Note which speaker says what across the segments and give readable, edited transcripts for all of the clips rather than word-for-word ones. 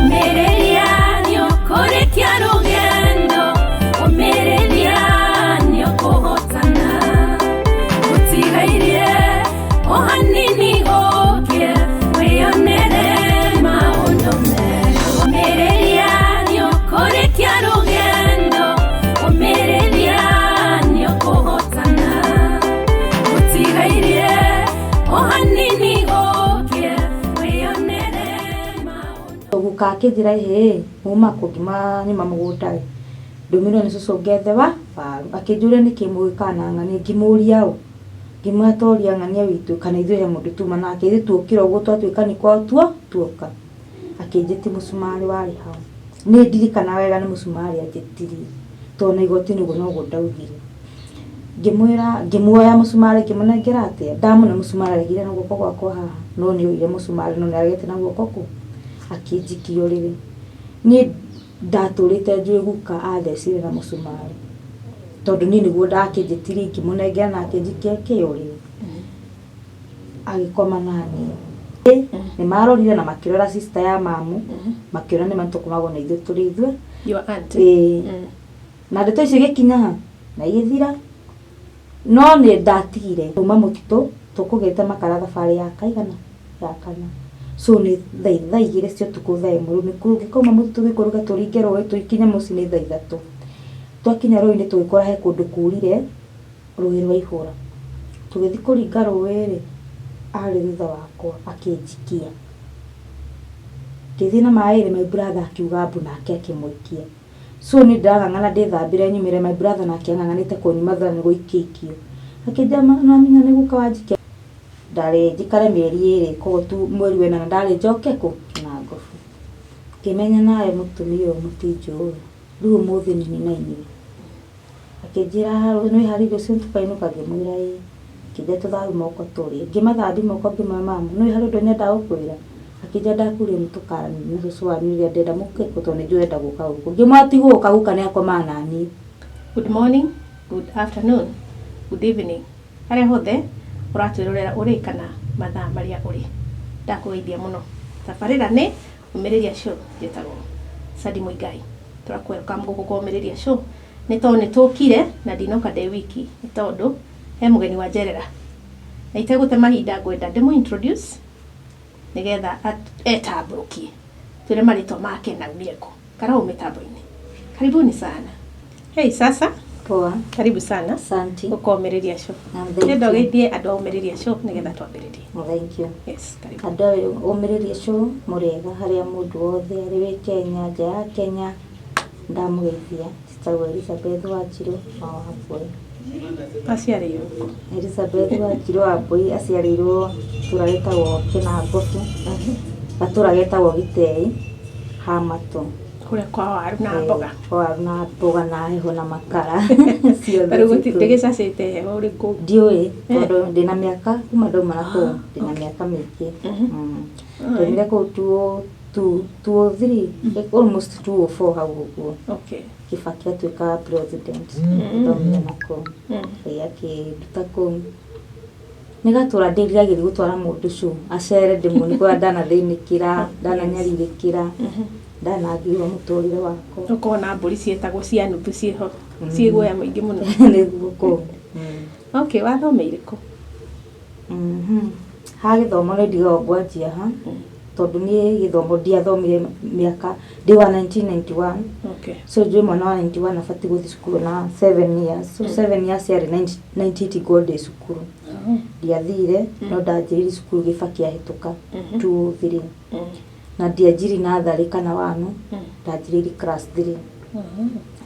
Speaker 1: Ũmĩrĩria nĩũkũrĩkia rũgendo, ũmĩrĩria nĩũkũhotana. Gũtigairie o hanini ũkĩe, wĩyonere maũndũ merũ. Ũmĩrĩria nĩũkũrĩkia rũgendo, ũmĩrĩria nĩũkũhotana. Gũtigairie o hanini ũkĩe, wĩyonere maũndũ.
Speaker 2: Guka akĩnjĩra, "Ĩhĩ, muma kũ?" Ngĩma nyuma mũgũnda ĩ, ndũmĩrwo nĩ cũcũ ngethe wa waru. Akĩnjũria nĩkĩ mũgĩkaga na ng'ania. Ngĩmũria ũ, ngĩmwĩra toria ng'ania witũ kana ithuĩ he mũndũ tuma nake, ithuĩ tuokĩra ũguo twatuĩka nĩ kwao tuo tuoka. Akĩnjĩtia mũcumarĩ warĩ hau. Nĩ ndirikanaga wega nĩ mũcumarĩ anjĩtirie, tondũ na igoti-inĩ ũguo noguo ndaugire. Ngĩmwĩra, ngĩmuoya mũcumarĩ ngĩmũnengera atĩa, ndamũne mũcumarĩ aregire na guoko gwakwa haha, no nĩ oire mũcumarĩ no nĩ aregete na guoko kũ, akĩnjikia ũrĩrĩ. Niĩ ndatũrĩte njũĩ guka athecire na mũcumarĩ, tondũ niĩ nĩguo ndakĩnjĩtirie ngĩmũnengera na akĩnjikia kĩ ũrĩrĩ. Agĩkoma naniĩ. Nĩ marorire na makĩrora sister ya mamu, makĩona nĩma nĩtũkomagwo na ithuĩ tũrĩ ithuĩ.
Speaker 3: Your aunt.
Speaker 2: Ĩĩ. Na ndeto icio igĩkinya ha na igĩthira, no nĩ ndatigire kuma mũtitũ tũkũgĩte makara thabarĩ ya kaigana ya kana, so nĩ thaa 2 cia ũtukũ, thaa 1 rĩu nĩkũngĩkauma mũtitũ gĩkũrũke tũringe rũĩ tũkinye mũciĩ nĩ thaa 3. Twakinya rũĩ-inĩ tũgĩkora he kũndũ kurire, rũĩ rwaihũra. Tũgĩthiĩ kũringa rũĩ rĩ, arĩ thutha wakwa akĩnjikia. Ngĩthiĩ na maĩ rĩ, my brother akiuga mbu nake akĩmũikia. So niĩ ndĩrang'ang'ana ndĩthambĩre nyumĩre, my brother nake ang'ang'anĩte kũnyuma thutha nĩ gũikio ikio. Akĩnjĩra, "Nĩwamenya nĩ guka wanjikia." Ndarĩ njikare mĩeri 2, koguo tu mweri wa 8 ndarĩ njoke kũ na ngobu. Ngĩmenya nawe mũtumia ũyũ mũtinjũĩ, rĩu ũmũthĩ nĩ na inyuĩ. Akĩnjĩra, "Nĩwĩharĩirie rũciũ tũkainũka?" Ngĩmwĩra ĩĩ. Akĩnjĩra tũthambe moko tũrĩe. Ngĩmathambia moko ngĩmwĩra, "Mamu, nĩũĩ harĩ ũndũ nyendaga gũkwĩra?" Akĩnjĩra, "Ndakwĩrire nĩtũkaranĩria na cũcũ wanyu rĩrĩa ndĩrenda mũke kũ tondũ nĩnjũĩ ũrenda gũka gũkũ." Ngĩmwĩra ti gũka, guka nĩakomaga naniĩ.
Speaker 3: Good morning, good afternoon, good evening. Harĩa hothe ũratwĩrorera ũrĩ kana mathaa marĩa ũrĩ. Ndakũgeithia mũno. Tabarĩra nĩ Ũmĩrĩria Show, njĩtagwo Sadi Muigai. Tũrakwelcome gũkũ kwa Ũmĩrĩria Show nĩ tondũ nĩ tũkire na ndinoka ndĩ wiki, nĩ tondũ he mũgeni wa njerera. Na itegũte mahinda ngwenda ndĩmũ introduce nĩgetha etambũrũkie twĩre marĩtwa make na aumire kũ. Karau mĩtambo-inĩ. Karibuni sana. Hey, sasa.
Speaker 2: Poa.
Speaker 3: Karibu sana.
Speaker 2: Asante.
Speaker 3: Gũka Ũmĩrĩria Show.
Speaker 2: Thank
Speaker 3: Ndĩrenda
Speaker 2: you.
Speaker 3: ũgeithie andũ a Ũmĩrĩria Show nĩgetha twambĩrĩrie.
Speaker 2: Thank you.
Speaker 3: Yes, karibu.
Speaker 2: Andũ a Ũmĩrĩria Show, mũrĩega harĩa mũndũ wothe arĩ, wĩ Kenya, nja ya Kenya, ndamũgeithia. Njĩtagwo Elizabeth Wanjirũ wa Wambui.
Speaker 3: Aciarĩirwo kũ?
Speaker 2: Elizabeth Wanjirũ Wambui aciarĩirwo itũra rĩtagwo Kĩnangobu, gatũra getagwo Gĩtei, Hamatũ.
Speaker 3: Kũrĩa kwa waru na mboga.
Speaker 2: Kwa waru na mboga na heho na makara ciothe.
Speaker 3: Rĩu
Speaker 2: ciĩ kũu.
Speaker 3: ndĩgĩcacĩte heho ũrĩ kũu?
Speaker 2: Ndiũĩ, tondũ ndĩna mĩaka kuma ndauma na kũu ndĩna mĩaka mĩingĩ. Ndaumire kũu two two 203, almost 204 hau ũguo. Kibaki atuĩka president, ndaumire na kũu. Ngai akĩnduta kũu. Nĩ gatũra ndĩriragĩria gũtwara mũndũ show acere ndĩmuonie kũrĩa ndanathĩnĩkĩra, ndananyarirĩkĩra, ndanangĩrwo mũtũrĩre wakwa.
Speaker 3: Ũkona mbũri ciĩtagwo cia nuthu ciĩho ciĩ guoya mũingĩ mũno.
Speaker 2: Nĩguo kũu.
Speaker 3: Okay, wathomeire kũ?
Speaker 2: Ha gĩthomo nĩ ndigagwo ngwanjia ha, tondũ niĩ gĩthomo ndiathomire mĩaka ndĩ wa 1991. So njũĩ mwana wa 91 abatiĩ gũthiĩ cukuru na 7 years. So 7 years yarĩ 98 ngorwo ndĩ cukuru. Ndiathire, no ndanjĩrĩirie cukuru Kibaki ahĩtũka 203. Na ndianjirie natharĩ kana wanu, ndanjĩrĩirie class 3.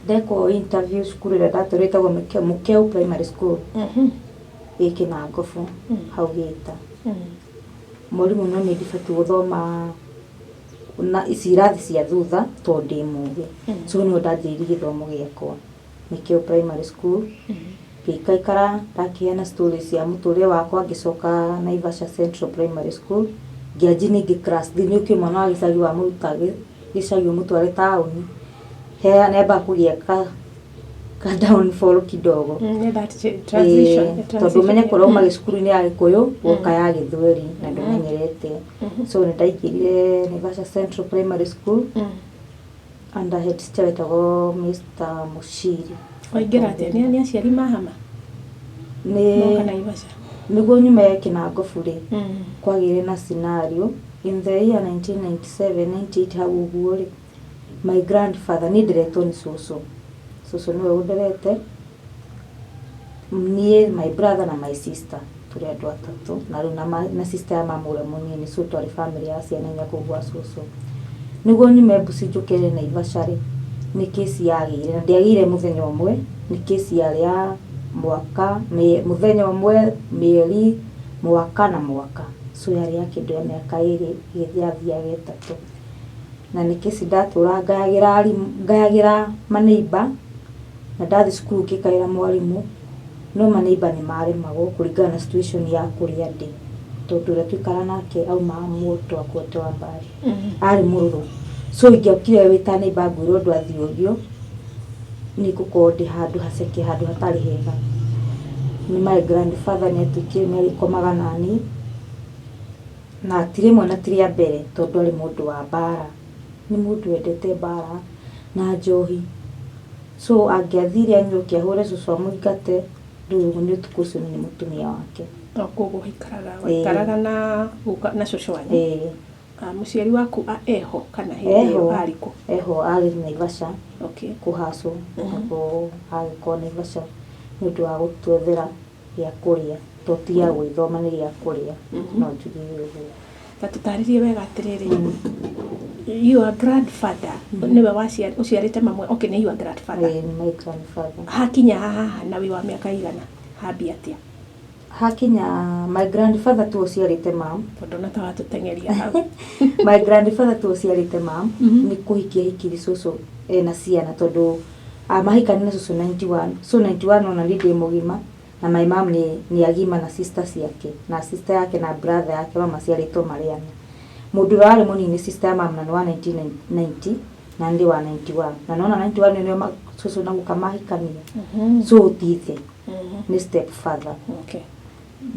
Speaker 2: Ndekwo interview cukuru ĩrĩa ndatũrĩte ĩtagwo Mũkeu Primary School ĩ Kĩnangobu hau Gĩta. Mwarimũ no niĩ ndibatiĩ gũthoma na ici irathi cia thutha tondũ ndĩ mũgĩ. So nĩho ndanjĩrĩirie gĩthomo gĩakwa Mĩkeu Primary School. Ngĩikaikara ndakĩheana story cia mũtũrĩre wakwa, ngĩcoka Naivasha Central Primary School, ngĩanjia ningĩ class three. Nĩ ũkĩũĩ mwana wa gĩcagi wamũruta gĩcagi ũmũtware taũni, he nĩambaga kũgĩa ka ka downfall kidogo.
Speaker 3: Nĩ that transition.
Speaker 2: Ĩĩ, tondũ ũmenye kũrĩa uma gĩcukuru-inĩ ya Gĩkũyũ woka ya Gĩthweri na ndũmenyerete. So nĩ ndaingĩrire Naivasha Central Primary School under head teacher wetagwo Mr. Mushiri.
Speaker 3: Waingĩra atĩa? Nĩ aciari mahama
Speaker 2: Nĩ
Speaker 3: moka Naivasha?
Speaker 2: Nĩguo nyume Kĩnangobu rĩ, kwagĩire na scenario in the year 1997 98 hau ũguo rĩ, my grandfather, niĩ ndĩretwo nĩ cũcũ, cũcũ nĩwe ũnderete niĩ, my brother na my sister, tũrĩ andũ atatũ, na rĩu na sister ya mama ũrĩa mũnini, so twarĩ family ya ciana inya kũu gwa cũcũ. Nĩguo nyume Mbuci njũke Naivasha rĩ, nĩ kesi yagĩire, na ndĩagĩire mũthenya ũmwe, nĩ kesi yarĩ ya mwaka, mũthenya ũmwe, mĩeri, mwaka na mwaka, so yarĩ ya kĩndũ ya mĩaka 2 ĩgĩthiĩ yathiaga 3, na nĩ kesi ndatũra ngayagĩra arimũ, ngayagĩra maneiba, na ndathiĩ cukuru ngĩkaĩra mwarimũ, no maneiba nĩ maremagwo kũringana na situation ya kũrĩa ndĩ, tondũ ũrĩa tũikara nake aumaga mũndũ akuote wa mbari, arĩ mũrũrũ, so ingĩokire wĩ ta neighbor ngwĩre ũndũ athiũrio, nĩ ngũkorwo ndĩ handũ haceke, handũ hatarĩ hega. Nĩ my grandfather nĩ atuĩkire nĩ arĩkomaga naniĩ, na ti rĩmwe na ti rĩa mbere, tondũ arĩ mũndũ wa mbara, nĩ mũndũ wendete mbara na njohi, so angĩathire anyue ahũre cũcũ amũingate, rĩu nĩ ũtukũ ũcio nĩ mũtumia wake.
Speaker 3: O koguo waikaraga na guka na cũcũ wanyu?
Speaker 2: Ĩĩ.
Speaker 3: Mũciari waku eho kana hĩndĩ ĩyo
Speaker 2: Eho.
Speaker 3: arĩ kũ?
Speaker 2: Eho, arĩ Naivasha. Kũhacwo nĩguo agĩkorwo Naivasha nĩ ũndũ wa gũtwethera gĩa kũrĩa, to ti gĩa gwĩthoma, nĩ gĩa kũrĩa, no njuge ũguo.
Speaker 3: Ta tũtarĩrie wega atĩrĩrĩ, your grandfather nĩwe ũciarĩte mamwe? Okay, nĩ your grandfather.
Speaker 2: Ĩĩ, my grandfather.
Speaker 3: Hakinya haha na wĩ wa mĩaka igana, hambia atĩa?
Speaker 2: Hakinya my grandfather tu ũciarĩte mam.
Speaker 3: Tondũ na ta watũteng'eria hau.
Speaker 2: My grandfather tu ũciarĩte mam, nĩ kũhikia hikirie cũcũ ena ciana, tondũ mahikania na cũcũ 91, so 91 ona niĩ ndĩ mũgima, na my mom nĩ agima na sister ciake, na sister yake na brother yake mamaciarĩtwo marĩ ana. Mũndũ ũrĩa warĩ mũnini sister ya mam na nĩ wa 1990 na ndĩ wa 91, na nona 91 nĩo cũcũ na guka mahikania, so ti ithe, nĩ step father.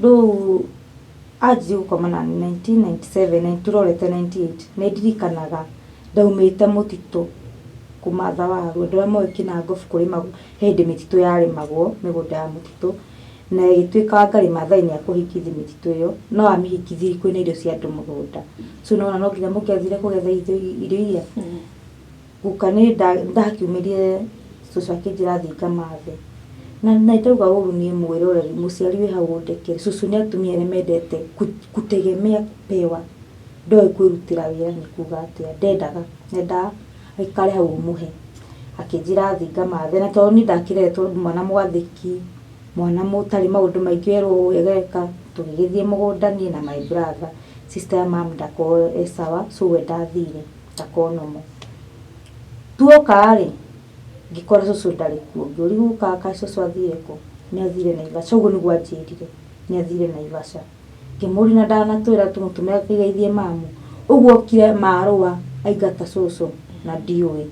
Speaker 2: Rĩu anjirie gũkoma na 1997 na tũrorete 98. Nĩ ndirikanaga ndaumĩte mũtitũ kũmatha waru. Andũ arĩa moĩ Kĩnangobu kũrĩmagwo, he hĩndĩ mĩtitũ yarĩmagwo, mĩgũnda ya mũtitũ, na ĩgĩtuĩka Wangari Maathai nĩ akũhikithia mĩtitũ ĩyo, no amĩhikithirie kwĩna irio cia andũ mũgũnda, so nĩwona no nginya mũngĩathire kũgetha irio iria. Guka nĩ ndakiumĩrire, cũcũ akĩnjĩra thiĩ ngamathe, na ndauga ũru niĩ mwĩroreri, mũciari wĩ hau ũndekere, cũcũ nĩ atumia arĩa mendete kutegemea kupewa, ndoĩ kwĩrutĩra wĩra nĩ kuga atĩa, ndendaga, endaga aikare hau ũmũhe. Akĩnjĩra thiĩ ngamathe, na tondũ niĩ ndakĩreretwo mwana mwathĩki, mwana mũtarĩ maũndũ maingĩ, werwo ũũ eka, tũgĩgĩthiĩ mũgũnda niĩ na my brother. Sister ya mam ndakorwo e sawa, so we ndathire, ndakorwo nomo. Tuoka rĩ, ngĩkora cũcũ ndarĩ kuo, ngĩũria guka kaĩ cũcũ athire kũ? Nĩ athire Naivasha, ũguo nĩguo anjĩrire, nĩ athire Naivasha. Ngĩmũria na ndanatwĩra tũmũtũme akĩgeithie mamu, ũguo okire marũa aingata cũcũ na ndiũĩ.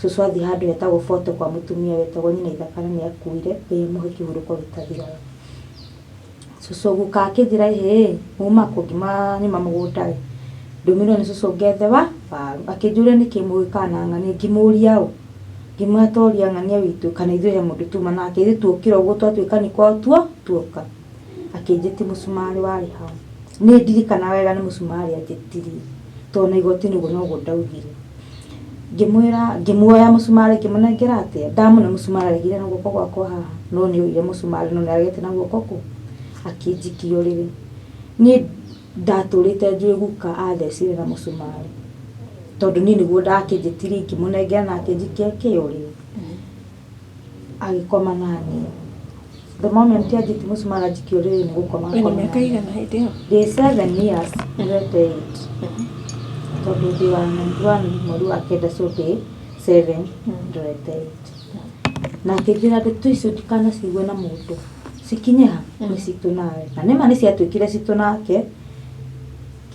Speaker 2: Cũcũ athiĩ handũ hetagwo Bote kwa mũtumia wetagwo nyina ithaka na nĩ akuire, Ngai amũhe kĩhurũko gĩtathiraga. Cũcũ guka akĩnjĩra ĩhĩ, muma kũ? Ngiuma nyuma mũgũnda ĩ, ndũmĩrwo nĩ cũcũ ngethe wa waru. Akĩnjũria nĩkĩ mũgĩkaga na ng'ania, ngĩmũria ũ? Ngĩmwĩra toria ng'ania witũ kana ithuĩ he mũndũ tuma nake, ithuĩ tuokĩra ũguo twatuĩka nĩ kwao tuoka. Akĩnjĩtia mũcumarĩ warĩ hau. Nĩ ndirikanaga wega nĩ mũcumarĩ anjĩtirie, tondũ na igoti-inĩ ũguo noguo ndaugire. Ngĩmwĩra, ngĩmuoya mũcumarĩ ngĩmũnengera atĩa, ndamũne mũcumarĩ aregire na guoko gwakwa haha, no nĩ oire mũcumarĩ no nĩ aregete na guoko kũ, akĩnjikia ũrĩrĩ. Niĩ ndatũrĩte njũĩ guka athecire na mũcumarĩ, tondũ niĩ nĩguo ndakĩnjĩtirie ngĩmũnengera na akĩnjikia kĩ ũrĩrĩ. Agĩkoma naniĩ. The moment anjĩtie mũcumarĩ anjikia ũrĩrĩ nĩ gũkoma
Speaker 3: Wĩna
Speaker 2: akoma
Speaker 3: mĩaka
Speaker 2: naniĩ.
Speaker 3: igana hĩndĩ ĩyo?
Speaker 2: Ndĩ 7 years, ndĩrete 8. Tondũ ndĩ wa 91 mweri wa 9, so ndĩ 7, ndorete 8. Na akĩnjĩra ndeto icio ndikanacigwe na mũndũ, cikinye ha nĩ citũ nawe. Na nĩma nĩ ciatuĩkire citũ nake,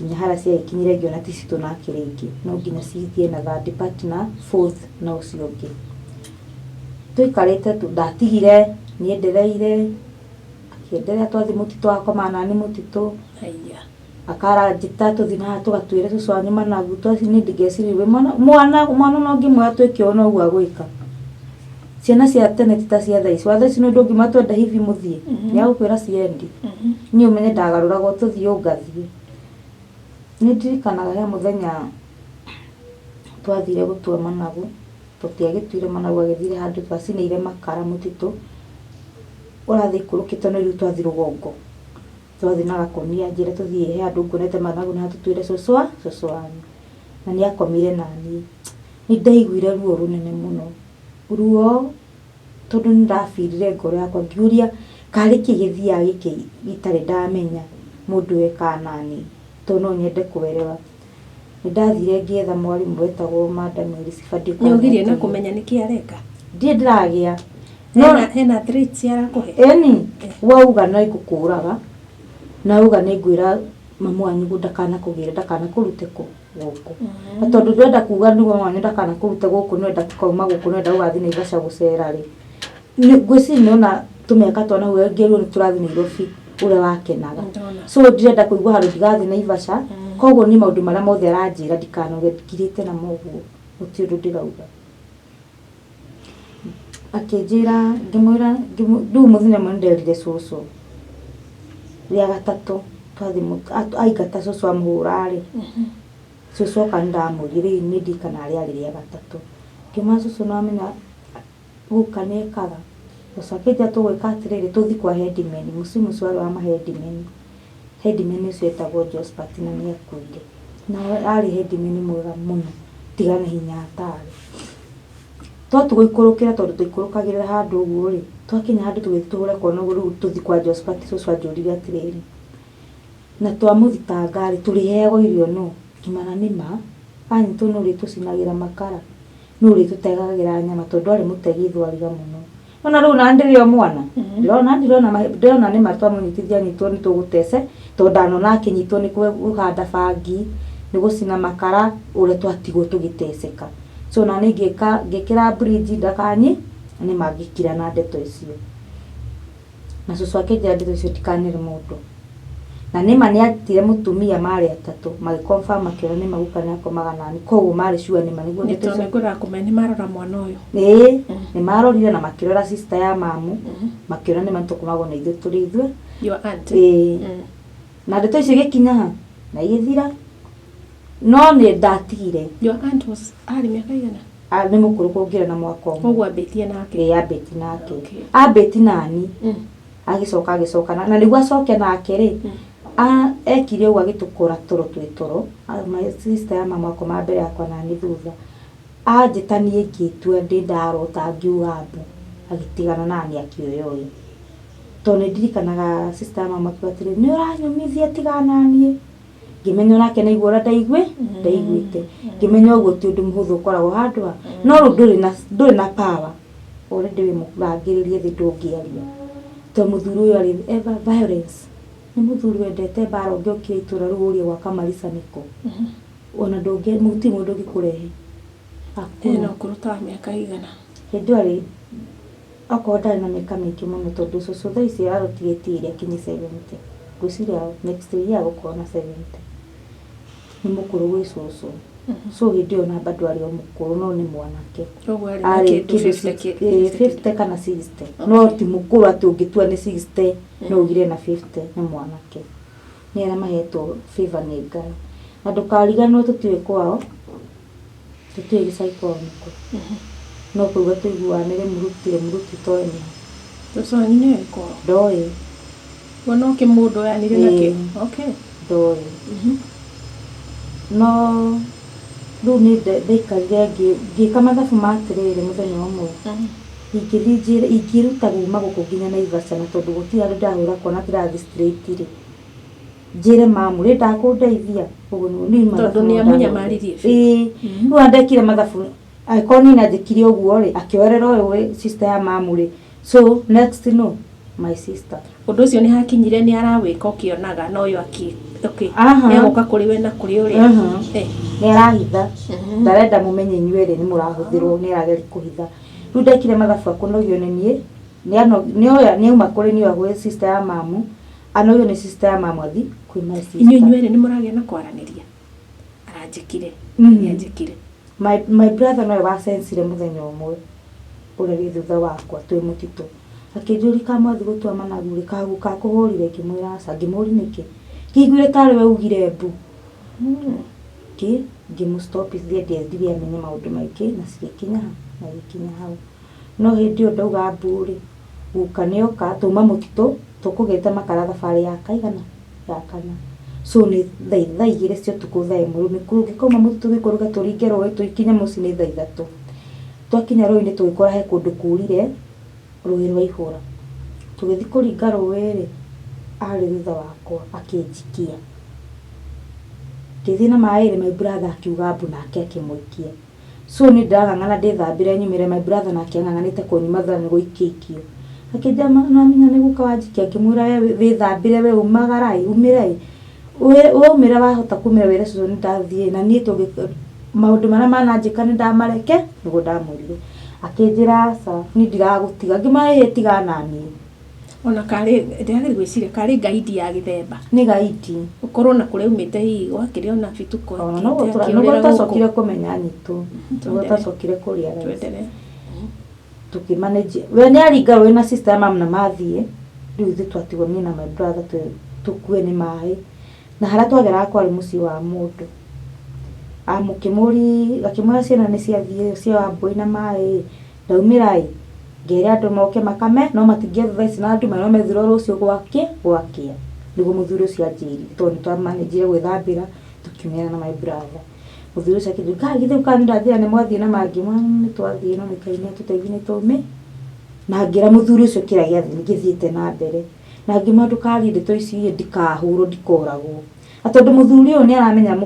Speaker 2: nginya harĩa ciagĩkinyire ngĩona ti citũ nake rĩngĩ, no nginya cithiĩ na third partner, fourth na ũcio ũngĩ. Tũikarĩte tu ndatigire niendereire akĩenderea twathi mũtitũ akoma nani mũtitũ.
Speaker 3: Haiya.
Speaker 2: Akaranjĩta tũthi na tũgatuĩre cũcũ wanyu managu twaci niĩ ndingeciririe wĩ mwana mwana mwana ona ũngĩmwĩra twĩke ũũ noguo agwĩka. Ciana cia tene ti ta cia thaa ici, wa thaa ici nĩ ũndũ ũngiuma twenda hivi mũthiĩ nĩagũkwĩra ciendi. Niĩ ũmenye ndagarũragwo tũthiĩ ũũ ngathiĩ. Nĩ ndirikanaga he mũthenya twathire gũtua managu, tũtiagĩtuire managu agĩthire handũ twacinĩire makara mũtitũ, ũrathiĩ ikũrũkĩte no rĩu twathiĩ rũgongo. Twathiĩ na gakũnia anjĩra tũthiĩ he handũ nguonete managu na tũtuĩre cũcũ wa cũcũ wanyu. Na nĩ akomire naniĩ. Nĩ ndaiguire ruo rũnene mũno. Ruo tondũ nĩ ndabirire ngoro yakwa ngĩũria karĩ kĩ gĩthiaga gĩkĩ itarĩ ndamenya mũndũ ũyũ ekaga naniĩ tondũ no nyende kũerewa. Nĩ ndathire ngĩetha mwarimũ wetagwo Madam Elisifa ndiũĩ
Speaker 3: Nĩ ũgirie na
Speaker 2: kana
Speaker 3: kũmenya nĩkĩ areka.
Speaker 2: ndirĩ ndĩragĩa. No
Speaker 3: Hena threats arakũhe.
Speaker 2: ĩni wauga nĩ ngũkũraga na auga nĩ ngwĩra mamu wanyu ndakanakũgĩre ndakanakũrute kũ gũkũ. Na tondũ ndĩrenda kuga nĩguo mama wanyu ndakanakũrute gũkũ nĩwenda tũkauma gũkũ nĩwenda gũgathiĩ Naivasha gũcera rĩ. Ngwĩciria nĩona tũmĩaka twa nahau ngĩrwo nĩ tũrathiĩ Nairobi ũrĩa wakenaga.
Speaker 3: Ndona.
Speaker 2: So ndirenda kũigua handũ ndigathiĩ Naivasha koguo niĩ maũndũ marĩa mothe aranjĩra ndikanauge ngirĩte namo ũguo gũtirĩ ũndũ ndĩrauga. Akĩnjĩra ngĩmwĩra rĩu mũthenya ũmwe nĩnderire cũcũ rĩa gatatũ twathiĩ aingata cũcũ amũhũra rĩ, cũcũ oka nĩndamũririe rĩu nĩ ndirikanaga rĩarĩ rĩa gatatũ. Ngĩmwĩra cũcũ nĩwamenya guka nĩekaga. Cũcũ akĩnjĩra tũgwĩka atĩrĩrĩ tũthiĩ kwa headman, mũciĩ ũcio warĩ wa ma headman. Headman ũcio etagwo Josphat na nĩakuire. Na arĩ headman mwega mũno tiga nĩ hinya atarĩ. Twatua gũikũrũkĩra tondũ twaikũrũkagĩrĩra handũ ũguo rĩ, twakinya handũ tũgĩthiĩ tũhũre kona ũguo rĩu tũthiĩ kwa Josphat cũcũ anjũririe atĩrĩrĩ, na twamũthitanga rĩ tũrĩheagwo irio nũ? Ngĩmwĩra nĩma, anyitwo nũ ũrĩtũcinagĩra makara, nũ ũrĩtũtegagĩra nyama tondũ arĩ mũtegi thwariga mũno. Nĩwona rĩu nani ndĩrĩ o mwana, ndĩrona ndĩrona nĩma twamũnyitithia anyitwo nĩ tũgũtece tondũ ndanona akĩnyitwo nĩ kũhanda bangi, nĩ gũcina makara ũrĩa twatigwo tũgĩteceka. So nani ngĩka ngĩkĩra bridge ndakanyi nĩma ngĩkira na ndeto icio. Na cũcũ akĩnjĩra ndeto icio ndikanere mũndũ. Na nĩma nĩetire mũtumia marĩ atatũ magĩ confirm makĩona nĩma guka nĩakomaga nani koguo marĩ sure nĩma nĩguo
Speaker 3: Nĩ
Speaker 2: ndeto
Speaker 3: tondũ
Speaker 2: icio.
Speaker 3: nĩngwendaga kũmenya nĩ marora mwana ũyũ.
Speaker 2: Ĩĩ nĩmarorire na makĩrora sister ya mamu makĩona nĩma nĩtũkomagwo na ithuĩ tũrĩ ithuĩ.
Speaker 3: Your aunt.
Speaker 2: Ĩĩ. Na ndeto icio igĩkinya ha na igĩthira. No nĩ ndatigire.
Speaker 3: Your aunt was arĩ mĩaka igana?
Speaker 2: Nĩ mũkũrũ kũngĩra na mwaka ũmwe.
Speaker 3: Koguo ambĩtie nake.
Speaker 2: Ĩĩ ambĩtie nake.
Speaker 3: Okay.
Speaker 2: Ambĩtie nani agĩcoka agĩcoka na nĩguo acoke nake rĩ ekire ũguo agĩtũkora toro twĩ toro my sister ya mama akoma mbere yakwa nani thutha. Anjĩta niĩ ngĩtua ndĩ ndarota ngiuga mbu agĩtigana nani akĩoya ũyũ. Tondũ nĩ ndirikanaga sister ya mama akiuga atĩrĩrĩ nĩ ũranyumithia tigana naniĩ. Ngĩmenya onake nĩaigua ũrĩa ndaiguĩte. Ngĩmenya ũguo ti ũndũ mũhũthũ ũkoragwo handũ ha no rĩu ndũrĩ na power already wĩ mũrangĩrĩrie thĩ ndũngĩaria. Tondũ mũthuri ũyũ arĩ ever violence. Nĩ mũthuri wendete mbara ũngĩokire itũra rĩu ũrie gwa Kamarisa nĩkũ. Ona ndũngĩ gũtirĩ mũndũ ũngĩkũrehe.
Speaker 3: Ena ũkũrũ ta wa mĩaka igana?
Speaker 2: Hĩndĩ ĩyo arĩ okorwo ndarĩ na mĩaka mĩingĩ mũno tondũ cũcũ thaa ici arũtigĩtie akinye 70. Ngwĩciria next year agũkorwo na 70. Nĩ mũkũrũ gwĩ cũcũ. So hĩndĩ ĩyo na bado arĩ o mũkũrũ no nĩ mwanake.
Speaker 3: Koguo arĩ na
Speaker 2: Arĩ
Speaker 3: kĩndũ
Speaker 2: kĩndũ
Speaker 3: 50 kĩ-
Speaker 2: 50 kana 60. No ti mũkũrũ atĩ ũngĩtua nĩ 60 no ugire na 50 nĩ mwanake. Nĩ arĩa mahetwo favor nĩ Ngai. Na ndũkariganĩrwo tũtiũĩ kwao, tũtiũĩ gĩcagi kwao nĩkũ. No kũigua tũiguaga nĩ Rĩmuru Rĩmuru toĩ nĩ ha.
Speaker 3: Cũcũ wanyu nĩoĩ kwao?
Speaker 2: Ndoĩ.
Speaker 3: We no kĩmũndũ oyanire nakĩo? Okay.
Speaker 2: Ndoĩ. No rĩu niĩ ndaikarire ngĩka mathabu ma atĩrĩrĩ mũthenya ũmwe. Ingĩthiĩ njĩre ingĩruta kuma gũkũ nginya Naivasha na tondũ gũtirĩ handũ ndĩrahũra kona ndĩrathiĩ straight rĩ, njĩre mamu rĩ ndakũndeithia ũguo nĩguo niĩ mathabu
Speaker 3: Tondũ
Speaker 2: no
Speaker 3: nĩamũnyamaririe
Speaker 2: ndahũrire. Ĩĩ. Rĩu ona ndekire mathabu angĩkorwo niĩ nanjĩkire ũguo rĩ akĩoerera ũyũ wĩ sister ya mamu rĩ so next no my sister.
Speaker 3: Ũndũ ũcio nĩ hakinyire nĩ arawĩka ũkĩonaga na ũyũ akĩ okay.
Speaker 2: Aha.
Speaker 3: Nĩ agũka kũrĩ we na kũrĩ ũrĩa.
Speaker 2: Nĩ arahitha. Ndarenda mũmenye inyuĩ erĩ nĩ mũrahũthĩrwo nĩ arageria kũhitha. Rĩu ndekire mathabu akũnogio nĩ niĩ, nĩoya nĩauma kũrĩ niĩ oya gwĩ sister ya mamu, anogio nĩ sister ya mamu athi kwĩ my
Speaker 3: Inyuĩ
Speaker 2: sister.
Speaker 3: inyuerĩ nĩ mũragĩa na kwaranĩria. Aranjĩkire. Nĩanjĩkire.
Speaker 2: My brother nowe wacensire mũthenya ũmwe ũrĩa wĩ thutha wakwa twĩ mũtitũ. Akĩnjũria ka mwathi gũtua managu rĩ, kagu kakũhũrire? Ngĩmwĩra aca. Ngĩmũria nĩkĩ? Ngĩiguire tarĩ we ugire mbu. Ngĩmũ stop ndiendire amenye maũndũ maingĩ na cigĩkinya ha na igĩkinya hau. No hĩndĩ ĩyo ndauga mbu rĩ, guka nĩoka twauma mũtitũ tũkũgĩte makara thabarĩ ya kaigana ya kana. So nĩ thaa 2 cia ũtukũ 1:00 rĩu nĩkauma mũtitũ gĩkũrũke tũringe rũĩ tũkinye mũciĩ nĩ thaa 3. Twakinya rũĩ-inĩ tũgĩkora he kũndũ kurire rũĩ rwaihũra. Tũgĩthiĩ kũringa rũĩ rĩ, arĩ thutha wakwa akĩnjikia. Ngĩthiĩ na maĩ rĩ, my brother akiuga mbu nake akĩmũikia. So niĩ ndĩrang'ang'ana ndĩthambĩre nyumĩre, my brother nake ang'ang'anĩte kũnyuma thutha nĩ gũikio ikio. Akĩnjĩra nĩwamenya nĩ guka wanjikia, ngĩmwĩra we wĩthambĩre we umagara ĩ, umĩre ĩ. Waumĩra wahota kumĩra wĩre cũcũ nĩ ndathiĩ na niĩ maũndũ marĩa mananjĩka nĩ ndamareke, nĩguo ndamwĩrire. Akĩnjĩra aca niĩ ndiragũtiga, ngĩmwĩra ĩhĩ tigana naniĩ.
Speaker 3: Ona karĩ ndĩrageria gwĩciria karĩ gaidi ya gĩthemba.
Speaker 2: Nĩ gaidi.
Speaker 3: Ũkorwo na kũrĩa umĩte hihi gwakĩrĩ ona bituko.
Speaker 2: Ona noguo nĩguo twacokire kũmenya nyitũ. Nĩguo twacokire kũrĩa.
Speaker 3: Twendelee.
Speaker 2: Tũkĩmanage. We nĩ aringa rũĩ na sister ya mamu na mathiĩ. Rĩu ithuĩ twatigwo niĩ na my brother tũkue nĩ maĩ. Na harĩa twageraga kwarĩ mũciĩ wa mũndũ. Amũkĩmũri akĩmwĩra ciana nĩ ciathiĩ cia Wambũi na maĩ ndaumĩra ĩ ngere andũ moke makame no matingĩetha thaa ici na nduma no methirwo rũciũ gwakĩa gwakĩa. Nĩguo mũthuri ũcio anjĩrire tondũ nĩ twamanĩnjire gwĩthambĩra tũkiumĩra na my brother. Mũthuri ũcio akĩnjĩra kaĩ githĩ ũka ndanjĩra nĩ mwathiĩ na maĩ, ngĩmwĩra nĩ twathiĩ no nĩ Ngai nĩ atũteithirie nĩ twaumĩ. Na ngĩra mũthuri ũcio kĩrĩa gĩthiĩte na mbere. Na ngĩmwĩra ndũkarie ndeto ici ndikahũrwo ndikoragwo. Na tondũ mũthuri ũyũ nĩ aramenya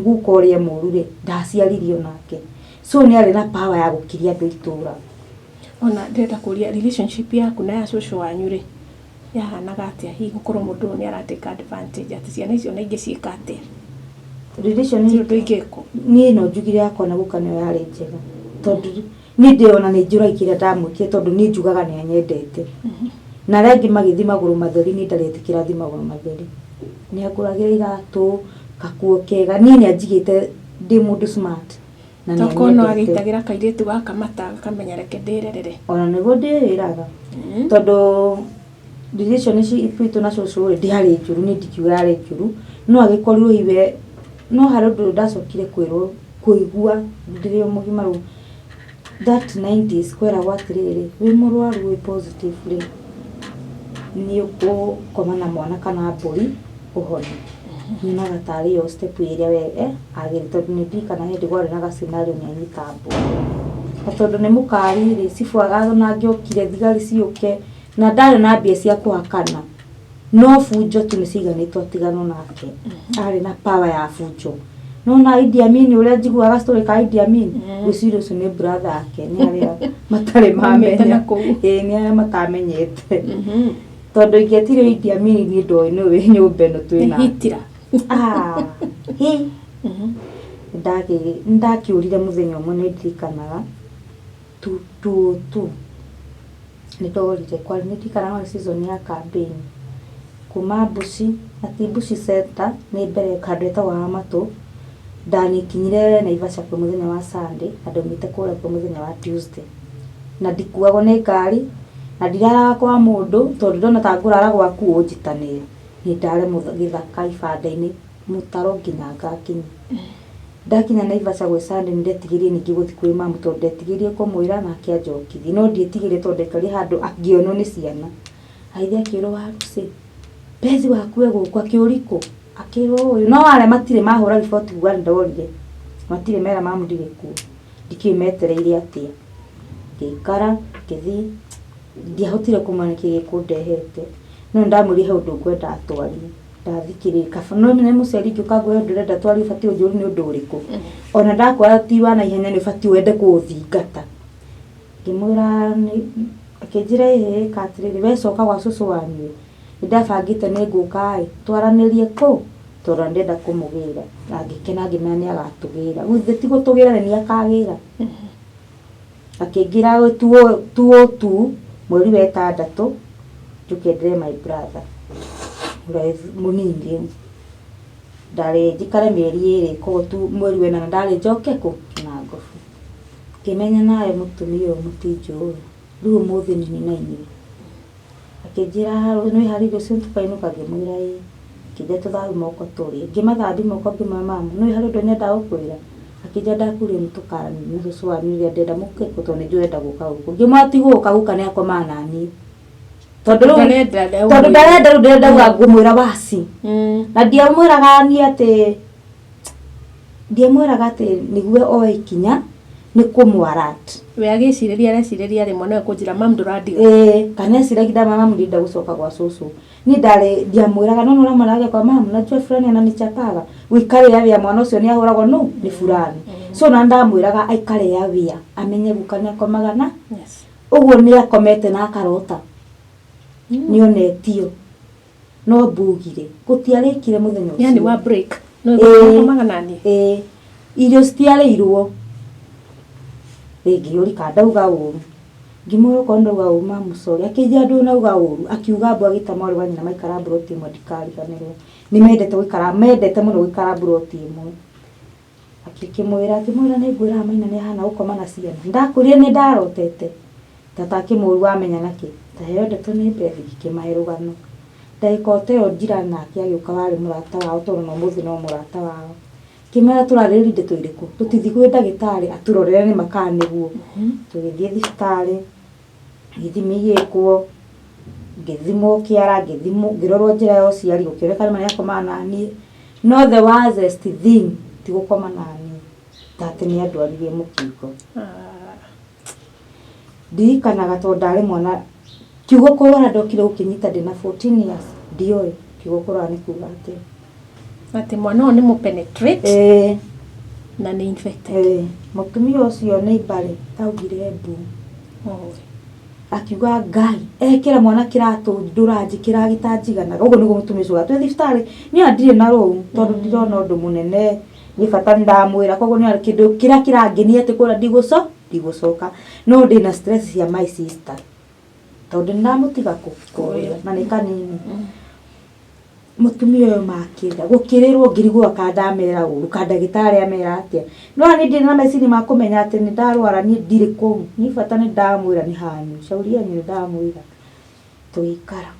Speaker 2: guka ũrĩa mũru rĩ, ndaciaririo nake. So nĩ arĩ na power ya gũkiria andũ itũra.
Speaker 3: Ona ndĩrenda kũria relationship yaku na ya cũcũ wanyu rĩ, yahanaga atĩa? Hihi gũkorwo mũndũ ũyũ nĩ ara take advantage atĩ ciana icio ona ingĩciĩka atĩa?
Speaker 2: Relation
Speaker 3: Ti ũndũ ingĩkwo.
Speaker 2: Niĩ no njugire yakwa na guka nĩyo yarĩ njega. Tondũ niĩ ndĩona nĩ njũragia kĩrĩa ndamwĩkire tondũ niĩ njugaga nĩ anyendete. Na arĩa angĩ magĩthiĩ magũrũ matheri niĩ ndarĩ etĩkĩra thiĩ magũrũ matheri. Nĩ angũragĩra iratũ, gakuo kega, niĩ nĩ anjigĩte ndĩ mũndũ smart. Na nĩ
Speaker 3: Tokorwo no
Speaker 2: anyendete.
Speaker 3: agĩitagĩra kairĩtu gaka mata gakamenya reke ndĩrerere.
Speaker 2: Ona nĩguo ndĩĩraga. Tondũ relationship itũ na cũcũ rĩ ndĩarĩ njũru, niĩ ndingiuga yarĩ njũru, no agĩkorirwo hihi we no harĩ ũndũ ndacokire kwĩrwo kũigua ndĩrĩ o mũgima rĩu that 90s kweragwo atĩrĩrĩ, wĩ mũrwaru wĩ positive rĩ, nĩ ũgũkoma na mwana kana mbũri ũhone. Nyonaga tarĩ yo step ĩrĩa we agĩrĩire tondũ nĩ ndirikanaga hĩndĩ kwarĩ na ga scenario nĩ anyita mbũri. Na tondũ nĩ mũkari rĩ, cibũ ona angĩokire thigari ciũke na ndarĩ na mbia cia kũhakana, no bunjo tu nĩ ciaiganĩtwo atiganwo nake. Arĩ na power ya bunjo. Nĩwona Idi Amin ũrĩa njiguaga story ka Idi Amin, ngwĩciria ũcio nĩ brother yake, nĩ arĩa matarĩ
Speaker 3: Maumĩte
Speaker 2: mamenya.
Speaker 3: na kũu.
Speaker 2: Ĩĩ nĩ arĩa matamenyete. Tondũ ingĩetire Idi Amin niĩ ndoĩ nĩwe wĩ nyũmba ĩno twĩ
Speaker 3: Nĩ
Speaker 2: nake.
Speaker 3: Hitler.
Speaker 2: Ah, hi. Nĩndakĩũrire mũthenya ũmwe nĩ ndirikanaga 202 nĩ ndorire kwarĩ nĩ ndirikanaga season ya campaign kuma Mbuci na ti Mbuci center nĩ mbere handũ hetagwo Hamatũ ndanikinyire Naivasha kwĩ mũthenya wa Sunday na ndaumĩte kũrĩa kwĩ mũthenya wa Tuesday na ndikuagwo nĩ ngari na ndiraraga kwa mũndũ tondũ ndona ta ngũrara gwaku ũnjitanĩre nĩ ndare gĩthaka ibanda-inĩ mũtaro nginya ngakinya. Ndakinya Naivasha gwĩ Sunday nĩ ndetigĩrire ningĩ gũthiĩ kwĩ mamu tondũ ndetigĩrire kũmwĩra nake anjokithie no ndietigĩrire tondũ ndaikarire handũ angĩonwo nĩ ciana. Agĩthiĩ akĩrwo Warucĩ Bethi waku e gũkũ akĩũri kũ akĩrwo ũyũ no arĩa matirĩ mahũra riboti kuga nĩ ndorire matirĩ mera mamu ndirĩ kuo ndikĩũĩ metereire atĩa. Ngĩikara ngĩthiĩ ndiahotire kũmenya nĩkĩ gĩkũndehete no nĩndamwĩrire he ũndũ ngwenda atwarie ndathikĩrĩria kaba no nĩ mũciari ingĩũka ngwĩre ũndũ ũrenda twarie ũbatiĩ ũnjũrie nĩ ũndũ ũrĩkũ ona ndakwĩra ti wa naihenya nĩ ũbatiĩ wende kũũthingata. Ngĩmwĩra akĩnjĩra ĩhĩ ĩka atĩrĩrĩ we coka gwa cũcũ wanyu ĩ nĩndabangĩte nĩ ngũka ĩ twaranĩrie kũ tondũ ndĩrenda kũmũgĩra na ngĩkena ngĩmenya nĩ agatũgĩra githĩ ti gũtũgĩra nĩ niĩ akagĩra. Akĩnjĩra 202 mweri wa ĩtandatũ njũke ndĩre my brother ũrĩa mũnini rĩu. Ndarĩ njikare mĩeri ĩrĩ koguo tu mweri wa ĩnana ndarĩ njoke kũ Kinangobu. Ngĩmenya nawe mũtumia ũyũ mũtinjũĩ rĩu ũmũthĩ nini na inyuĩ. Akĩnjĩra nĩwĩharĩirie rũciũ tũkainũka ngĩmwĩra ĩĩ. Akĩnjĩra tũthambi moko tũrĩe. Ngĩmathambia moko ngĩmwĩra mamu nĩũĩ harĩ ũndũ nyendaga gũkwĩra? Akĩnjĩra ndakwĩrire nĩtũkaranĩria na cũcũ wanyu rĩrĩa ndĩrenda mũke kũ tondũ nĩnjũĩ ũrenda gũka gũkũ. Ngĩmwĩra ti gũka, gũka nĩakomaga naniĩ. Tondũ rĩu tondũ ndarenda rĩu ndĩrenda ngũmwĩra waci. Na ndiamwĩraga niĩ atĩ ndiamwĩraga atĩ nĩguo oe ikinya nĩ kũmũ alert.
Speaker 3: We agĩcirĩria arecirĩria rĩ mwana ũyũ kũnjĩra mam ndũrandiga.
Speaker 2: Ĩĩ kana eciragia ndamwĩra mamu ndirenda gũcoka gwa cũcũ. Niĩ ndarĩ ndiamwĩraga no nĩũramwĩra agĩakwa mamu najua fulani ananichapaga. Gũikare aware mwana ũcio nĩ ahũragwo nũ nĩ fulani. So na ndamwĩraga aikare aware amenye guka nĩ akomaga na ũguo nĩ akomete na akarota. Nĩ onetio. No mbugire. Gũtiarĩkire mũthenya ũcio.
Speaker 3: Yani wa break. No ĩgũkomaga nani.
Speaker 2: Ĩĩ. Irio citiarĩirwo. Rĩngĩ ũrika ndauga ũru. Ngĩmwĩra okorwo ndauga ũru mamu sorry. Akĩnjĩra ndũnauga ũru. Akiuga mbu agĩta mwarĩ wa nyina maikara mburoti ĩmwe ndikariganĩrwo. Nĩ mendete gũikara mendete mũno gũikara mburoti ĩmwe. Akĩmwĩra akĩmwĩra nĩ ngwĩraga Maina nĩ ahana gũkoma na ciana. Ndakwĩrire nĩ ndarotete. Tata akĩmũru wamenya nakĩ. Ta heo ndeto nĩ Bethi ngĩkĩmahe rũgano. Ndagĩka o ta ĩyo njirani nake agĩũka warĩ mũrata wao tondũ na ũmũthĩ no mũrata wao. Ngĩmera tũrarĩrĩria ndeto irĩkũ? Tũtithiĩ kwĩ ndagĩtarĩ atũrorere nĩma kana nĩguo. Tũgĩthiĩ thibitarĩ, ithimi igĩkwo, ngĩthimwo kĩara, ngĩthimwo ngĩrorwo njĩra ya ũciari gũkĩoneka nĩma nĩakomaga naniĩ. No the worst thing ti gũkoma naniĩ, ta atĩ nĩ andwaririe mũkingo. Ndirikanaga tondũ ndarĩ mwana, kiugo kũrwara ndokire gũkĩnyita ndĩna 14 years, ndioĩ kiugo kũrwara nĩ kuga atĩa.
Speaker 3: Atĩ mwana ũyũ nĩ mũpenetrate
Speaker 2: Ĩĩ.
Speaker 3: na nĩ infected.
Speaker 2: Ĩĩ. Mũtumia ũcio nĩ mbarĩ augire mbu. Akiuga Ngai ekĩra mwana kĩratũ ndũranjĩkĩra gĩtanjiganaga. Ũguo nĩguo mũtumia ũcio augaga. Twĩ thibitarĩ niĩ ona ndirĩ na rũu tondũ ndirona ũndũ mũnene. Niĩ bata nĩ ndamwĩra koguo nĩ kĩndũ kĩrĩa kĩrangenia atĩ kũrĩa ndigũcoka. No ndĩna stress cia my sister. Tondũ nĩndamũtiga kũ? Kũrĩa na nĩ kanini. Mũtumia ũyũ makĩra gũkĩrĩrwo ngĩrigwo kana ndamera ũru kana ndagĩtarĩ amera atĩa. No niĩ ndirĩ na meciria ma kũmenya atĩ nĩ ndarwara niĩ ndirĩ kũu. Niĩ bata nĩ ndamwĩra nĩ hanyu. Shauri yanyu nĩ ndamwĩra. Tũgĩikara.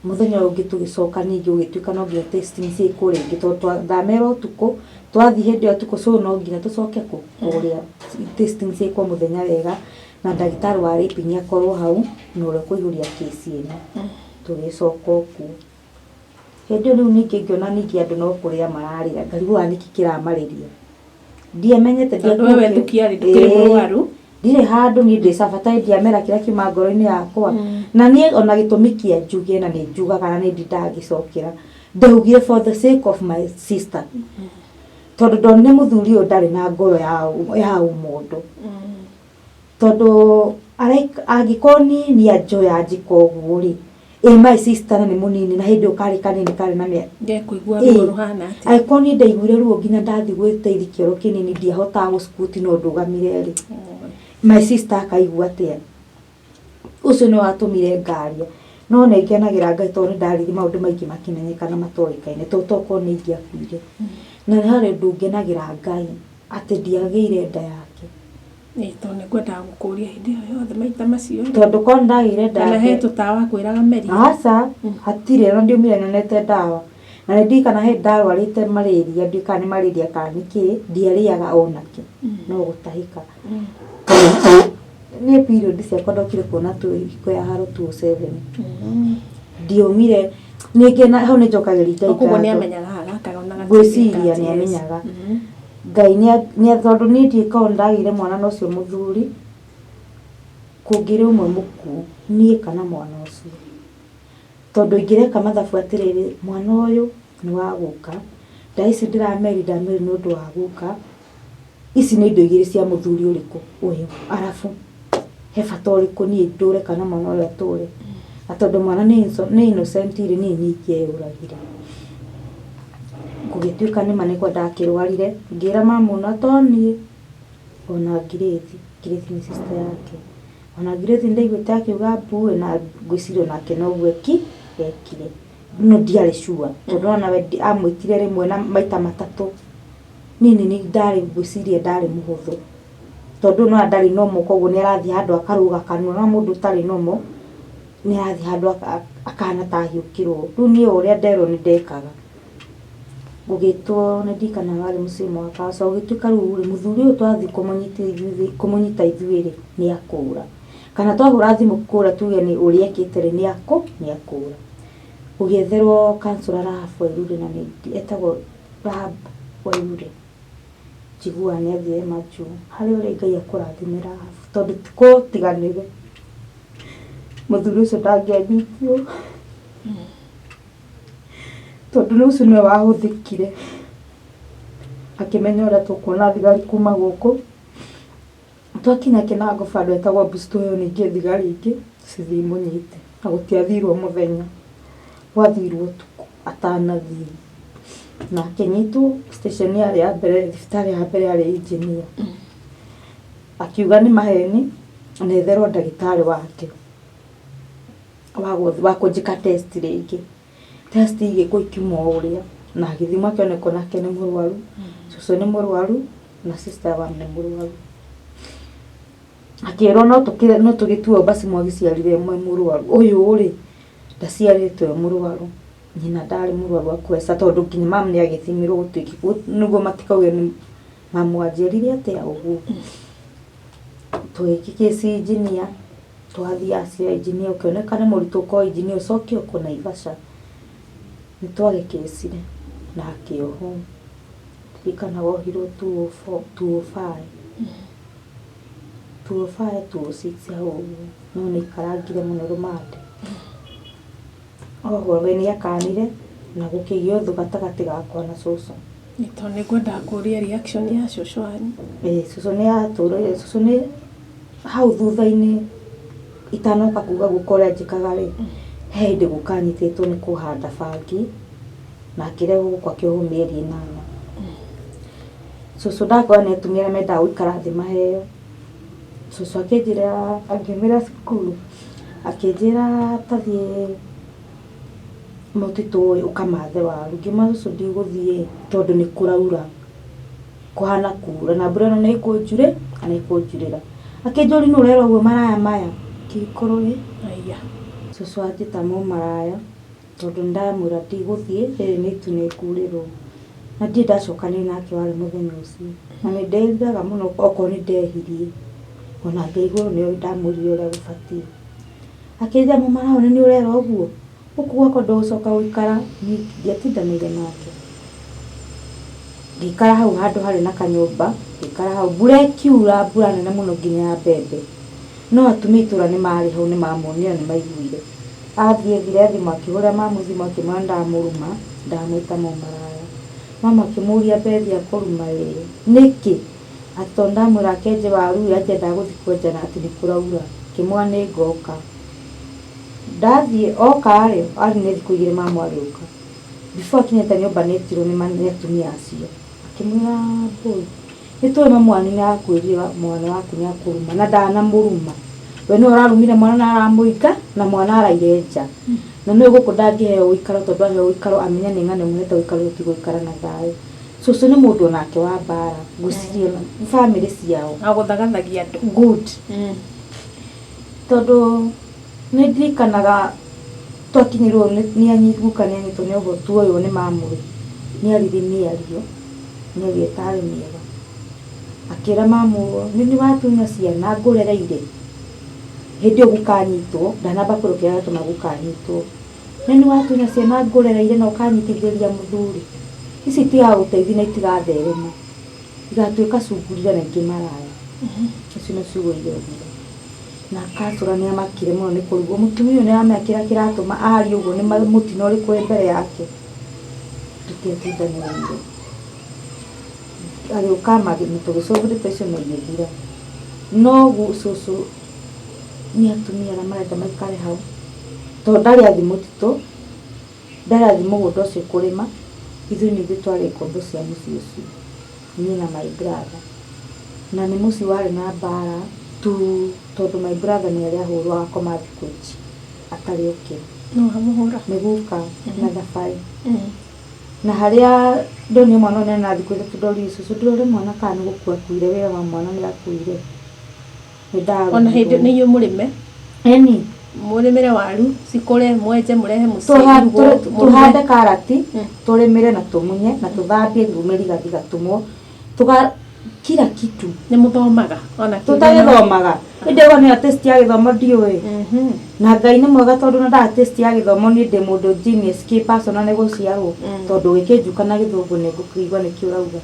Speaker 2: Mũthenya ũyũ ũngĩ tũgĩcoka ningĩ gũgĩtuĩka no nginya testing ciĩkwo rĩngĩ tondũ ndamera ũtukũ, twathiĩ hĩndĩ ĩyo ũtukũ so no nginya tũcoke kũ? Kũrĩa testing ciĩkwo mũthenya wega na ndagĩtarĩ wa raping akorwo hau na ũrĩa ũkũihũria kĩci ĩno. Tũgĩcoka o kuo. Hĩndĩ ĩyo rĩu ningĩ ngĩona ningĩ andũ no kũrĩra mararĩra ngarigwo haha nĩkĩ kĩramarĩria. Ndiamenyete
Speaker 3: Tondũ we wethukia rĩ ndũkĩrĩ mũrwaru.
Speaker 2: Ndirĩ handũ niĩ ndĩ caba ta ndiamera kĩrĩa kiuma ngoro-inĩ yakwa. Na niĩ ona gĩtũmi kĩa njuge na nĩ njugaga na nĩ ndindaga ngĩcokera. Ndaugire for the sake of my sister. Tondũ ndonire mũthuri ũyũ ndarĩ na ngoro ya ũmũndũ. Tondũ angĩkorwo niĩ nĩ anjoya njĩka ũguo rĩ, ĩ my sister na nĩ mũnini na hĩndĩ ĩyo karĩ kanini karĩ na mĩaka.
Speaker 3: Ngekũigua ruo rũhana atĩa?
Speaker 2: Angĩkorwo niĩ ndaiguire ruo nginya ndathiĩ gwĩteithia kĩoro kĩnini ndiahotaga gũscoot no ndũgamire rĩ. My sister akaigua atĩa? Ũcio nĩ watũmire ngaria. No nĩ ngenagĩra Ngai tondũ nĩ ndaririe maũndũ maingĩ makĩmenyekana matoĩkaine tondũ tokorwo nĩ ingĩakuire. Na nĩ harĩ ũndũ ngenagĩra Ngai atĩ ndiagĩire nda yake.
Speaker 3: Ĩĩ tondũ nĩ ngwendaga gũkũria hĩndĩ ĩyo yothe maita macio.
Speaker 2: Tondũ korwo nĩ ndagĩire nda
Speaker 3: Kana he
Speaker 2: yake.
Speaker 3: tũtawa kwĩraga meria.
Speaker 2: Aca, hatirĩ ona ndiumire nyonete ndawa. Na nĩ ndirikana hĩndĩ ndarwarĩte malaria ndiũĩ kana nĩ malaria kana nĩ kĩ, ndiarĩaga ona kĩ, no gũtahĩka. Niĩ period ciakwa ndokire kuona hingo ya haro 2007. Ndiaumire, nĩ hau nĩ njokagĩria Ngai
Speaker 3: Koguo nĩ
Speaker 2: ngatho.
Speaker 3: amenyaga gaka ona gatirĩ
Speaker 2: Ngwĩciria
Speaker 3: yes.
Speaker 2: nĩ amenyaga. Ngai nĩ tondũ niĩ ndikorwo ndagĩire mwana na ũcio mũthuri, kũngĩrĩ ũmwe mũkuũ, niĩ kana mwana ũcio. Tondũ ingĩreka mathabu atĩrĩrĩ, mwana ũyũ nĩ wa gũka, nda ici ndĩrameri ndameri nĩ ũndũ wa gũka, ici nĩ indo igĩrĩ cia mũthuri ũrĩkũ ũyũ, arabu he bata ũrĩkũ niĩ ndũre kana mwana ũyũ atũre. Na tondũ mwana nĩ innocent rĩ, niĩ nĩ ingĩeyũragire. Gũgĩtuĩka nĩma nĩkwa ndakĩrwarire, ngĩra mamu ona to niĩ, ona ngirĩthi. Grace nĩ sister yake. Ona Grace nĩndaiguĩte akiuga mbu na ngwĩciria onake noguo ekire. No ndiarĩ sure tondũ ona we amwĩtire rĩmwe na maita matatũ. Niĩ nĩ ndarĩ ngwĩciria ndarĩ mũhũthũ. Tondũ no ndarĩ normal koguo nĩ arathiĩ handũ akarũga kanua no mũndũ ũtarĩ normal nĩ arathiĩ handũ akahana ta ahiũkĩrwo. Rĩu niĩ o ũrĩa nderwo nĩ ndekaga. Gũgĩtwo nĩ ndirikanaga warĩ mũciĩ mwaka so gũgĩtuĩka rĩu rĩ mũthuri ũyũ twathiĩ kũmũnyita ithuĩ rĩ nĩ akũra. Kana twahũra thimũ kũrĩa tuge nĩ ũrĩa ekĩte rĩ nĩ akũra. Gũgĩetherwo councillor Rahab Wairuri na nĩ etagwo Rahab Wairuri. Njiguaga nĩ athire majuu. Harĩa ũrĩ Ngai akũrathime Rahab tondũ korwo tiga nĩwe mũthuri ũcio ndangĩanyitirwo. Tondũ rĩu ũcio nĩwe wahũthĩkire akĩmenya ũrĩa tũkuona thigari kuma gũkũ. Twakinya Kĩnango bado etagwo Busto ĩyo ningĩ thigari ingĩ cithiĩ imũnyite. Na gũtiathirwo mũthenya, gwathirwo ũtukũ atanathiĩ. Na akĩnyitwo station yarĩ ya mbere, thibitarĩ ya mbere yarĩ engineer. Akiuga nĩ maheni na etherwo ndagĩtarĩ wake wa kũnjĩka test rĩngĩ. Test igĩkwo ikiuma o ũrĩa na agĩthimwo akĩoneka onake nĩ mũrwaru, cũcũ nĩ mũrwaru na sister wa nĩ mũrwaru. Akĩrwo no tũgĩtue basi mwagĩciarire mwĩ mũrwaru. Ũyũ rĩ ndaciarĩtwo e mũrwaru, nyina ndarĩ mũrwaru akũheca tondũ nginya mamu nĩ agĩthimirwo gũtuĩke nĩguo matikauge nĩ mamu wanjiarire atĩa ũguo. Tũgĩkĩ engineer, twathiĩ acia engineer ũkĩoneka nĩ mũritũ ũkorwo engineer ũcoke ũkũ Naivasha. Nĩ twagĩkĩcire na akĩohwo. Ndirikanaga ohirwo 204, 205. 205, 206 hau ũguo. No nĩ aikarangire mũno rũmande. Ohwo we nĩ akanire na gũkĩgĩa ũthũ gatagatĩ gakwa na cũcũ.
Speaker 3: Nĩ tondũ nĩ ngwendaga kũũria reaction ya cũcũ wanyu.
Speaker 2: Ĩĩ cũcũ nĩ atũrire, cũcũ nĩ hau thutha-inĩ itanoka kuga guka ũrĩa anjĩkaga rĩ, he hĩndĩ guka anyitĩtwo nĩ kũhanda bangi na akĩrehwo gũkũ akĩohwo mĩeri 8. Cũcũ ndakora nĩ atumia arĩa mendaga gũikara thĩ maheo. Cũcũ akĩnjĩra angiumĩra cukuru akĩnjĩra tathiĩ mũtitũ ũyũ ũkamathe waru. Ngĩmwĩra cũcũ ndigũthiĩ tondũ nĩ kũraura, kũhana kura na mbura ĩno nĩ ĩkũnjurĩra. Akĩnjũria nũ ũrera ũguo maraya maya? Ngĩkorwo ĩ
Speaker 3: Aya.
Speaker 2: Cũcũ anjĩta mũmaraya tondũ nĩndamwĩra ndigũthiĩ rĩrĩ nĩ itu nĩngurĩrwo. Na ndirĩ ndacokanĩria nake warĩ mũthenya ũcio. Na nĩ ndĩriraga mũno okorwo nĩ ndehirie. Ona Ngai igũrũ nĩoĩ ndamwĩrire ũrĩa gũbatiĩ. Akĩnjĩra mũmaraya ũyũ nĩ ũrera ũguo? Gũkũ gwakwa ndũgũcoka gũikara. Niĩ ndiatindanĩire nake. Ngĩikara hau handũ harĩ na kanyũmba, ngĩikara hau. Mbura ĩkiura mbura nene mũno nginya ya mbembe. No atumia a itũra nĩ marĩ hau nĩ mamuonire na nĩ maiguire. Athiĩ ethire thimũ akĩhũrĩra mamu thimũ akĩmwĩra ndamũruma, ndamwĩta mũmaraya. Mamu akĩmũria Bethi akũruma ĩĩ. Nĩkĩ? Atĩ tondũ ndamwĩra akenje waru ĩ angĩendaga gũthiĩ kwenja na atĩ nĩ kũraura. Ngĩmwĩra nĩ ngoka. Ndathiĩ oka rĩ, arĩ nĩ thikũ igĩrĩ mamu agĩũka. Before akinyĩte nyũmba nĩ etirwo nĩ atumia acio. Akĩmwĩra Mbũi, nĩ tũĩ mamu wanyu nĩ arakwĩrire mwana waku nĩ akũruma na ndanamũruma. We nĩwe ũrarumire mwana na aramũinga na mwana araire nja. Na nĩũĩ gũkũ ndangĩheo ũikaro tondũ aheo ũikaro amenye nĩ ng'ano ĩmũhete ũikaro tũtigũikara na thayũ. Cũcũ nĩ mũndũ onake wa mbara ngwĩciria bamĩrĩ ciao.
Speaker 3: Agũthagathagia andũ.
Speaker 2: Good. Tondũ nĩ ndirikanaga twakinyĩrwo nĩ guka nĩ anyitwo nĩ ũguo tuoywo nĩ mamu rĩ, nĩ aririe mĩario, mĩario ĩtarĩ mĩega. Akĩra mamu nĩ niĩ watunya ciana ngũrereire. Hĩndĩ ĩyo guka anyitwo, ndanamba kwĩrwo kĩrĩa gĩatũma guka anyitwo. Nĩ niĩ watunya ciana ngũrereire na ũkanyitithĩria mũthuri. Ici itigagũteithia na itigatherema. Igatuĩka cungurira na ingĩ maraya. Icio nĩ ciugo iria augire. Na akacũra nĩ amakire mũno nĩ kũrigwo mũtumia ũyũ nĩ aramenya kĩrĩa kĩratũma arie ũguo nĩ mũtino ũrĩkũ wĩ mbere yake. Tũtiatindanĩire. Agĩũka na tũgĩsolve ndeto icio na igĩthira. No cũcũ nĩ atumia arĩa marenda maikare hau. Tondũ ndarĩ athiĩ mũtitũ, ndarĩ athiĩ mũgũnda ũcio kũrĩma, ithuĩ nĩ ithuĩ twarĩ ngombo cia mũciĩ ũcio. Niĩ na my brother. Na nĩ mũciĩ warĩ na mbara tu tondũ my brother nĩ arĩ ahũrwo agakoma thikũ ici atarĩ okĩra.
Speaker 3: No amũhũra.
Speaker 2: Nĩ guka na thabarĩ. Na harĩa ndonire mwana ũyũ na thikũ 3 ndorire cũcũ ndũrore mwana kana nĩ gũkua akuire wĩra wa mwana nĩ akuire. Nĩ ndarũmirwo.
Speaker 3: Ona hĩndĩ nĩ inyuĩ mũrĩme.
Speaker 2: Ĩni.
Speaker 3: Mũrĩmĩre waru cikũre mwenje mũrehe mũciĩ irugwo mũruge.
Speaker 2: Tũhande karati tũrĩmĩre na tũmunye na tũthambie rume rigathi gatumwo tuga kila kitu.
Speaker 3: Nĩ mũthomaga ona
Speaker 2: Tũtagĩthomaga. Ĩndĩ ĩyo nĩyo test ya gĩthomo ndiũĩ. Na Ngai nĩ mwega tondũ na ndaga test ya gĩthomo niĩ ndĩ mũndũ genius kĩ personal nĩ gũciarwo tondũ ũgĩkĩnjuka na gĩthũngũ nĩ ngũkĩigua nĩkĩ ũrauga.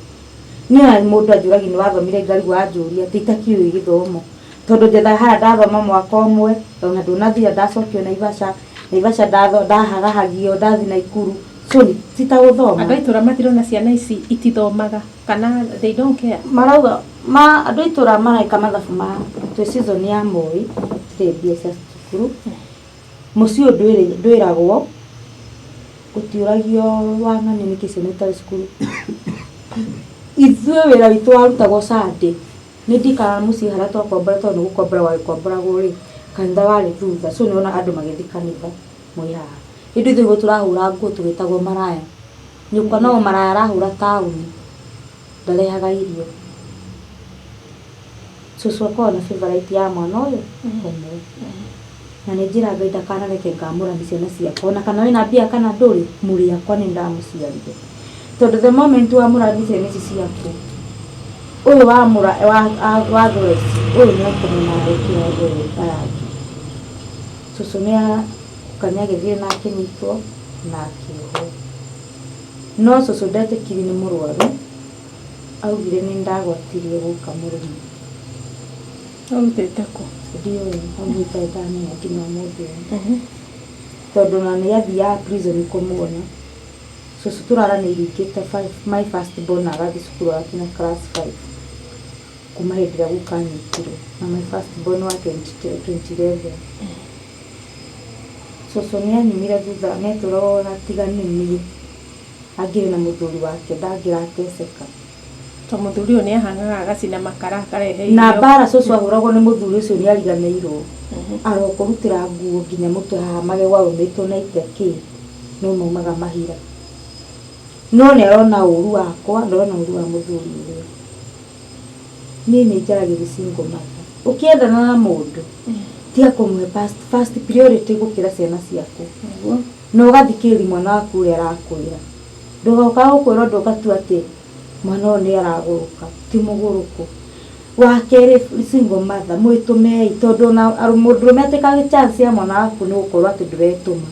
Speaker 2: Niĩ ona mũndũ anjũragia nĩ wathomire ngarigwo anjũria atĩ itakĩũĩ gĩthomo. Tondũ njethaga harĩa ndathoma mwaka ũmwe ona ndũnathira ndacokio Naivasha, Naivasha ndaharahagio ndathi Naikuru. So ti ta gũthoma.
Speaker 3: Andũ a itũra matirona ciana ici itithomaga kana they don't care.
Speaker 2: Marauga ma andũ a itũra mareka mathabu ma twĩ season ya Moi gũtirĩ mbia cia cukuru. Mũciĩ ũyũ ndwĩragwo gũtiũragio wang'ania nĩkĩ ciana itarĩ cukuru. Ithuĩ wĩra witũ warutagwo Sunday. Nĩ ndikaraga mũciĩ harĩa twakombora tondũ nĩ gũkombora gwagĩkomboragwo rĩ, kanitha warĩ thutha so nĩ wonaga andũ magĩthiĩ kanitha mwĩ haha. Ĩndĩ ithuĩ nĩguo tũrahũra nguo tũgĩtagwo maraya. Nyũkwa no maraya arahũra taũni ndarehaga irio. Cũcũ akoragwo na favourite ya mwana ũyũ ũmwe. Na nĩ njĩra Ngai ndakanareke ngamũrani ciana ciakwa ona kana wĩna mbia kana ndũrĩ mũrĩ akwa nĩ ndamũciarire. Tondũ the moment wamũrani ciana ici ciaku ũyũ wamũra wathũra ici ũyũ nĩ ekũmena gũkĩra ũyũ aya angĩ. Cũcũ nĩ guka nĩ agĩthire na akĩnyitwo na akĩohwo. No cũcũ ndetĩkirie nĩ mũrwaru augire nĩ ndagwatirie guka mũrimũ.
Speaker 3: Ũrutĩte kũ?
Speaker 2: Ndiũĩ hau niĩ itarĩ ndamenya nginya ũmũthĩ ũyũ. Tondũ ona nĩ athiaga prison kũmuona. Cũcũ tũraranĩirie ingĩte my first born agathiĩ cukuru agakinya class 5 kuma hĩndĩ ĩrĩa guka anyitirwo na my first born wa 2011. Cũcũ nĩ anyumire thutha nĩ atũraga tiga nĩ niĩ angĩrĩ na mũthuri wake ndangĩrateceka.
Speaker 3: To mũthuri ũyũ nĩ ahang'aga agacina makara akarehe irio.
Speaker 2: Na mbara cũcũ ahũragwo nĩ mũthuri ũcio nĩ ariganĩirwo. Arokũrutĩra nguo nginya mũtwe haha magego arũmĩtwo na ite kĩ no maumaga mahira. No nĩ arona ũru wakwa ndarona ũru wa mũthuri ũrĩa. Niĩ nĩ njaragĩria single mother. Ũkĩendana na mũndũ tiga kũmũhe first priority gũkĩra ciana ciaku. Na ũgathikĩrĩria mwana waku ũrĩa arakwĩra. Ndũgokaga gũkwĩra ũndũ ũgatua atĩ mwana ũyũ nĩ aragũrũka, ti mũgũrũku. Wa kerĩ single mother mwĩtũmei tondũ ona mũndũrũme atĩkaga chance ya mwana waku nĩ gũkorwo atĩ ndũretũma.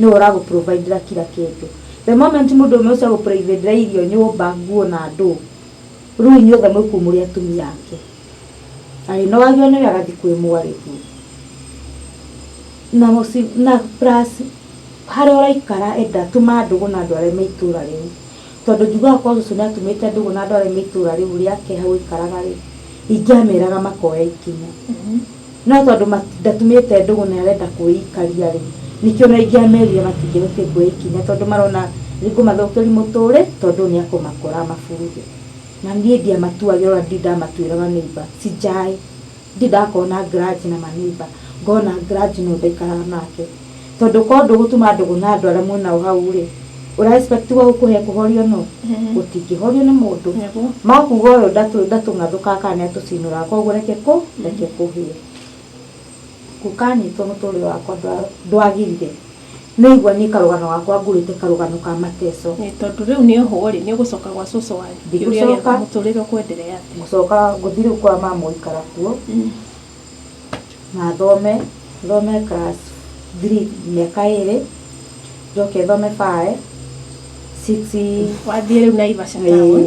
Speaker 2: Nĩwe ũragũ provide kila kĩndũ. The moment mũndũrũme ũcio agũ provide irio, nyũmba, nguo na ndũ, rĩu inyuothe mwĩ kũu mũrĩ atumia ake. Arĩnogagio nĩwe agathiĩ kwĩ mwarĩguo. Na na plus harĩa ũraikara enda tũma ndũgũ na andũ arĩa me itũra rĩu. Tondũ njugaga korwo cũcũ nĩ atumĩte ndũgũ na andũ arĩa me itũra rĩu rĩake hau aikaraga rĩ, ingĩameraga makoya ikinya. No tondũ ndatumĩte ndũgũ na arenda kwĩikaria rĩ, nĩkĩo ona ingĩamerire matingĩhotire kuoya ikinya tondũ marona nĩngũmathũkĩria mũtũrĩre tondũ nĩ akũmakora amaburuge. Na niĩ ndiamatuagĩra ona ndirĩ ndamatuĩra maneighbour, sijai. Ndirĩ ndakorwo na grudge na maneighbour, ngona grudge no ndaikaraga nake. Tondũ korwo ndũgũtuma ndũgũ na andũ arĩa mwĩnao hau rĩ, ũra expect gũkũhe kũhorio no? Gũtingĩhorio nĩ mũndũ. Makuga ũyũ ndatũng'athũkaga kana nĩ atũcinũraga koguo reke reke kũhĩe. Guka anyitwo mũtũrĩre wakwa ndwagĩrire. Nĩ igua niĩ karũgano gakwa ngũrĩte karũgano ka mateco.
Speaker 3: Nĩ tondũ rĩu nĩ ohwo rĩ, nĩ ũgũcoka gwa cũcũ wanyu.
Speaker 2: Ndigũcoka.
Speaker 3: Mũtũrĩre ũkwenderea atĩa?
Speaker 2: Ngũcoka ngũthiĩ rĩu kwa mama ũikara kuo. Na thome, thome class 3 mĩaka ĩrĩ, njoke thome 5, 6.
Speaker 3: Wathiĩ rĩu Naivasha town.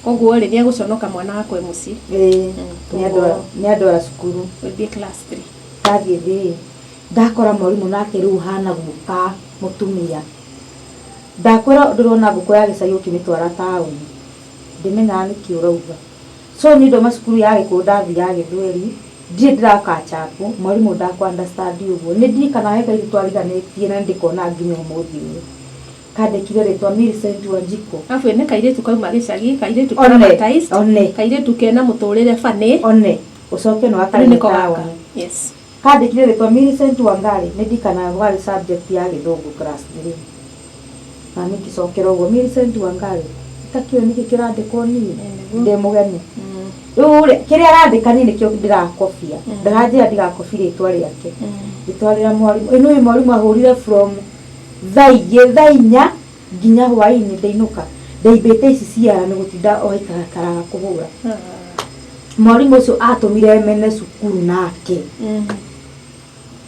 Speaker 3: Koguo rĩ, nĩ egũconoka mwana wakwa e mũciĩ.
Speaker 2: Ĩĩ, nĩ andwara cukuru.
Speaker 3: Ũthiĩ class 3.
Speaker 2: Ndathiĩ 3. Ndakora mwarimũ nake rĩu ũhana guka mũtumia. Ndakwĩra ndũrona ngũkũ ya gĩcagi ũkĩmĩtwara taũni. Ndĩmenyaga nĩkĩ ũrauga. So niĩ ndauma cukuru ya Gĩkũyũ ndathiĩ ya Gĩthweri, ndirĩ ndĩra catch up, mwarimũ ndakũ understand ũguo. Nĩ ndirikanaga he kairĩtu twariganĩtie na nĩ ndĩkona nginya ũmũthĩ ũyũ. Kandĩkire rĩtwa Millicent Wanjiku.
Speaker 3: Abu nĩ kairĩtu kauma gĩcagi, kairĩtu
Speaker 2: One,
Speaker 3: traumatized,
Speaker 2: one.
Speaker 3: Kairĩtu kena mũtũrĩre bani.
Speaker 2: One ũcoke no
Speaker 3: Rĩu
Speaker 2: akarĩ
Speaker 3: nĩko gaka.
Speaker 2: taũni.
Speaker 3: Yes.
Speaker 2: Kandĩkire rĩtwa Millicent Wangari. Nĩ ndikanaga gwarĩ subject ya Gĩthũngũ class 3, na niĩ ngĩcokera ũguo Millicent Wangari, itakĩũĩ nĩkĩ kĩrandĩkwo niĩ.
Speaker 3: Nĩguo.
Speaker 2: Ndĩ mũgeni. Rĩu rĩ, kĩrĩa arandĩka niĩ nĩkĩo ndĩrakobia. Ndaranjĩra ndigakobi rĩtwa rĩake. Ngĩtwarĩra mwarimũ ĩno ĩ mwarimũ ahũrire from thaa igĩ thaa inya nginya hwaĩ-inĩ. Ndainũka ndaimbĩte ici ciara nĩ gũtinda o aikaraga kũhũra. Mwarimũ ũcio atũmire mene cukuru nake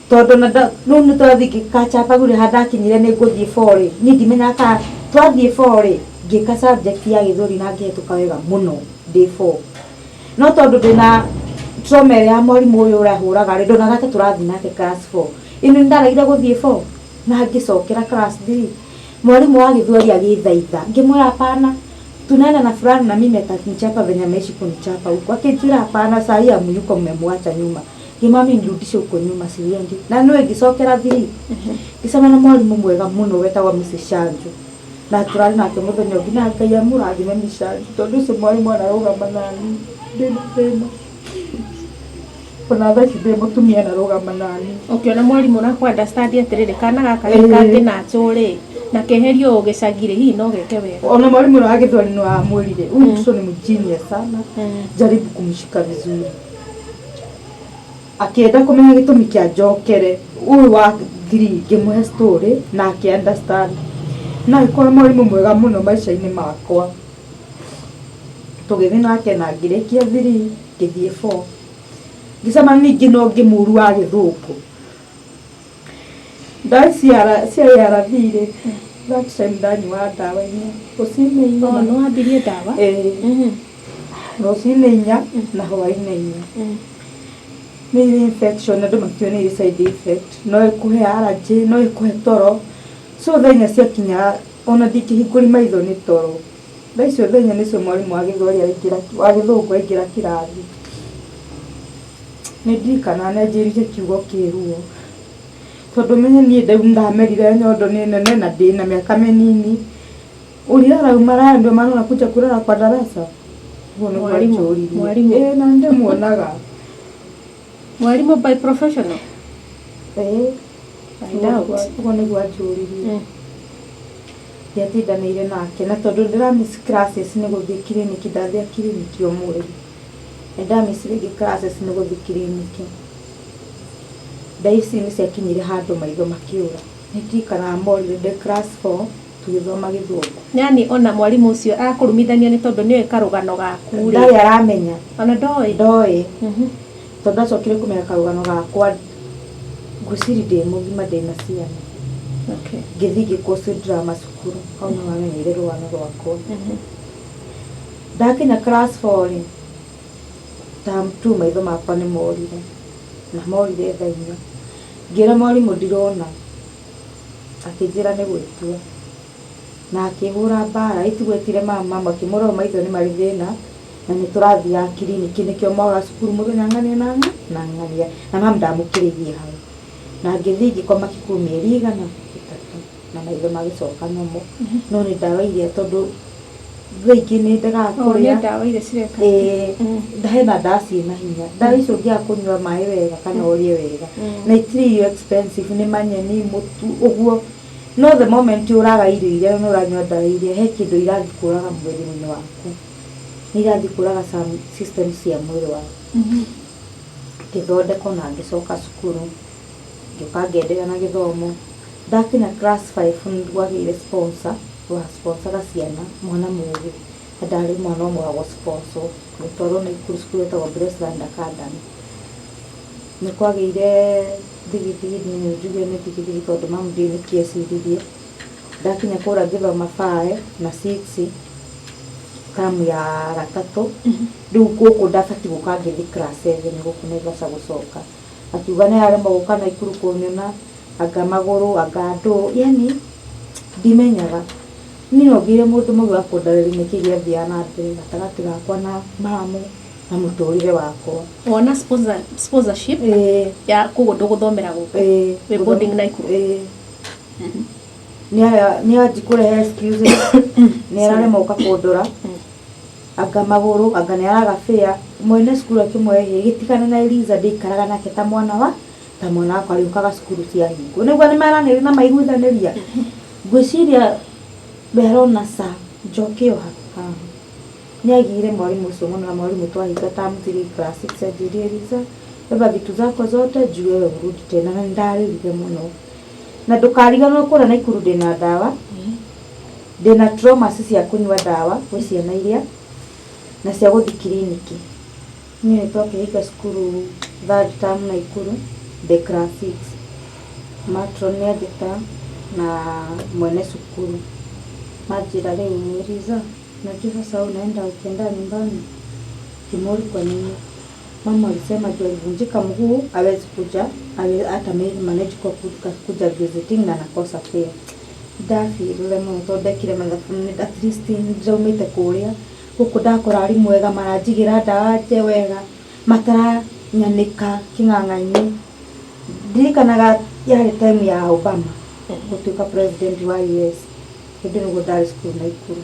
Speaker 2: tondũ na rĩu nĩ twathiĩ ngĩkachapa gure handakinyire nĩ ngũthiĩ four rĩ, niĩ ndimenyaga kana twathiĩ four rĩ, ngĩka subject ya Gĩthweri na ngĩhetũka wega mũno ndĩ four, no tondũ ndĩna trauma ĩrĩa ya mwarimũ ũyũ ũrahũraga rĩ, ndonaga ta tũrathiĩ nake class four. Ĩno nĩ ndaregire gũthiĩ four na ngĩcokera class three. Mwarimũ wa Gĩthweri agĩthaitha, ngĩmwĩra hapana, tunaenda na fulani na mimi atanichapa venye ameishi kunichapa huko. Akĩnjĩra hapana, saa hii amuyuko mmemwacha nyuma. Ngĩmwĩra mimi nirudishe huko nyuma siendi. Na nĩ ngĩcokera three, ngĩcemania na mwarimũ mwega mũno wetagwo Mrs. Shanju, na tũrarĩ nake mũthenya ũngĩ, na Ngai amũrathime Mrs. Shanju, tondũ ũcio mwarimũ anarũgama nani ndĩna thĩna, ona thaa ici ndĩ mũtumia anarũgama nani.
Speaker 3: Ũkĩona mwarimũ na kũ understand atĩrĩrĩ, kana gaka nĩ kangĩnachwo rĩ na keherio ũũ gĩcagi rĩ, hihi no geke wega.
Speaker 2: Ona mwalimu wa Gĩthweri nĩ wamwĩrire huyu mtoto ni mjinga sana, jaribu kumshika vizuri. Akĩenda kũmenya gĩtũmi kĩa njokere ũyũ wa three, ngĩmũhe story na akĩ understand, na agĩkorwo mwarimũ mwega mũno maica-inĩ makwa. Tũgĩthiĩ nake na ngĩrĩkia three, ngĩthiĩ four, ngĩcemania ningĩ na ũngĩ mũru wa Gĩthũngũ. Ndawa cia cia ARV rĩ, that time ndanyuaga ndawa inya rũcinĩ inya.
Speaker 3: Oh, nĩ wambirie ndawa?
Speaker 2: Ĩĩ. Rũcinĩ inya na hwaĩ-inĩ inya. Nĩ irĩ infection, andũ matiũĩ nĩ irĩ side effect, no ĩkũhe allergy, no ĩkũhe toro. So thaa inya ciakinya ona ndingĩhingũri maitho nĩ toro. Thaa icio thaa inya nĩcio mwarimũ wa Gĩthweri aingĩra, wa Gĩthũngũ aingĩra kĩrathi. Nĩ ndirikanaga nĩ anjĩrire kiugo kĩ ruo, tondũ menye niĩ rĩu ndamerire nyondo nĩ nene na ndĩna mĩaka mĩnini. Ulilala umalaya ndio maana unakuja kulala kwa darasa. Ũguo nĩguo
Speaker 3: Mwarimũ,
Speaker 2: anjũririe.
Speaker 3: Mwarimũ.
Speaker 2: Ĩĩ, na nĩndĩmuonaga.
Speaker 3: Mwarimũ by professional?
Speaker 2: Ĩĩ.
Speaker 3: I doubt.
Speaker 2: Ũguo nĩguo anjũririe. Ndiatindanĩire nake, na tondũ ndĩra miss classes nĩ gũthiĩ kiriniki, ndathia kiriniki o mweri. Nĩ ndamiss rĩngĩ classes nĩ gũthiĩ kiriniki. Ndawa ici nĩ ciakinyire handũ maitho makĩũra. Nĩ ndirikanaga morire ndĩ class four tũgĩthoma Gĩthũngũ.
Speaker 3: Yani ona mwarimũ ũcio akũrumithania nĩ tondũ nĩoĩ karũgano gaku rĩ?
Speaker 2: Ndarĩ aramenya.
Speaker 3: Ona ndoĩ?
Speaker 2: Ndoĩ. Tondũ ndacokire kũmenya karũgano gakwa ngwĩciria ndĩ mũgima, ndĩna ciana. Ngĩthiĩ ngĩkwo drama cukuru, hau nĩho amenyeire rũgano rwakwa. Ndakinya class four rĩ, term two, maitho makwa nĩ morire, na morire thaa inya. Ngĩra mwarimũ ndirona, akĩnjĩra nĩ gwĩtua na akĩhũra mbara ĩtigwetire mama. Mama akĩmũra ũũ, maitho nĩ marĩ thĩna na nĩ tũrathiaga kiriniki, nĩkĩo mwaga cukuru mũthenya ng'ania na ng'a na ng'ania, na mama ndamũkĩrĩirie hau, na ngĩthiĩ ngĩkoma cukuru mĩeri igana 3 na maitho magĩcoka nomo, no nĩ ndawa iria tondũ thaa ingĩ nĩ ndegaga
Speaker 3: Oh, nĩ
Speaker 2: kũrĩa.
Speaker 3: Ndawa iria cireka.
Speaker 2: Ĩĩ, hena ndawa ciĩna hinya. Ndawa icio ũngĩaga kũnyua maĩ wega kana ũrĩe wega, na itirĩ irio expensive, nĩ manyeni, mũtu ũguo, no the moment ũraga irio iria na ũranyua ndawa iria, he kĩndũ irathiĩ kũraga mwĩrĩ-inĩ waku, nĩ irathiĩ kũraga some system cia mwĩrĩ waku. Ngĩthondekwo na ngĩcoka cukuru, ngĩũka ngĩenderea na gĩthomo. Ndakinya class 5 nĩ gwagĩire sponsor wa sponsoraga ciana, mwana mũgĩ, na ndarĩ mwana ũmwe wa gũ sponsor, ngĩtwarwo Naikuru cukuru ĩtagwo Graceland Academy. Nĩ kwagĩire thigithigi, niĩ njuge nĩ thigithigi tondũ mamu ndiũĩ nĩkĩ eciririe. Ndakinya kũrĩa ngĩthoma 5 na 6 tamu ya gatatũ. Rĩu gũkũ ndabatiĩ gũka ngĩthiĩ class 7 gũkũ Naivasha gũcoka, akiuga nĩ aremwo gũka Naikuru kũnyona, anga magũrũ anga ndũ, yani ndimenyaga. Niĩ no ngĩire mũndũ mũgĩ wa kũndarĩria nĩkĩ gĩathiaga na mbere gatagatĩ gakwa na mamu na mũtũrĩre wakwa.
Speaker 3: Wona sponsorship
Speaker 2: Ĩĩ.
Speaker 3: ya koguo ndũgũthomera gũkũ?
Speaker 2: Ĩĩ.
Speaker 3: Wĩ boarding Naikuru?
Speaker 2: Ĩĩ. Nĩ anji kũrehe excuses, nĩ ararema ũka kũndora, anga magũrũ, anga nĩ araga fare. Mwene cukuru akĩmũhe gĩtigane na Eliza, ndĩikaraga nake ta mwana wa ta mwana wakwa, arĩũkaga cukuru ciahingwo nĩguo nĩ maranĩria na maiguithanĩria. Ngwĩciria werona sa njoke o haha nĩ agire mwarimũ ũcio mũno, na mwarimũ twahinga term 3 class 6 anjĩrire, "Eliza, beba vitu zako zote juu wewe urudi tena." Na nĩndarĩrire mũno. Na ndũkariganĩrwo kũrĩa Naikuru ndĩna ndawa, ndĩna traumas cia kũnyua ndawa gwĩ ciana iria na cia gũthiĩ kiriniki. Niĩ nĩ twakĩhinga cukuru third term Naikuru ndĩ class 6. Matron nĩ anjĩta na mwene cukuru, manjĩra, "Rĩu Eliza, unajua sasa unaenda ukienda nyumbani." Kimori, "Kwa nini?" "Mama alisema juu alivunjika mguu hawezi kuja hata manage kwa kuja visiting na anakosa fare." Ndabirire mũno tondũ ndekire mathabu at least ndĩraumĩte kũrĩa gũkũ, ndakora arimũ wega, maranjigĩra ndawa nje wega, mataranyanĩka kĩng'ang'a-inĩ. Ndirikanaga yarĩ time ya Obama gũtuĩka president wa US, hĩndĩ nĩguo ndarĩ cukuru Naikuru.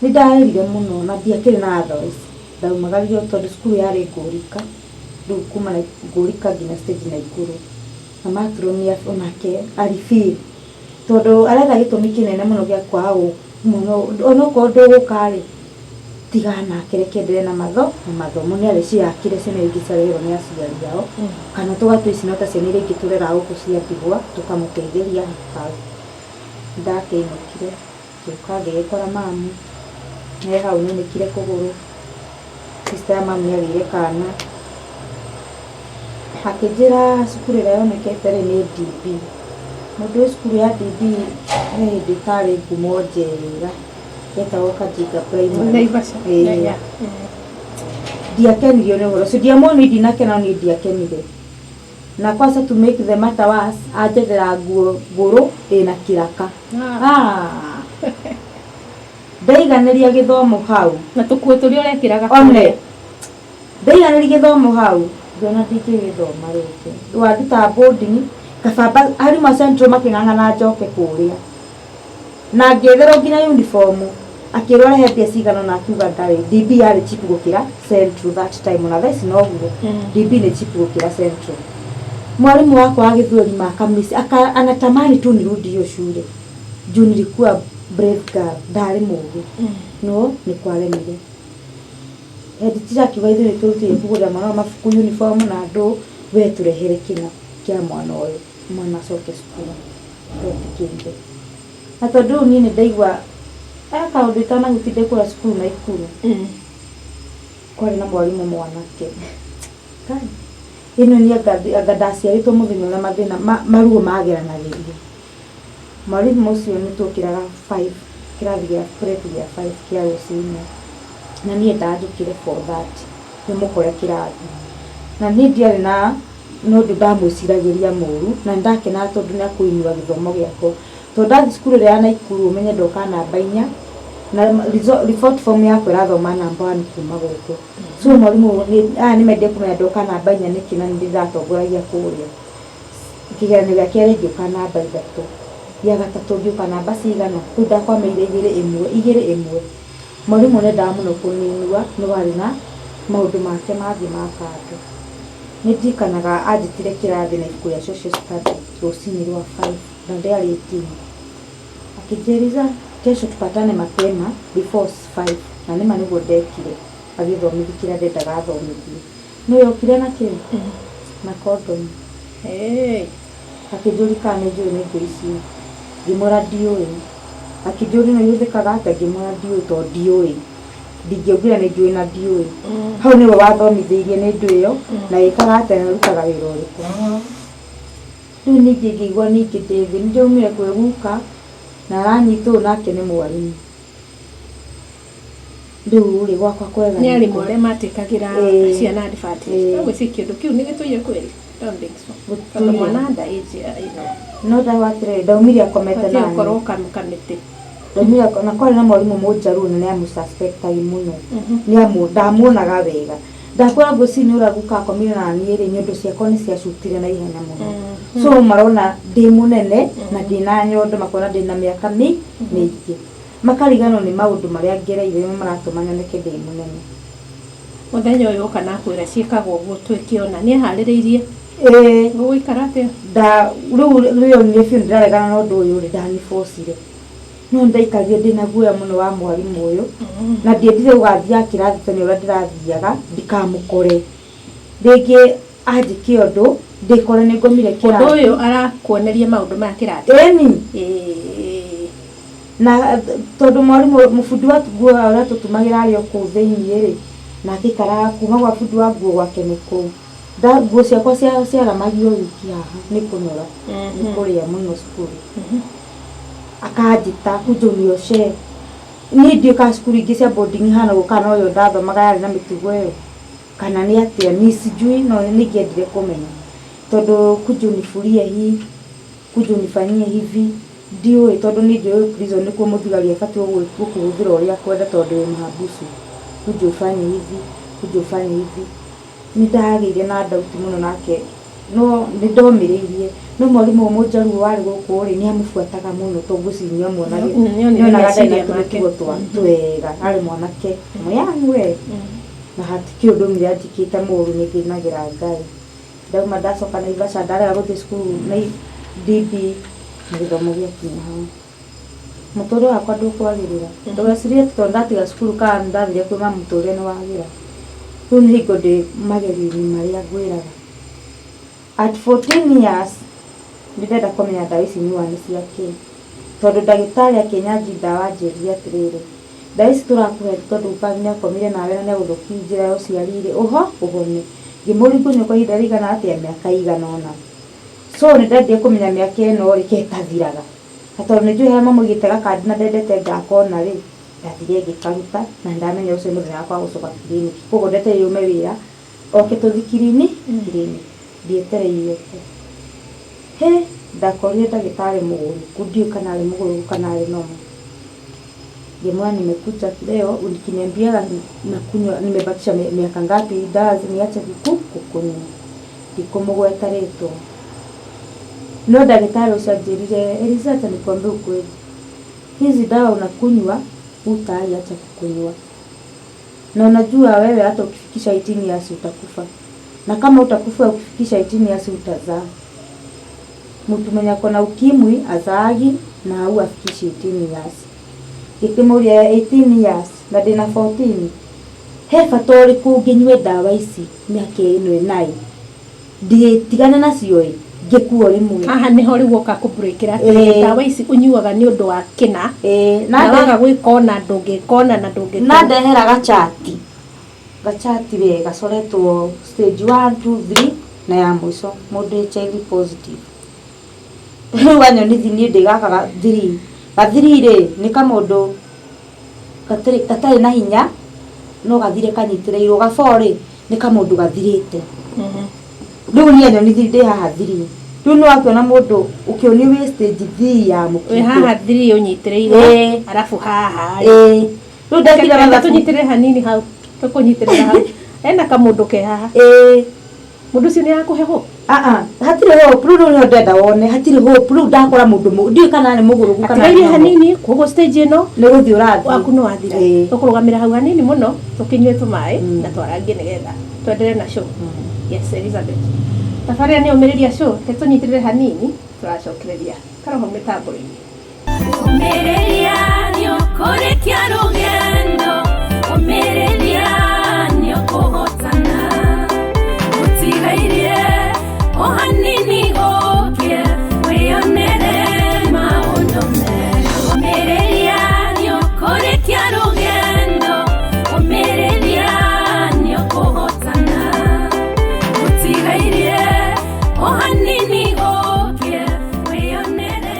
Speaker 2: Nĩ ndarĩrire mũno na ndiakĩrĩ na otherwise. Ndaumagaririo tondũ cukuru yarĩ Ngũrika, rĩu kuma Ngũrika nginya stage Naikuru. Na matron onake alifeel tondũ aretha gĩtũmi kĩnene mũno gĩa kwaga mũno, onokorwo ndũgũka rĩ, tiga nake, reke endelee na mathomo. Nĩ arĩciakire ciana ingĩ ciarĩhĩrwo nĩ aciari ao, kana tũgatua ici no ta ciana iria ingĩ tũreraga gũkũ cia ndigwa, tũkamũteithĩria hau. Ndakĩinũkire, ngĩũka ngĩgĩkora mamu he hau nĩnĩkire kũgũrũ. Sister ya mamu nĩagĩire kana, akĩnjĩra cukuru ĩrĩa yonekete rĩ nĩ DB. Mũndũ wĩ cukuru ya DB he hĩndĩ ĩtarĩ ngumo njega, yetagwo Kajinga Primary.
Speaker 3: Naivasha.
Speaker 2: Ĩĩ.
Speaker 3: Yeah.
Speaker 2: Ndiakenirio nĩ ũhoro ũcio, ndiamwona ndinakena, no niĩ ndiakenire. Na kwanza to make the matter worse, anjethera nguo ngũrũ ĩna kĩraka. Ah. Ndaiganĩria gĩthomo hau.
Speaker 3: Na tũkuo tũrĩa ũrekĩraga
Speaker 2: one
Speaker 3: kũrĩa.
Speaker 2: Ndaiganĩria gĩthomo hau, ngĩona ndingĩgĩthoma rĩngĩ, wanduta boarding kababa arimũ a Central makĩng'ang'ana njoke kũrĩa, na ngĩetherwo nginya uniform, akĩrwo arehe mbia cigana na akiuga ndarĩ. DB yarĩ cheap gũkĩra Central that time, ona thaa ici noguo. DB nĩ cheap gũkĩra Central. Mwalimu wakwa wa Gĩthweri makamisi aka anatamani tu nirudi hiyo shule juu nilikuwa brave girl, ndarĩ mũgĩ, no nĩ kwaremire. Head teacher akiuga, "Ithuĩ nĩ tũrutire kũgũrĩra mwana ũyũ mabuku, uniform na ndũ, we tũrehere kĩng'a kĩa mwana ũyũ, mwana acoke cukuru." Ndetĩkĩrire, na tondũ rĩu niĩ nĩ ndaigua aya kaũndũ itanahutire kũrĩa cukuru Naikuru. Kwarĩ na mwarimũ mwanake. Kai, ĩno nĩ anga ndaciarĩtwo mũthenya ũrĩa mathĩna maruo mageranagĩrio. Mwarimũ ũcio nĩ tuokĩraga 5, kĩrathi gĩa prep gĩa 5 kĩa rũcinĩ, na niĩ ndanjũkire 4:30 ndĩmũkore kĩrathi, na niĩ ndiarĩ na no ũndũ ndamwĩciragĩria mũru, na nĩndakenaga tondũ nĩ akũinua gĩthomo gĩakwa, tondũ ndathiĩ cukuru ĩrĩa ya Naikuru ũmenye ndoka namba 4 na report form yakwa ĩrathoma namba 1 kuma gũkũ. So mwarimũ aya nĩ mendire kũmenya ndoka namba 4 nĩkĩ, na nĩ ndĩratongoragia kũrĩa. Kĩgeranio gĩa kerĩ ngĩũka namba 3, gĩa gatatũ ngĩũka namba cigana, rĩu ndakwamĩire 2 1 2 1. Mwarimũ nĩendaga mũno kũninua, no arĩ na maũndũ make mangĩ ma kando. Nĩ ndirikanaga anjĩtire kĩrathi na ibuku rĩa social study rũcinĩ rwa 5 na ndĩarĩ 18, akĩnjĩra, "Kesho tupatane mapema before 5." Na nĩma nĩguo ndekire, agĩthomithia kĩrĩa ndendaga athomithie. Nĩ yokire na kĩ na condom.
Speaker 3: Hey.
Speaker 2: Akĩnjũria kana nĩ njũĩ nĩ ngũ icio, ngĩmwĩra ndiũĩ. Akĩnjũria no ihũthĩkaga atĩa, ngĩmwĩra ndiũĩ, tondũ ndiũĩ, ndingĩaugire nĩ njũĩ na ndiũĩ. Hau nĩwe wathomithĩirie nĩ ndũ ĩyo na ĩkaga atĩa na ĩrutaga wĩra ũrĩkũ. Rĩu ningĩ ngĩigua ningĩ ndĩ thĩ, nĩ ndĩraumire kwĩ guka na aranyita ũũ, nake nĩ mwarimũ. Rĩu rĩ gwakwa kwega
Speaker 3: nĩ
Speaker 2: nĩ
Speaker 3: arimũ
Speaker 2: kũ?
Speaker 3: Arĩa matĩkagĩra ciana advantage. No gwĩciria kĩndũ kĩu nĩ gĩtũire kweri. Don't think so.
Speaker 2: Gũtũire.
Speaker 3: Tondũ mwana under age
Speaker 2: No ndauga atĩrĩrĩ, ndaumire akomete
Speaker 3: batiĩ
Speaker 2: nani.
Speaker 3: gũkorwo kamĩtĩ.
Speaker 2: Ndaumire na kwarĩ na mwarimũ mũnjaruo na nĩamũsuspectagi mũno, nĩamu ndamuonaga wega. Ndakwĩra ngwĩciria nĩ ũrĩa guka akomire na niĩ rĩ, nyondo ciakwa nĩ ciacutire na ihenya mũno. So marona ndĩ mũnene na ndĩna nyondo, makona ndĩna mĩaka mĩingĩ, makariganwo nĩ maũndũ marĩa ngereire nĩmo maratũma nyoneke ndĩ mũnene.
Speaker 3: Mũthenya ũyũ ũka nakwĩra ciĩkagwo ũguo twĩkĩona nĩ aharĩrĩirie.
Speaker 2: Ĩĩ.
Speaker 3: Gũgũikara atĩa?
Speaker 2: Nda rĩu rĩrĩa onire biũ ndĩraregana na ũndũ ũyũ rĩ, ndanibocire, no ndaikarire ndĩna guoya mũno wa mwarimũ ũyũ, na ndiendire gũgathiaga kĩrathi tene ũrĩa ndĩrathiaga, ndikamũkore rĩngĩ anjĩke ũndũ ndĩkore nĩ ngomire
Speaker 3: Ũndũ
Speaker 2: kĩrathi.
Speaker 3: Ũyũ arakuoneria maũndũ maya kĩrathi?
Speaker 2: Ĩni.
Speaker 3: Ĩĩ.
Speaker 2: Na tondũ mwarimũ mũbundi wa nguo ũrĩa tũtumagĩra arĩ o kũu thĩiniĩ rĩ, na akĩikaraga kuma gwa bundi wa nguo gwake nĩ kũu. Nguo ciakwa ciaramagio wiki haha nĩ kũnora, nĩ kũrĩa mũno cukuru. Akanjĩta, "Kuja unioshe." Niĩ ndiũĩ kana cukuru ingĩ cia boarding ihana ũguo, kana noyo ndathomaga yarĩ na mĩtugo ĩyo kana nĩ atĩa, niĩ sijui, no nĩ ingĩendire kũmenya, tondũ "Kuja unifulie hii, kuja unifanyie hivi", ndiũĩ, tondũ niĩ njũĩ prison nĩkuo mũthigari abatiĩ gũkũhũthĩra ũrĩa akwenda tondũ wĩ mahabusu. "Kuja ufanye hivi, kuja ufanye hivi." Nĩ ndagĩire na doubt mũno nake, no nĩ ndomĩrĩirie. No mwarimũ ũyũ mũnjaruo warĩ gũkũ rĩ, nĩ amũbuataga mũno, tondũ ngwĩciria nĩ amuonaga.
Speaker 3: Nĩonire
Speaker 2: Nĩonaga ndarĩ na
Speaker 3: meciria make.
Speaker 2: tũmĩtugo twa twega, arĩ mwanake mũyangu we, na hatikĩrĩ ũndũ ũmwe anjĩkĩte mũru. Nĩ ngenagĩra Ngai. Ndauma ndacoka Naivasha, ndarega gũthiĩ cukuru na DB, na gĩthomo gĩakinya hau. Mũtũrĩre wakwa ndũkwagĩrĩra. Ndũgecirie atĩ tondũ ndatiga cukuru kana ndathire kwĩ mamu mũtũrĩre nĩ wagĩra. Rĩu nĩ hingo ndĩ magerio-inĩ marĩa ngwĩraga. At 14 years nĩ ndenda kũmenya ndawa ici nyuaga nĩ cia kĩ, tondũ ndagĩtarĩ akĩnyanji ndawa anjĩrire atĩrĩrĩ, "Ndawa ici tũrakũhe tondũ nĩ akomire nawe na nĩ agũthũkirie njĩra ya ũciari rĩ, ũho ũhone." Ngĩmũria, "Ngũnyua kwa ihinda rĩigana atĩa?" Mĩaka ĩigana ũna. So nĩ ndendire kũmenya mĩaka ĩno rĩ, ĩtathiraga, na tondũ nĩ njũĩ harĩa mamũigĩte gakandi na ndendete ngakona rĩ, ndathire ngĩkaruta, na ndamenya ũcio nĩ mũthenya wakwa wa gũcoka kiriniki. Koguo ndetereire ume wĩra oke tũthi kiriniki, ndietereire oke. He ndakorire ndagĩtarĩ mũgũrũku, ndiũĩ kana arĩ mũgũrũku kana arĩ normal. Ngĩmwĩra, "Nimekuja leo ukiniambia nakunywa, nimebakisha miaka ngapi dawa niache kukunywa." Ndikũmũgweta rĩtwa, no ndagĩtarĩ ũcio anjĩrire, "Eliza, acha nikwambie ukweli, hizi dawa unakunywa hutawahi acha kukunywa, na unajua wewe hata ukifikisha 18 years utakufa, na kama utakufa ukifikisha 18 years utazaa. Mtu mwenye ako na ukimwi azaagi na hau afikishi 18 years." Ngĩkĩmũria, "18 years na ndĩna 14, he bata ũrĩkũ ngĩnyue ndawa ici mĩaka ĩno ĩnaĩ ndigĩtigane nacio ĩ ngĩkuo rĩmwe?"
Speaker 3: Haha nĩho rĩu woka kũbreakĩra.
Speaker 2: Ĩĩ.
Speaker 3: Ndawa ici ũnyuaga nĩ ũndũ wa kĩna.
Speaker 2: Ĩĩ,
Speaker 3: na waga gwĩka ona ndũngĩkona na ndũngĩka.
Speaker 2: Na ndehera gachati, gachati we gacoretwo stage 1 2 3 na ya mũico mũndũ HIV positive. Rĩu anyonithi niĩ ndĩ gaka ga 3, ga 3 rĩ, nĩ kamũndũ gatarĩ na hinya no gathire kanyitĩrĩirwo. Ga 4 rĩ, nĩ kamũndũ gathirĩte. Rĩu niĩ anyonithi ndĩ haha 3. Rĩu nĩ wakĩona mũndũ ũkĩonio wĩ stage 3 ya
Speaker 3: Wĩ
Speaker 2: mũkingo.
Speaker 3: Haha 3 ũnyitĩrĩirwo.
Speaker 2: Ĩĩ.
Speaker 3: Arabu haha rĩ.
Speaker 2: Ĩĩ, rĩu ndekire
Speaker 3: Reke
Speaker 2: mathabu.
Speaker 3: Tũnyitĩrĩre hanini hau, tũkũnyitĩrĩra hau ena kamũndũ ke haha.
Speaker 2: Ĩĩ.
Speaker 3: Mũndũ ũcio nĩ akũhe hope?
Speaker 2: Ah, hatirĩ hope. Rĩu nĩho ndenda wone hatirĩ hope. Rĩu ndakora mũndũ ndiũĩ kana nĩ mũgũrũku kana
Speaker 3: Atigairie
Speaker 2: nĩ normal.
Speaker 3: Hanini koguo stage ĩno
Speaker 2: Nĩ gũthiĩ ũrathiĩ.
Speaker 3: Waku nĩ wathira.
Speaker 2: Ĩĩ.
Speaker 3: Tũkũrũgamĩra hau hanini mũno, tũkĩnyue tũmaĩ na twarangie nĩgetha twenderee na show. Yes, Elizabeth, tabarĩra nĩ ũmĩrĩria show. Reke tũnyitĩrĩre hanini, tũracokereria karoho mĩtambo-inĩ.
Speaker 1: Ũmĩrĩria nĩũkũrĩkia rũgendo, ũmĩrĩria nĩũkũhotana, gũtigairie o hanini ũkĩe wĩonere maũndũ mega. Ũmĩrĩria nĩũkũrĩkia rũgendo, ũmĩrĩria nĩũkũhotana, gũtigairie o hanini ũkĩe wĩonere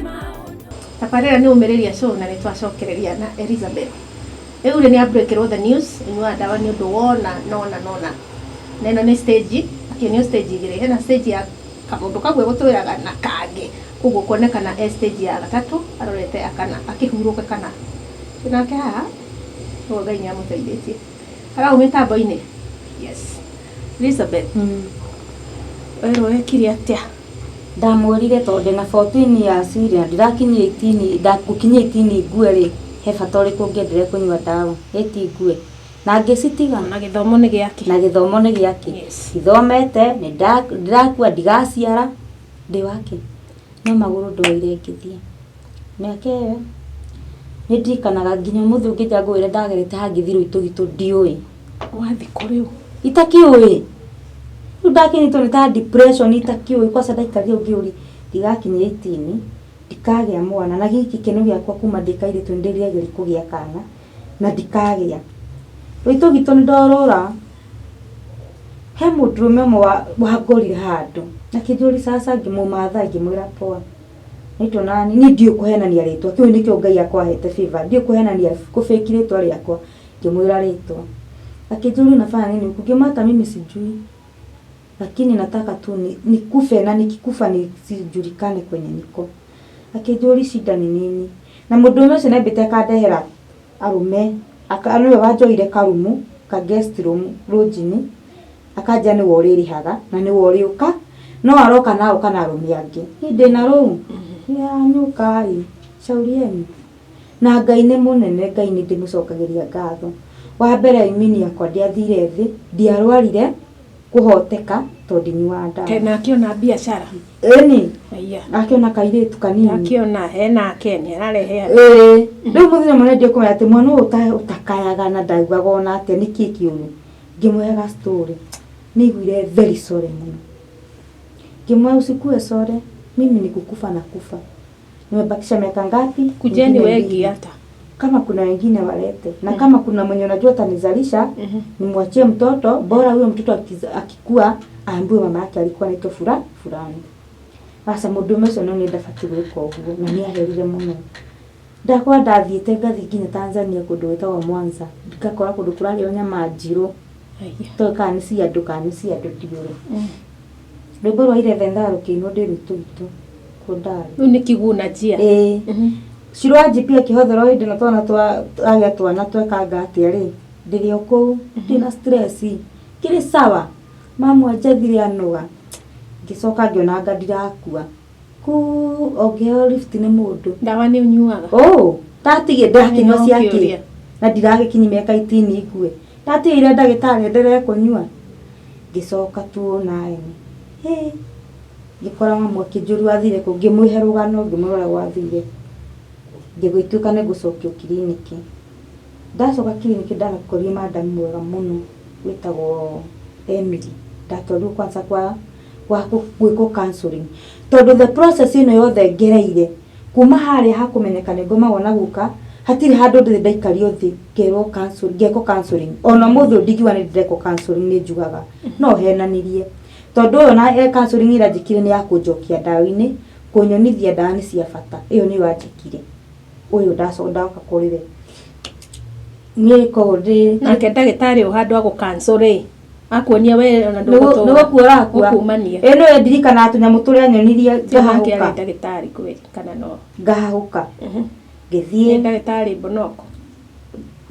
Speaker 1: maũndũ.
Speaker 3: Tabarĩra nĩ ũmĩrĩria show, na nĩ twacokereria na Elizabeth. Rĩu rĩ, nĩ abreakĩrwo the news, ũnyuaga ndawa nĩ ũndũ wona nona nona, na ĩno nĩ stage akĩonio stage igĩrĩ. Hena stage ya kamũndũ kau egũtwĩraga na kangĩ, koguo kuonekana e stage ya gatatũ, arorete akana akĩhurũka kana nake haha. Ũguo Ngai nĩ amũteithĩtie. Harau mĩtambo-inĩ Yes. Elizabeth, werwo wekire atia?
Speaker 2: Ndamwĩrire tondũ ndĩna 14 years rĩ, na ndirakinyia 18, ndagũkinyia 18 ngue rĩ, he bata ũrĩkũ ũngĩenderea kũnyua ndawa ĩti ngue na ngĩcitiga.
Speaker 3: Na gĩthomo nĩ gĩake.
Speaker 2: Na gĩthomo nĩ gĩake.
Speaker 3: Yes.
Speaker 2: Ithomete nĩ ndĩrakua ndigaciara ndĩ wake, no magũrũ ndoire ngĩthiĩ mĩaka ĩyo. Nĩ ndirikanaga nginya ũmũthĩ ũngĩnja ngũwĩre ndagerete hangĩthi rũitũgitũ ndiũĩ.
Speaker 3: Wathi kũ rĩu?
Speaker 2: Itakĩũĩ. Rĩu ndakinyitwo nĩ ta depression itakĩũĩ, kwaca ndaikarire ũngĩũri ndigakinyia 18 ndikagĩa mwana, na gĩkĩ gĩkeno gĩakwa kuma ndĩ kairĩtu nĩ ndĩriragĩria kũgĩa kana na ndikagĩa. Rũitũgitũ nĩ ndorũra, he mũndũrũme ũmwe wangorire handũ akĩnjũria sasa, ngĩmũmatha ngĩmwĩra poa, naitwo nani, niĩ ndiũĩ kũhenania rĩtwa, kĩu nĩkĩo Ngai akwa ahete favor, ndiũĩ kũhenania kũfake rĩtwa rĩakwa. Ngĩmwĩra rĩtwa, akĩnjũria unafanya nini huku, ngĩmwĩra hata mimi sijui, lakini nataka tu nikufe na nikikufa nisijulikane kwenye niko. Akĩnjũria shida ni nini, na mũndũrũme ũcio nĩambĩte akandehera arũme, nĩwe wanjoire karumu ka guest room lodging, akanjĩra nĩwe ũrĩrĩhaga na nĩwe ũrĩũka, no aroka na oka na arũme angĩ, niĩ ndĩna rũu yanyũka rĩ, shauri yenu. Na Ngai nĩ mũnene, Ngai nĩ ndĩmũcokagĩria ngatho. Wa mbere imini yakwa ndiathire thĩ, ndiarwarire kũhoteka tondũ ndinyuaga ndawa.
Speaker 3: Kana akĩona biacara.
Speaker 2: Ĩni.
Speaker 3: Aya.
Speaker 2: Akĩona kairĩtu kanini.
Speaker 3: Akĩona hena ake nĩ ararehe andũ.
Speaker 2: Ĩĩ, rĩu mũthenya ũmwe nĩndie kũmenya atĩ mwana ũyũ ũtakayaga na ndaugaga ona atĩa, nĩkĩ kĩũru. Ngĩmũheaga story, nĩaiguire very sorry mũno. Ngĩmwĩra usikue sorry, mimi ni kukufa na kufa, nimebakisha miaka ngapi?
Speaker 3: Kujeni
Speaker 2: Ingine
Speaker 3: wengi
Speaker 2: mbili.
Speaker 3: Hata.
Speaker 2: Kama kuna wengine walete, na kama kuna mwenye unajua atanizalisha, nimwachie mtoto, bora huyo mtoto akikua aambiwe mama yake alikuwa anaitwa fulani. Sasa mũndũrũme ũcio no nĩ ndabatiĩ gwĩka ũguo, na nĩ aherire mũno. Ndakwa ndathiĩte ngathiĩ nginya Tanzania kũndũ gwĩtagwo Mwanza, ngakora kũndũ kũrarĩo nyama njirũ.
Speaker 3: Aya.
Speaker 2: Toĩ kana nĩ cia andũ kana nĩ cia andũ ndiũĩ. Rwĩmbo rwa 11 thaa rũkĩinwo ndĩ rwitũ kũu ndarĩ.
Speaker 3: Rĩu nĩ kiguna njia.
Speaker 2: Ĩĩ. Shiro wa GP akĩhotherwo hĩndĩ ĩno twana twa agĩa twana twekanga atĩa rĩ, ndĩrĩ o kũu ndĩna stress kĩrĩ sawa, mamu anjathire anoga, ngĩcoka ngĩona anga ndirakua kuu ongĩheo lift nĩ mũndũ.
Speaker 3: Ndawa nĩ ũnyuaga?
Speaker 2: Oh, ndatige ndakĩnyua
Speaker 3: No
Speaker 2: ciake
Speaker 3: kĩũria.
Speaker 2: Na ndiragĩkinyia mĩaka 18 ngue, ndatigire ndagĩtarĩ endelee kũnyua. Ngĩcoka 2009, hĩ, ngĩkora mamu akĩnjũria wathire kũ, ngĩmwĩhe rũgano, ngĩmwĩra ũrĩa gwathire, ngĩgĩtuĩka nĩ ngũcokio kiriniki. Ndacoka kiriniki ndanakorire madam mwega mũno wĩtagwo Emily. Ndatwarirwo kwanza kwa gwĩkwo counseling, tondũ the process ĩno yothe ngereire kuma harĩa hakũmenyeka nĩ ngomagwo na guka, hatirĩ handũ ndĩrĩ ndaikario thĩ ngerwo counseling, ngekwo counseling. Ona ũmũthĩ ũyũ ndingiuga nĩ ndĩrekwo counseling, nĩ njugaga no henanirie, tondũ ũyũ na counseling ĩrĩa njĩkire nĩ ya kũnjokia ndawa-inĩ, kũnyonithia ndawa nĩ cia bata, ĩyo nĩyo anjĩkire. Ũyũ ndacoka ndoka kũrĩ we niĩ korwo ndĩ
Speaker 3: Nake ndagĩtarĩ ũyũ handũ agũ rĩ, akuonia we ona
Speaker 2: nĩ gũkua ũrakua.
Speaker 3: Gũkumania.
Speaker 2: Ĩ nĩwe ndirikanaga tũnyamũ tũrĩa nyonirie.
Speaker 3: Nake arĩ
Speaker 2: Ngahahũka.
Speaker 3: ndagĩtarĩ kweli kana no?
Speaker 2: Ngahahũka.
Speaker 3: Nĩ
Speaker 2: Ngĩthiĩ.
Speaker 3: ndagĩtarĩ Bonoko.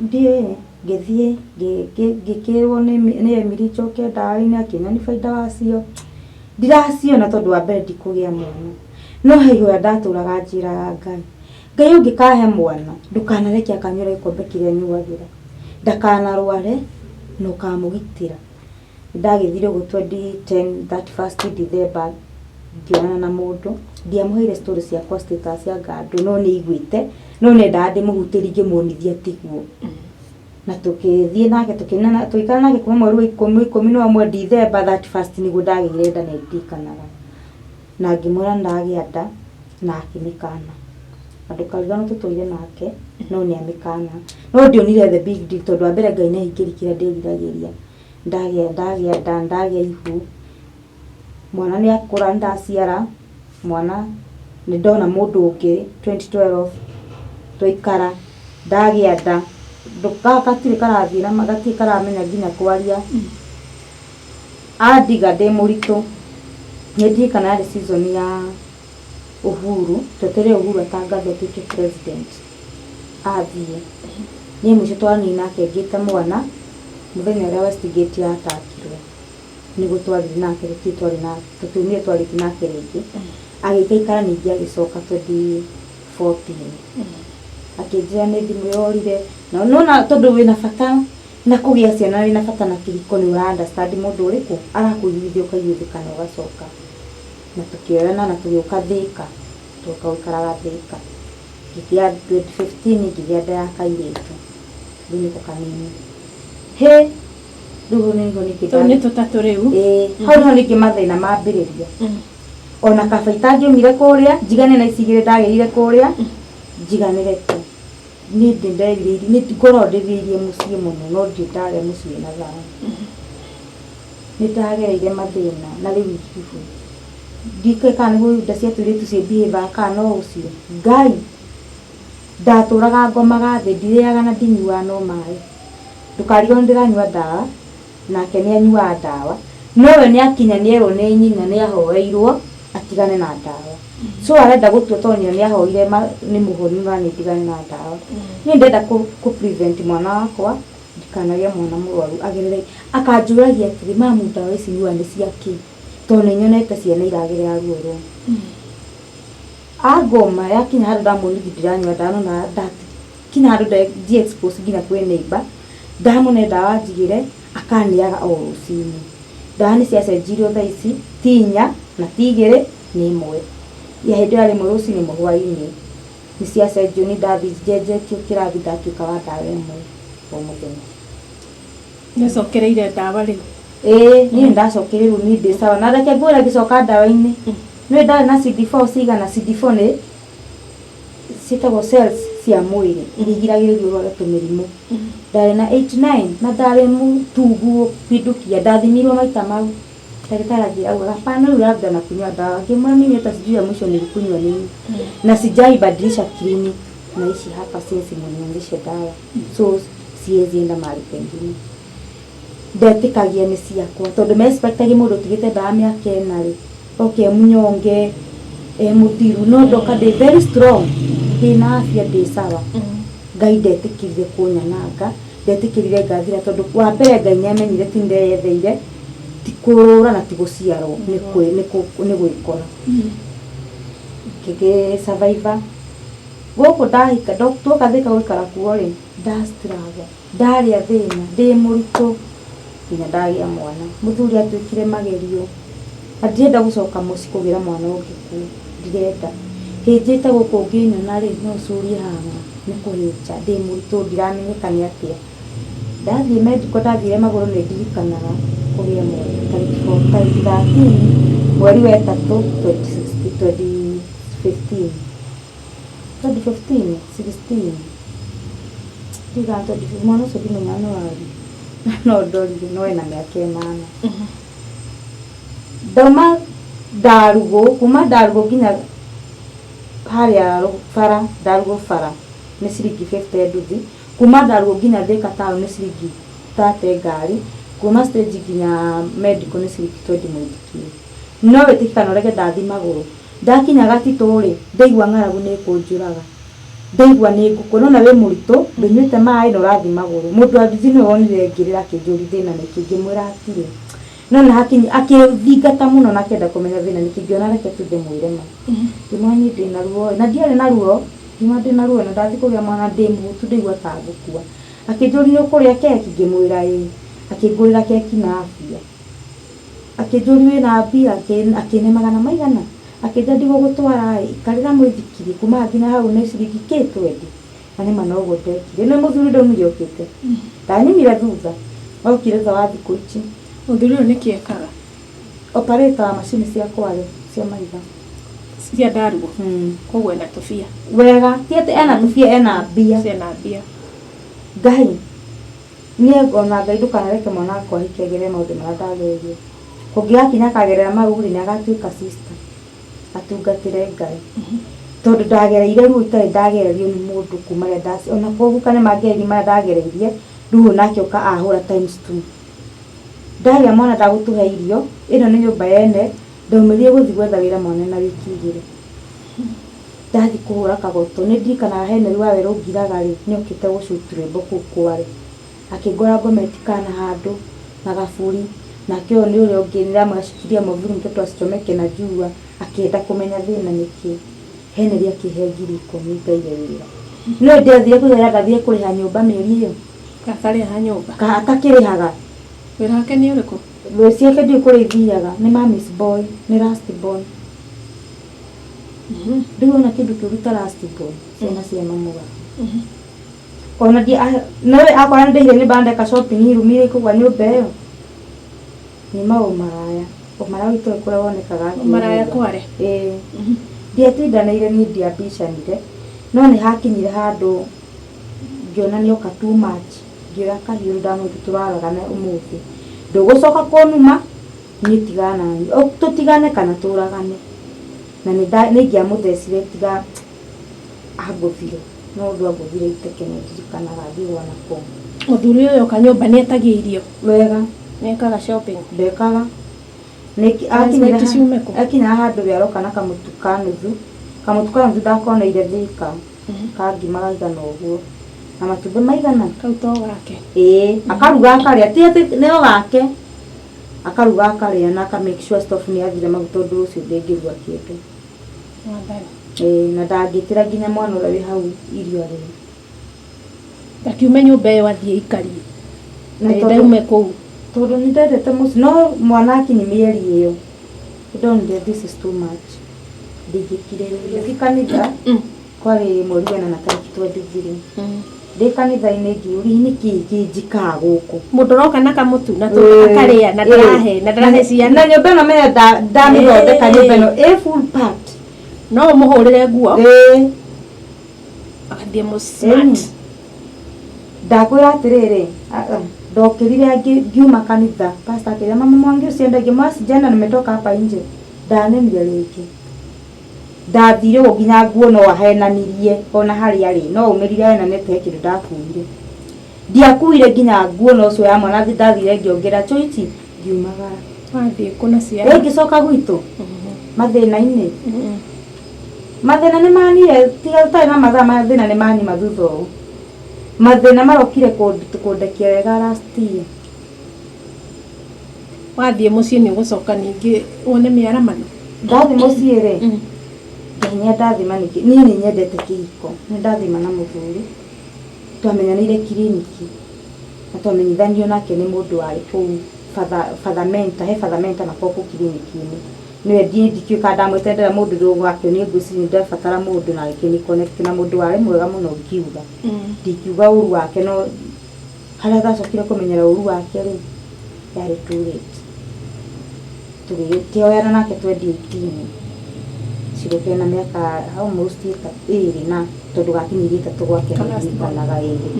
Speaker 2: Ndiĩ ngĩthiĩ ngĩkĩrwo nĩ Emily njoke ndawa-inĩ, akĩnyonia baida wacio, ndiraciona tondũ wa mbere ndikũgĩa mwana, no he ihoya ndatũraga njĩraga Ngai, Ngai ũngĩkahe mwana ndũkanareke akanyuĩra gĩkombe kĩrĩa nyuagĩra, ndakanarware na ũkamũgitĩra. Ndagĩthire ũguo 2010 31st December, ngĩonana na mũndũ, ndiamũheire story ciakwa, status ya ngandũ, no nĩ aiguĩte, no nendaga ndĩmũhutĩrie ngĩmuonithia tiguo. Na tũkĩthiĩ nake tũkĩonana, tũgĩikara nake kuma mweri wa 11 December 31st nĩguo ndagĩire nda, na ndirikanaga na ngĩmwĩra nĩndagĩa nda na akĩmĩkana, na ndũkariganwo tũtũire nake, no nĩ amĩkana, no ndionire the big deal, tondũ wa mbere Ngai nĩ ahingĩria kĩrĩa ndĩriragĩria. Ndagĩa nda, ndagĩa ihu, mwana nĩ akũra, ndaciara mwana, nĩ ndona mũndũ ũngĩ 2012, twaikara, ndagĩa nda, gaka gatirĩ karathiĩ na gatirĩ karamenya nginya kwaria. Andiga ndĩ mũritũ, nĩ ndirikana yarĩ season ya Uhuru, twetereire Uhuru atangathwo atuĩke president, athiĩ niĩ mũico twaranĩirie nake ngĩte mwana. Mũthenya ũrĩa Westgate yatakirwo nĩguo twarire nake, tũtirĩ twarĩ na tũtiumire twarĩtie nake rĩngĩ. Agĩikaikara ningĩ agĩcoka 2014, akĩnjĩra nĩ thimũ yorire. Na nona tondũ wĩna bata na kũgĩa ciana, wĩna bata na kĩhiko, nĩ ũra understand mũndũ ũrĩkũ arakũiguithia, ũkaiguithĩka na ũgacoka. Na tũkĩoyana na tũgĩũka Thĩka, tũgoka gũikaraga Thĩka. Ngĩgĩa 2015, ngĩgĩa nda ya kairĩtu, rĩu nĩko kanini. Hĩ, rĩu hau nĩho ningĩ
Speaker 3: Tũu nĩ tũtatũ rĩu.
Speaker 2: Ĩĩ, hau nĩho ningĩ mathĩna mambĩrĩria. Ona kaba itangĩumire kũrĩa njigane na ici igĩrĩ ndagĩrire kũrĩa njiganĩre tu. Niĩ ndĩ nderirĩirie, nĩ ngoragwo ndĩrirĩirie mũciĩ mũno, no ndirĩ ndagĩa mũciĩ wĩna thayũ. Nĩ ndagereire mathĩna na rĩu ihiũ ndikũĩ kana nĩ nda cia tũirĩtu ciĩ behave kana no ũcio Ngai. Ndatũraga ngomaga thĩ, ndirĩaga na ndinyuaga no maĩ. Ndũkarigwo nĩ ndĩranyua ndawa, nake nĩ anyuaga ndawa, nowe nĩ akinya nĩ erwo nĩ nyina, nĩ ahoeirwo atigane na ndawa. So arenda gũtua tondũ nyina nĩ ahoire nĩ mũhonu na nĩ ndigane na ndawa. Niĩ ndĩrenda kũ prevent mwana wakwa ndikanagĩe mwana mũrwaru agerere. Akanjũragia atĩrĩ, "Mamu, ndawa ici nyuaga nĩ cia kĩ? Tondũ nĩ nyonete ciana iragerera ruo rũu." Angoma yakinya handũ ndamwonithi ndiranyua ndawa, nona ndakinya handũ ndi expose nginya kwĩ neighbor, ndamũne ndawa njigĩre, akanĩaga o rũcinĩ. Ndawa nĩ ciacenjirio, thaa ici ti inya na ti igĩrĩ, nĩ ĩmwe. Ya hĩndĩ ĩyo yarĩ ĩmwe rũcinĩ, ĩmwe hwainĩ. Nĩ ciacenjio, nĩ ndathi njenjetio kĩrathi, ndatuĩka wa ndawa ĩmwe o mũthenya.
Speaker 3: Nĩcokereire ndawa rĩu?
Speaker 2: Ĩĩ, niĩ nĩ ndacokereirwo, niĩ ndĩ sawa. Na reke ngwĩre, ngĩcoka ndawa-inĩ, nĩ ndarĩ na CD4 cigana. CD4 nĩ ciĩtagwo cells cia mwĩrĩ iria igiragĩrĩria ũrware tũmĩrimũ. Ndarĩ na 89 na ndarĩ mũtungu gũpindukia. Ndathimirwo maita mau, ndagĩtarĩ anjĩra, augaga, "Hapana, rĩu labda na kunywa dawa." Ngĩmwĩra, "Mimi hata sijui ya mwisho nilikunywa nini na sijai badilisha clinic, naishi hapa since mnianzishe dawa, so siwezi enda mahali pengine." Ndetĩkagia nĩ ciakwa tondũ me expectagia mũndũ ũtigĩte ndawa mĩaka 4 rĩ, oke e mũnyonge, e mũthiru, no ndoka ndĩ very strong, ndĩna afya, ndĩ sawa. Ngai ndetĩkĩrire kũnyananga, ndetĩkĩrire ngathira, tondũ wa mbere Ngai nĩ amenyire ti ndeyetheire, ti kũrũra na ti gũciarwo, nĩ gwĩkora ngĩgĩ survive gũkũ. Ndahika, tuoka Thĩka gũikara kuo rĩ, nda struggle, ndarĩa thĩna ndĩ mũritũ nginya ndagĩa mwana. Mũthuri atuĩkire magerio na ndirenda gũcoka mũciĩ kũgĩra mwana ũngĩ kuo, ndirenda. Hĩnjĩte gũkũ, ũngĩnyona rĩ, no ũcurie haha nĩ kũhĩnja ndĩ mũritũ, ndiramenyeka nĩ atĩa. Ndathiĩ medical, ndathire magũrũ. Nĩ ndirikanaga kũgĩa mwana tarĩki 13 mweri wa ĩtatũ 2015, 2015 16 ndigana 2015. Mwana ũcio ndimenyaga nĩ waru, no ndorire no ena mĩaka 8. Ndauma Ndarugũ, kuma Ndarugũ nginya harĩa bara, Ndarugũ bara nĩ ciringi 50 nduthi. Kuma Ndarugũ nginya Thika town nĩ ciringi 30 ngari. Kuma stage nginya medical nĩ ciringi 20 mũithikiri. No wĩtĩkie kana ũrege, ndathi magũrũ. Ndakinya Gatitũ rĩ, ndaigua ng'aragu nĩ ĩkũnjũraga, ndaigua nĩ ngũkua. Nona wĩ mũritũ, ndũnyuĩte maĩ na ũrathiĩ magũrũ. Mũndũ wa nduthi nĩwe wonire ngĩrĩra, akĩnjũria thĩna nĩkĩ. Ngĩmwĩra hatirĩ. Nona hakinyi akĩthingata mũno na akĩenda kũmenya thĩna nĩkĩ. Ngĩona reke tu ndĩmwĩre ma. Ngĩmwĩra niĩ ndĩna ruo, na ndiarĩ na ruo. Ngĩmwĩra ndĩna ruo na ndathiĩ kũgĩa mwana ndĩ mũhũtu, ndaigua ta ngũkua. Akĩnjũria, "Nĩ ũkũrĩa keki?" Ngĩmwĩra ĩĩ. Akĩngũrĩra keki na mbia. Akĩnjũria, "Wĩna mbia?" Akĩne magana maigana. Akĩnjĩra, "Ndigũgũtwara ĩ, ikarĩra mũithikiri kuma nginya hau nĩ ciringi kĩ 20." Na nĩma noguo ndekire. Nĩ mũthuri ndaumire okĩte, ndanyumire thutha, okire thutha wa thikũ ici.
Speaker 3: Mũthuri ũyũ nĩkĩ ekaga?
Speaker 2: Operator wa macini cia kware cia maitho.
Speaker 3: Cia Ndarugũ? Koguo ena tũbia?
Speaker 2: Wega, ti atĩ ena tũbia, ena mbia.
Speaker 3: Ena mbia.
Speaker 2: Ngai niĩ ona Ngai ndũkanareke mwana wakwa ahike agerere maũndũ marĩa ndagereire. Kũngĩgakinya akagerera mau rĩ, nĩ agatuĩka sister atungatĩre Ngai, tondũ ndagereire ruo itarĩ ndagererio nĩ mũndũ kuma rĩrĩa ndaci ona koguo kana mangereirie marĩa ndagereirie ruo, nake oka ahũra times two. Ndagĩa mwana, ndagũtũhe irio, ĩno nĩ nyũmba yene. Ndaumĩrire gũthiĩ gwetha wĩra mwana na wiki 2, ndathiĩ kũhũra kagoto. Nĩ ndirikanaga Henry wa Werũ ngiraga rĩ, nĩ okĩte gũcutu rwĩmbo kũu kware. Akĩngora ngometi kana handũ na gaburi, nake ũyũ nĩ ũrĩa ũngĩ ndĩramũcikiria mwavuli mtoto asichomeke na jua, akĩenda kũmenya thĩna nĩkĩ. Henry akĩhe 10,000 ngaige wĩra. No ndiathire kũiga, ndathire kũrĩha nyũmba mĩeri ĩyo.
Speaker 3: Gatarĩha nyũmba.
Speaker 2: Ka atakĩrĩhaga.
Speaker 3: Wĩra wake nĩ ũrĩkũ?
Speaker 2: Ciake ndiũĩ kũrĩa ithiaga, nĩ mommy's boy, nĩ last born. Ndũĩ wona kĩndũ kĩũru ta last born, ciana cia mamu wao. Ona no akora nĩ ndĩire nyũmba ndeka shopping irumire ikũgwa nyũmba ĩyo. Nĩ maũmaraya. Ũmaraya witũ kũrĩa wonekaga.
Speaker 3: Ũmaraya kware.
Speaker 2: Ĩĩ. Ndiatindanĩire niĩ, ndiambicanire, no nĩ hakinyire handũ ngĩona nĩoka too much, ngĩoya kahiũ, ndamwĩra tũraragana ũmũthĩ, ndũgũcoka kũnuma niĩ, tigana naniĩ, tũtigane kana tũragane. Na nĩ ingĩamũthecire tiga angũthire, no ũndũ angũthire iteke nĩ ndirikanaga ngĩgwa na kũu.
Speaker 3: Mũthuri ũyũ oka nyũmba nĩ etagia irio?
Speaker 2: Wega.
Speaker 3: Nĩ ekaga shopping?
Speaker 2: Ndekaga.
Speaker 3: Nĩ ciume kũ?
Speaker 2: Akinya handũ we aroka na kamũtu ka nuthu, kamũtu ka nuthu ndakoneire Thika, ka ngima gaigana ũguo na matumbĩ maigana.
Speaker 3: Kau to gake?
Speaker 2: Ĩĩ, akaruga akarĩa, ti atĩ nĩo gake, akaruga akarĩa na aka make sure stove nĩ yathira maguta ũndũ ũcio ndĩngĩruga kĩndũ.
Speaker 3: Mwathani.
Speaker 2: Ĩĩ, na ndangĩtĩra nginya mwana ũrĩa wĩ hau irio arĩe.
Speaker 3: Ndakiume nyũmba ĩyo athiĩ ikarie.
Speaker 2: Na
Speaker 3: ndaume kũu.
Speaker 2: Tondũ nĩ ndendete mũciĩ, no mwana akinyi mĩeri ĩyo ndonire this is too much, ndingĩkirĩrĩria. Ngĩthiĩ kanitha, kwarĩ mweri wena na tarĩki 23, ndĩ kanitha-inĩ ngĩũria nĩkĩ kĩnjikaga gũkũ.
Speaker 3: Mũndũ ũroka na kamũtu na akarĩa na ndarahe na ndarahe ciana.
Speaker 2: Na nyũmba ĩno mene ndamĩthondeka, nyũmba ĩno ĩ full packed.
Speaker 3: No ũmũhũrĩre nguo.
Speaker 2: Ĩĩ.
Speaker 3: Agathiĩ mũ smart.
Speaker 2: Ndakwĩra atĩrĩrĩ, ndokĩrire ngiuma kanitha, pastor akĩra, "Mama Mwangi, usiende." Ngĩmwĩra, "Sijaenda, nimetoka hapa nje." Ndanemire rĩngĩ, ndathire ũguo nginya nguo no ahenanirie ona harĩa arĩ no umĩrire ahenanĩte he kĩndũ ndakuire, ndiakuire nginya nguo na ũcio ya mwana, ndathire ngĩongerera choici ngiumagara.
Speaker 3: Wathiĩ kũ na ciana?
Speaker 2: Ĩ ngĩcoka gwitũ mathĩna-inĩ, mathĩna nĩ manire, tiga tũtarĩ na mathaa, mathĩna nĩ manyuma thutha ũũ, mathĩna marokire kũndekia wega last year.
Speaker 3: Wathiĩ mũciĩ nĩ ũgũcoka ningĩ wone mĩaramano?
Speaker 2: Ndathiĩ mũciĩ rĩ, Ngai nĩ andathima ningĩ, niĩ nĩ nyendete kĩhiko, nĩ ndathima na mũthuri twamenyanĩire kiriniki na twamenyithanio nake nĩ mũndũ warĩ kũu father mentor, he father mentor makoragwo kũu kiriniki-inĩ, nĩwe ndikĩũĩ kana ndamwĩtire ndĩra mũndũ ndũgakĩonie, ngwĩciria nĩ ndabatara mũndũ na agĩkĩni connect na mũndũ warĩ mwega mũno, ngiuga ndingiuga ũru wake, no harĩa ndacokire kũmenyera ũru wake rĩ, yarĩ too late. Tũgĩkĩoyana nake 2018, cigũkĩre na mĩaka almost ĩrĩ na tondũ gakinyĩrie 3 gwake nĩndirikanaga. Ĩrĩ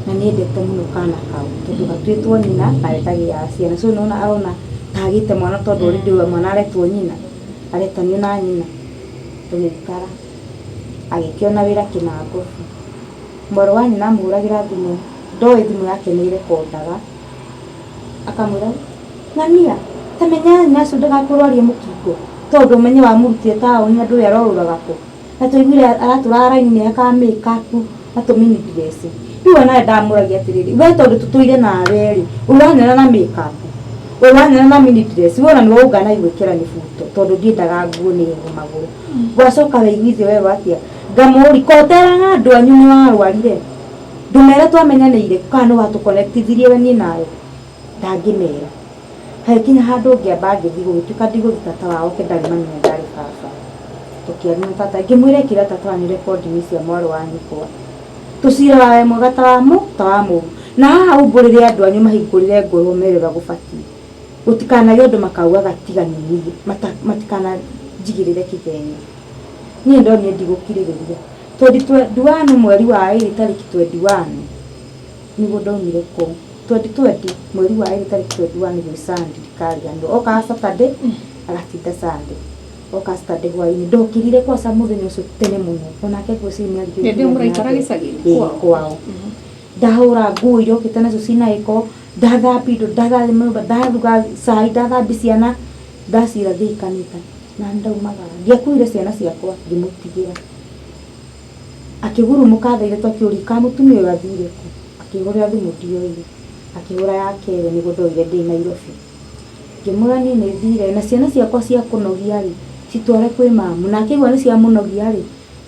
Speaker 2: na niendete mũno kana kau tondũ gatuĩtwo nyina na we ndagĩaga ciana, so nĩwona arona ta agĩte mwana tondũ already mwana aretwo nyina, aretanio na nyina. Tũgĩikara, agĩkĩona wĩra Kĩnangobu, mwarĩ wa nyina amũhũragĩra thimũ, ndoĩ thimũ yake nĩ ĩrekondaga, akamwĩra, "Ng'ania, ta menya nyina ũcio ndagakũrwarie mũkingo, tondũ ũmenye wamũrutire taũni na ndũĩ arorũraga kũ, na tũiguire aratũraga raini nĩ ekaga make up na tũ mini dress." Rĩu onawe ndamũragia atĩrĩrĩ, we tondũ tũtũire nawe rĩ, ũranyona na make up, ũranyona na mini dress, we ona nĩwe ũngana gwĩkĩra mĩbuto tondũ ndiendaga nguo nĩ heho magũrũ, wacoka weiguithio werwo atĩa? Ngamũri ko ũteraga andũ anyu nĩ warwarire, ndũmere twamenyanĩire kana nĩ watũconnectithirie we niĩ nawe. Ndangĩmera. Hagĩkinya handũ ngĩamba ngĩthiĩ, gũgĩtuĩka ndigũthiĩ, tata wao oke, ndarĩ mami na ndarĩ baba. Tũkĩaria na tata, ngĩmwĩra ĩkĩra tata wanyu recording cia mwarĩ wa nyũkwa, tũciraga we mwega ta wa mũ ta wa mũru, na haha umbũrĩre andũ anyu mahingũrĩre ngoro mere ũrĩa gũbatiĩ, gũtikanagĩe ũndũ makaugaga tiga nĩ niĩ, matikananjigĩrĩre kĩgenyo. Niĩ ndonire ndigũkirĩrĩria. 2021 mweri wa ĩrĩ tarĩki 21 nĩguo ndaumire kũu, 2020 mweri wa ĩrĩ tarĩki 21 gwĩ Sunday, ndikariganĩrwo, okaga Saturday agatinda Sunday, oka Saturday hwainĩ, ndokĩrire kwaca mũthenya ũcio tene mũno, onake ngwĩciria nĩ arigĩrĩirie.
Speaker 3: Hĩndĩ ĩyo mũraikara gĩcagi-inĩ?
Speaker 2: Ĩĩ.
Speaker 3: Kwao?
Speaker 2: Kwao. Ndahũra nguo iria okĩte nacio cina gĩko, ndathambia indo, ndathambia nyũmba, ndaruga cai, ndathambia ciana, ndacira thiĩ kanitha na ndaumagara, ndiakuire ciana ciakwa, ngĩmũtigĩra, akĩgurumũka thaa 3 akĩũria ka mũtumia ũyũ athire kũ. Akĩhũrĩra thimũ ndioire, akĩhũra ya kerĩ nĩguo ndoire ndĩ Nairobi. Ngĩmwĩra niĩ nĩ thire na ciana ciakwa cia kũnogia rĩ, citware kwĩ mamu. Na akĩigua nĩ ciamũnogia rĩ,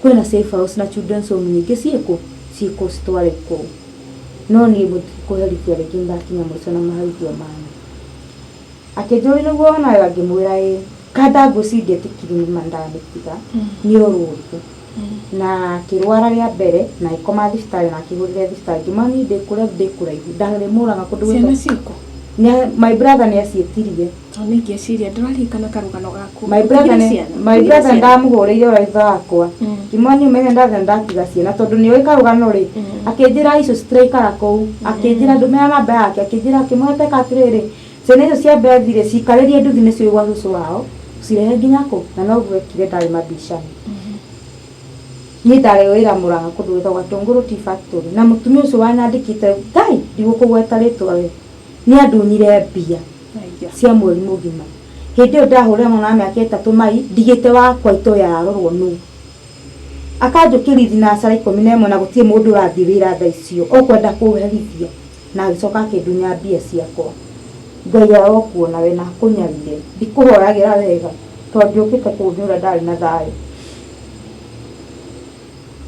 Speaker 2: kwĩna safe house na children's home nyingĩ ciĩkũ ciĩkũ citware kũu. No niĩ mũtikũherithia rĩngĩ, nĩndakinya mũico na maherithio manyu. Akĩnjũria nĩguo wona wega, ngĩmwĩra ĩĩ. Kanda ngwĩciria ndietĩkirie nĩma ndamĩtiga, nĩ orũrire. Na akĩrwara rĩa mbere na agĩkoma thibitarĩ na akĩhũrĩra thibitarĩ. Ngĩmwĩra niĩ ndĩ kũrĩa ndĩ kũraihu, ndarĩ Mũrang'a kũndũ
Speaker 3: Ciana
Speaker 2: gwĩtagwo
Speaker 3: ciĩkũ?
Speaker 2: My brother nĩ aciĩtirie.
Speaker 3: Tondũ nĩ ingĩeciria ndũraririkana karũgano gaku.
Speaker 2: My brother
Speaker 3: Ũtigire
Speaker 2: nĩ
Speaker 3: ciana?
Speaker 2: my
Speaker 3: Ũtigire
Speaker 2: brother
Speaker 3: ciana?
Speaker 2: ndamũhũrĩire ũrĩa ithe wakwa. Ngĩmwĩra niĩ ũmenye ndathiĩ ndatiga ciana tondũ nĩ oĩ karũgano rĩ. Akĩnjĩra icio citiraikara kũu. Akĩnjĩra ndũmĩra namba yake, akĩnjĩra akĩmwĩra teka atĩrĩrĩ, ciana icio cia Beth rĩ, cikarĩrie nduthi nĩcio gwa cũcũ wao, cirehe nginya kũ? Na noguo ekire ndarĩ mabicani. Niĩ ndarĩ wĩra Mũrang'a kũndũ gwĩtagwo Gatũngũrũ Tea Factory na mũtumia ũcio wanyandĩkĩte, Ngai ndigũkũgweta rĩtwa we, nĩ andunyire mbia cia mweri mũgima. Hĩndĩ ĩyo ndahũrĩra mwana wa mĩaka 3 mai, ndigĩte wakwa itoĩ ararorwo nũ. Akanjũkĩria thinacara 11 na gũtirĩ mũndũ ũrathiĩ wĩra thaa icio, okwenda kũherithia. Na agĩcoka akĩndunya mbia ciakwa. Ngai arokuona we na akũnyarire. Ndikũhoyagĩra wega tondũ ndiũkĩte kũnyũra ndarĩ na thayũ.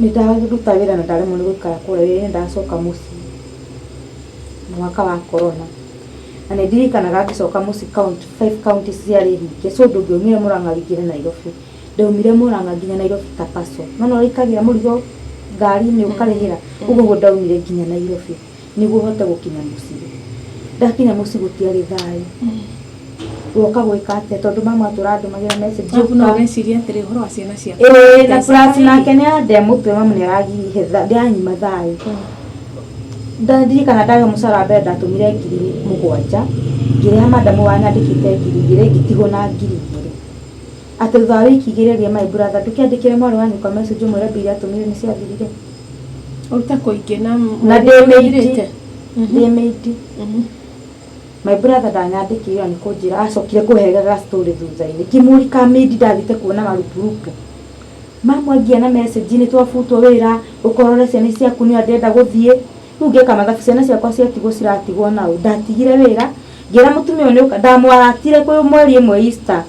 Speaker 2: Nĩ ndaruta wĩra na ndaremwo nĩ gũikara kũrĩa wĩra-inĩ, ndacoka mũciĩ mwaka wa corona. Na nĩ ndirikanaga ngĩcoka mũciĩ county, five counties ciarĩ hinge, so ndũngĩaumire Mũrang'a ũingĩre Nairobi. Ndaumire Mũrang'a nginya Nairobi ta parcel. Nĩwona ũrĩa wĩikagĩra mũrigo ngari-inĩ ũkarĩhĩra, ũguo nĩguo ndaumire nginya Nairobi nĩguo hote gũkinya mũciĩ. Ndakinya mũciĩ gũtiarĩ thayũ. Woka gwĩka atĩa tondũ mama atũra andũmagĩra message
Speaker 3: Arabu no
Speaker 2: ũka.
Speaker 3: ũreciria atĩrĩ ũhoro wa ciana ciaku.
Speaker 2: Ĩĩ na
Speaker 3: Mbeca
Speaker 2: plus nake
Speaker 3: kaingĩ.
Speaker 2: nĩ andĩa mũtwe mamu nĩ aragihe nĩ aranyima thayũ. Ndirikana ndarĩhwo mũcara wa mbere ndatũmire 7,000 ngĩrĩha madamu wanyandĩkĩte 2,000 ngĩtigwo na 2,000. Atĩ thutha wa wiki igĩrĩ rĩ my brother ndũkĩandĩkĩre mwarĩ wa nyũkwa message ũmwĩre mbia iria atũmire nĩ ciathirire.
Speaker 3: Ũrute kũingĩ na
Speaker 2: Na
Speaker 3: mweri
Speaker 2: ndĩ maid.
Speaker 3: ũthirĩte.
Speaker 2: Ndĩ maid. My brother ndanyandĩkĩire nĩ kũnjĩra acokire kũhegera story thutha-inĩ. Ngĩmũria ka maid ndathiĩte kuona marupurupu. Mamu angia na message nĩ twabutwo wĩra ũkorore ciana ciaku nĩ ndĩrenda gũthiĩ. Rĩu ngĩka mathabu ciana ciakwa ciatigwo ciratigwo nau. Ndatigire wĩra ngĩra mũtumia ũyũ nĩũka ndamwaratire kwĩ mweri ĩmwe Easter.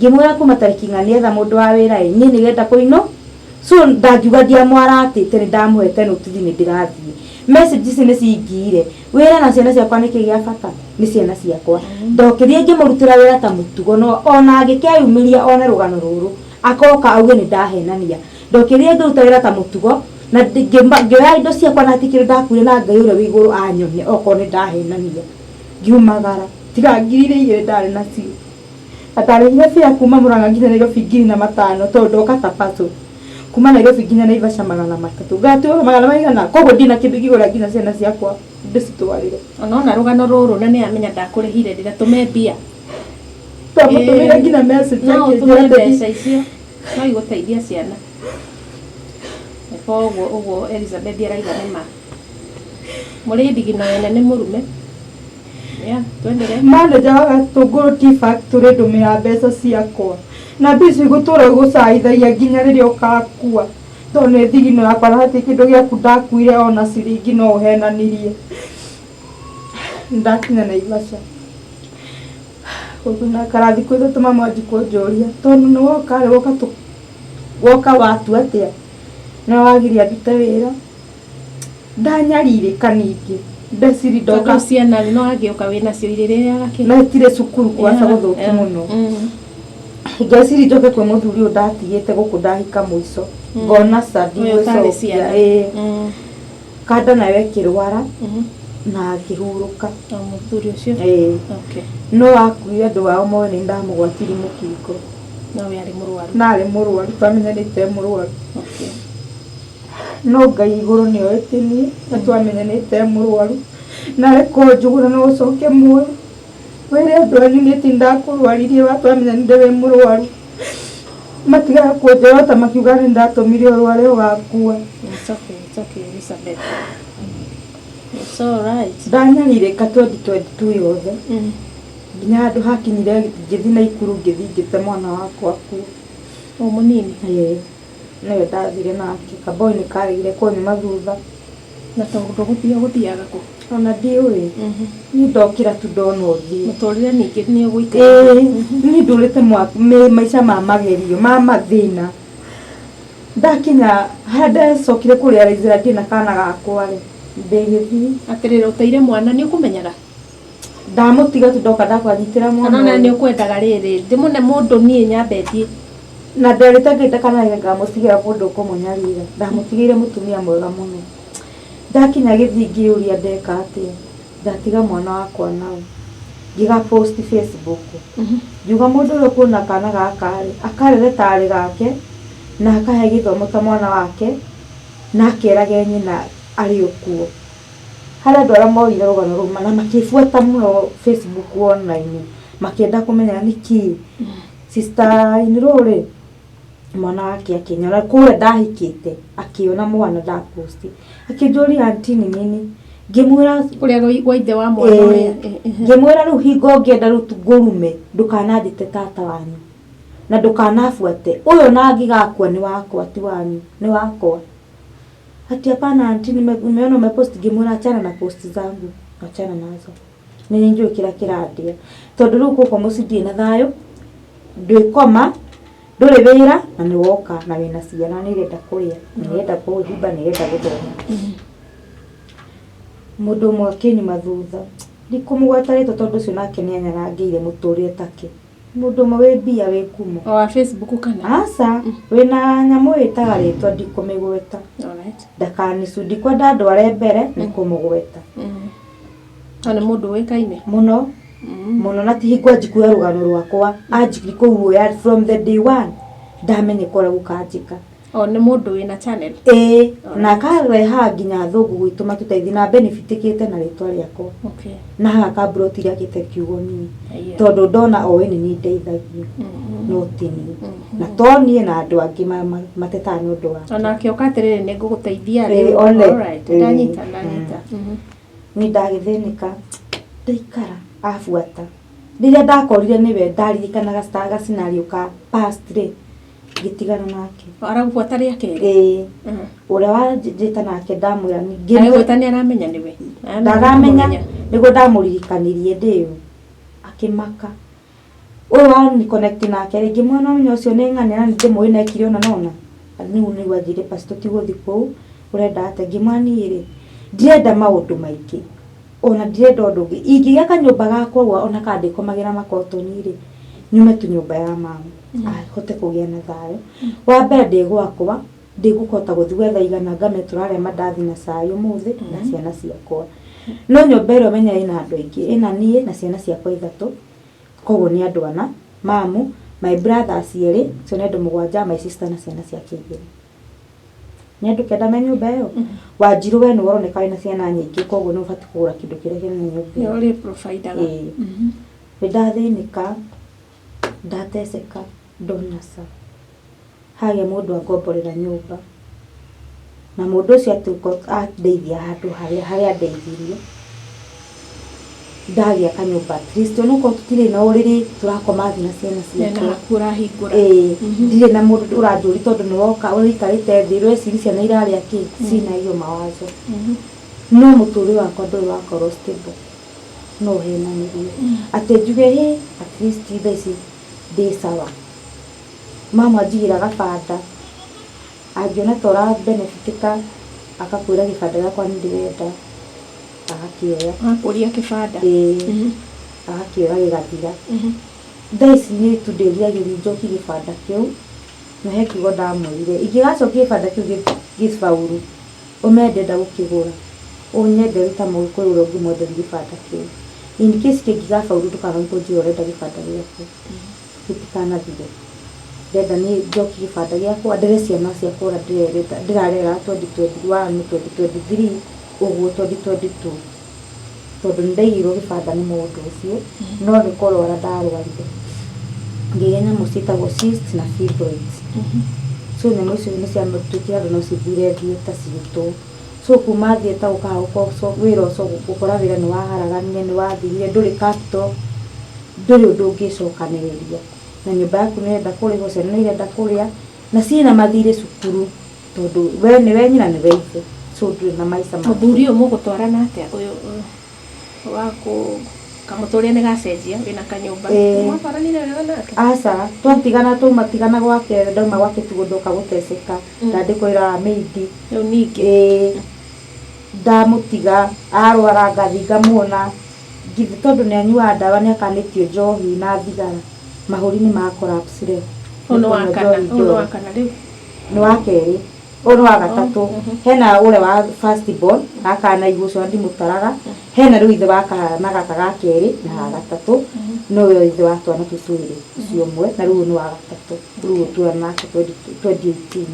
Speaker 2: Ngĩmwĩra kuma tarĩki ng'ani etha mũndũ wa wĩra ĩ niĩ nĩngenda kũinũ. So ndangiuga ndiamwaratĩte nĩ ndamũhete notice nĩ ndĩrathiĩ. Message ici nĩ cingiire. Wĩra na ciana ciakwa nĩkĩ gĩa bata? Nĩ ciana ciakwa. Ndokĩrire ngĩmũrutĩra wĩra ta mũtugo no ona angĩkeyumĩria one rũgano rũrũ akoka auge nĩ ndahenania. Ndokĩrire ngĩruta wĩra ta mũtugo na ngĩoya indo ciakwa na hatirĩ kĩndũ ndakuire na Ngai ũrĩa wĩ igũrũ anyone okorwo nĩ ndahenania. Ngiumagara tiga 2,000 ndarĩ nacio. Na ndarĩhire fare kuma Mũrang'a nginya Nairobi 4,500 tondũ ndoka ta parcel. Kuma Nairobi nginya Naivasha 300. Ngatũra magana maigana koguo ndina kĩndũ ingĩgũra nginya ciana ciakwa ndĩcitwarĩre.
Speaker 3: Onona rũgano rũrũ na nĩ amenya ndakũrĩhire ndigatũme mbia.
Speaker 2: Ndamũtũmĩire nginya message
Speaker 3: No ũtũme
Speaker 2: akĩnjĩra atĩ
Speaker 3: mbeca icio no igũteithia ciana. Na koguo ũguo Elizabeth arauga nĩ ma. Mũrĩ ndigino ene nĩ mũrume. Yeah, tuendelee.
Speaker 2: Manager wa Gatũngũrũ Tea Factory ndũmĩra mbeca ciakwa na mbia icio igũtũra igũcaithagia nginya rĩrĩa ũgakua tondũ nĩ thigino yakwa na hatirĩ kĩndũ gĩaku ndakuire ona ciringi no ũhenanirie. Ndakinya Naivasha na thikũ ithatũ mama anjia kũnjũria tondũ nĩ woka rĩ woka woka watua atĩa na wagiria ndute wĩra ndanyarirĩka ningĩ ndeciri ndoka
Speaker 3: Tondũ ciana no angĩũka wĩnacio irĩrĩaga kĩ?
Speaker 2: na itirĩ cukuru kwaca gũthũki mũno. Ngeciri njoke kwĩ mũthuri ũyũ ndatigĩte gũkũ ndahika mũico ngona ca
Speaker 3: Ũyũ ũtarĩ
Speaker 2: ndigwĩcokia
Speaker 3: ciana.
Speaker 2: ĩĩ kanda nayo ĩkĩrwara na akĩhurũka.
Speaker 3: O mũthuri ũcio.
Speaker 2: Ĩĩ
Speaker 3: Okay.
Speaker 2: no akuire andũ ao moĩ nĩ ndamũgwatirie mũkingo.
Speaker 3: No we arĩ mũrwaru.
Speaker 2: Na arĩ mũrwaru twamenyanĩte e mũrwaru.
Speaker 3: Okay.
Speaker 2: No Ngai igũrũ nĩ oĩ ti niĩ na twamenyanĩte e mũrwaru. Na reke njugũra no ũcoke muoyo. Wĩre andũ anyu niĩ ti ndakũrwaririe watwamenyanire wĩ mũrwaru. Matigaga kũnjorota makiuga nĩ ndatũmire ũrware ũgakua.
Speaker 3: It's okay, it's okay, Elizabeth. It's all right.
Speaker 2: Ndanyarirĩka 2022 yothe nginya handũ hakinyire ngĩthiĩ Naikuru ngĩthiĩ ngĩte mwana wakwa kuo.
Speaker 3: O mũnini.
Speaker 2: Ĩĩ nĩwe ndathire nake kaboi nĩ karegire kũnyuma thutha.
Speaker 3: Na tondũ gũthiĩ ũgũthiaga kũ?
Speaker 2: Ona ndiũĩ. Niĩ ndokĩra tu ndona ũthiũ.
Speaker 3: Mũtũrĩre ningĩ nĩ ũgũikara.
Speaker 2: Ĩĩ, niĩ ndũrĩte maica ma magerio, ma mathĩna. Ndakinya harĩa ndacokire kũrealize ndĩ na kana gakwa rĩ, ndĩ gĩthiĩ.
Speaker 3: Atĩrĩrĩ, ũteire mwana nĩ ũkũmenyaga?
Speaker 2: Ndamũtiga tu ndoka ndakwanyitĩra mwana
Speaker 3: Kana ona
Speaker 2: ũyũ.
Speaker 3: nĩ ũkwendaga rĩrĩ, ndĩmũne mũndũ niĩ nyambe thiĩ.
Speaker 2: Na nderĩte Ngai ndakanareke ngamũtigĩra mũndũ ũkũmũnyarira. Ndamũtigĩire mũtumia mwega mũno. Ndakinya gĩthiĩ ngĩyũria ndeka atĩa. Ndatiga mwana wakwa nao. Ngĩga post Facebook. Ngiuga mũndũ ũrĩa ũkuona kana gaka rĩ, akarere tarĩ gake, na akahe gĩthomo ta mwana wake, na akerage nyina arĩ o kuo. Harĩ andũ arĩa moire rũgano rũu na makĩbuata mũno Facebook online, makĩenda kũmenya nĩkĩ. Sister in law rĩ, mwana wake akĩnyona kũrĩa ndahikĩte, akĩona mwana ndapost. Akĩnjũria aunty ni nini? Ngĩmwĩra
Speaker 3: Kũrĩa gwa ithe wa mwana ũrĩa.
Speaker 2: Ngĩmwĩra rĩu hingo ũngĩenda rĩu ngũrume ndũkananjĩte tata wanyu na ndũkanabuate ũyũ na angĩgakua nĩ wakwa ti wanyu nĩ wakwa. Ati hapana aunty, nimeona umepost. Ngĩmwĩra achana na post zangu, achana nazo, nĩ njũĩ kĩrĩa kĩrandia tondũ rĩu gũkũ mũciĩ ndirĩ na thayũ, ndwĩkoma, ndũrĩ wĩra na nĩ woka na wĩna ciana nĩ irenda kũrĩa, nĩ irenda kwĩhumba, nĩ irenda gũthoma. Mũndũ ũmwe akĩnyuma thutha, ndikũmũgweta rĩtwa tondũ ũcio nake nĩ anyarangĩire mũtũrĩre take. Mũndũ ũmwe wĩ mbia wĩ ngumo.
Speaker 3: O wa Facebook kana?
Speaker 2: Aca, wĩna nyamũ ĩtaga rĩtwa ndikũmĩgweta.
Speaker 3: Alright.
Speaker 2: Ndakanicu, ndikwenda ndware mbere nĩ kũmũgweta.
Speaker 3: O nĩ mũndũ ũĩkaine?
Speaker 2: Mũno mũno, na ti hingo anjikuoya rũgano rwakwa, anjiki kũu ruoya from the day one ndamenye kũrĩa gũkanjĩka.
Speaker 3: O nĩ mũndũ wĩna channel?
Speaker 2: Ĩĩ, na akarehaga nginya athũngũ gwitũ matũteithie na benefitĩkĩte na rĩtwa rĩakwa. Na haha kamburoti iria akĩte kiugo niĩ. Tondũ ndona oĩ nĩ niĩ ndeithagio no ti niĩ, na to niĩ na andũ angĩ matetaga nĩ ũndũ wake.
Speaker 3: Ona akĩoka atĩrĩrĩ nĩ ngũgũteithia
Speaker 2: rĩ. One.
Speaker 3: Alright, ndanyita, ndanyita.
Speaker 2: Niĩ ndagĩthĩnĩka, ndaikara abuata rĩrĩa ndakorire nĩwe ndaririkanaga gacinariũ ka past rĩ, ngĩtigana nake.
Speaker 3: Aragũbuata rĩa kerĩ?
Speaker 2: Ĩĩ. Ũrĩa wanjĩta nake ndamwĩra
Speaker 3: Agĩgwĩta nĩ aramenya nĩwe?
Speaker 2: Ndaramenya, nĩguo ndamũririkanirie ndĩyo akĩmaka ũyũ wani connect nake rĩ, ngĩmwĩra no menya ũcio nĩ ng'ania na nĩndĩmũĩ na ekire ũna na ũna. Rĩu nĩguo anjĩrire pastor tũtigũthiĩ kũu, ũrenda atĩa? Ngĩmwĩra niĩ rĩ, ndirenda maũndũ maingĩ ona ndirenda ũndũ ũngĩ, ingĩgĩa kanyũmba gakwa ũguo ona kana ndĩkomagĩra makotoni rĩ, nyume tu nyũmba ya mama ahote kũgĩa na thayũ. Wa mbere ndĩ gwakwa ndĩgũkũhota gũthiĩ gwetha igana ngame tũrarĩa mandathi na cai ũmũthĩ na ciana ciakwa, no nyũmba ĩrĩa ũmenye ĩna andũ aingĩ, ĩna niĩ na ciana ciakwa ithatũ, koguo nĩ andũ ana, mamu, my brothers erĩ, acio nĩ andũ mũgwanja, my sister na ciana ciake igĩrĩ, nĩ andũ kenda me nyũmba ĩyo. Wanjirũ we nĩwe ũroneka wĩna ciana nyingĩ, koguo nĩ ũbatiĩ kũgũra kĩndũ kĩrĩa kĩnene nyũmba
Speaker 3: Nĩ
Speaker 2: ĩyo.
Speaker 3: ũrĩ providaga.
Speaker 2: Ĩĩ. Nĩ ndathĩnĩka, ndateceka, ndona ca hagĩa mũndũ angomborera nyũmba, na mũndũ ũcio atuĩka andeithia handũ harĩa harĩa andeithirie, ndagĩa kanyũmba at least onokorwo tũtirĩ na ũrĩrĩ, tũrakoma thĩ na ciana
Speaker 3: Na
Speaker 2: ciakwa.
Speaker 3: Haku ũrahingũra.
Speaker 2: Ĩĩ, ndirĩ na mũndũ ũranjũria tondũ nĩ woka ũikarĩte thĩ ũreciria ciana irarĩa kĩ, cina hiyo mawazo. No mũtũrĩre wakwa ndũrĩ wakorwo stable, no henanĩrie atĩ njuge hĩ at least thaa ici ndĩ sawa. Mama anjigĩra gabanda, angĩona ta ũra benefitĩka akakwĩra gĩbanda gĩakwa nĩ ndĩrenda, agakĩoya.
Speaker 3: Akũria kĩbanda?
Speaker 2: Ĩĩ, agakĩoya gĩgathira. Thaa ici niĩ tu ndĩriragĩria njokie gĩbanda kĩu, na he kiugo ndamwĩrire, ingĩgacokia gĩbanda kĩu gĩbauru, ũmenye ndĩrenda gũkĩgũra, ũnyenderie ta mũgĩkũyũ ũrĩa ũngĩmwenderia gĩbanda kĩu. In case kĩngĩgabauru ndũkanoge kũnjĩra ũrenda gĩbanda gĩaku, gĩtikanathire. Ndĩrenda niĩ njokie gĩbanda gĩakwa, ndere ciana ciakwa ũrĩa ndĩrerete ndĩrarera 2021, 2023 ũguo 2022, tondũ nĩ ndaigĩirwo gĩbanda nĩ mũndũ ũcio, no nĩ kũrwara ndarwarire ngĩgĩa nyamũ ciĩtagwo cysts na fibroids. So nyamũ icio nĩ ciatuĩkire andũ no cithire theatre cigĩtwo. So kuma theatre gũkaga wĩra ũcio, gũkora wĩra nĩ waharaganire, nĩ wathirire, ndũrĩ capital, ndũrĩ ũndũ ũngĩcokanĩrĩria, na nyũmba yaku nĩ ĩrenda kũrĩhwo, ciana nĩ irenda kũrĩa na ciĩna mathirĩ cukuru, tondũ we nĩwe nyina nĩwe ithe. So ndũrĩ na maica ma
Speaker 3: Mũthuri ũyũ mũgũtwarana atĩa, ũyũ waku kamũtũrĩre nĩ gacenjia, wĩna kanyũmba?
Speaker 2: Ĩĩ.
Speaker 3: Mwatwaranire wega nake?
Speaker 2: Aca, twatigana, twauma tigana gwake, ndauma gwake tiguo ndoka gũteceka. Ndandĩkwo wĩra wa maid.
Speaker 3: Rĩu ningĩ?
Speaker 2: Ĩĩ, ndamũtiga arwara, ngathi ngamuona ngithi, tondũ nĩ anyuaga ndawa, nĩ akanĩtio njohi na thigara, mahũri nĩ ma collapse.
Speaker 3: Ũyũ nĩ wa
Speaker 2: Nĩ kũnyua
Speaker 3: kana?
Speaker 2: njohi
Speaker 3: Ũyũ nĩ wa
Speaker 2: ndoro.
Speaker 3: kana rĩu?
Speaker 2: Nĩ wa kerĩ, ũyũ nĩ wa gatatũ. Hena ũrĩa wa first born gaka na igũ, ũcio ndimũtaraga. Hena rĩu ithe wa kana gaka ga kerĩ na ga gatatũ, nowe ithe wa twana tũu twĩrĩ, ũcio ũmwe, na rĩu ũyũ nĩ wa gatatũ, rĩu ũtũra nake 2018.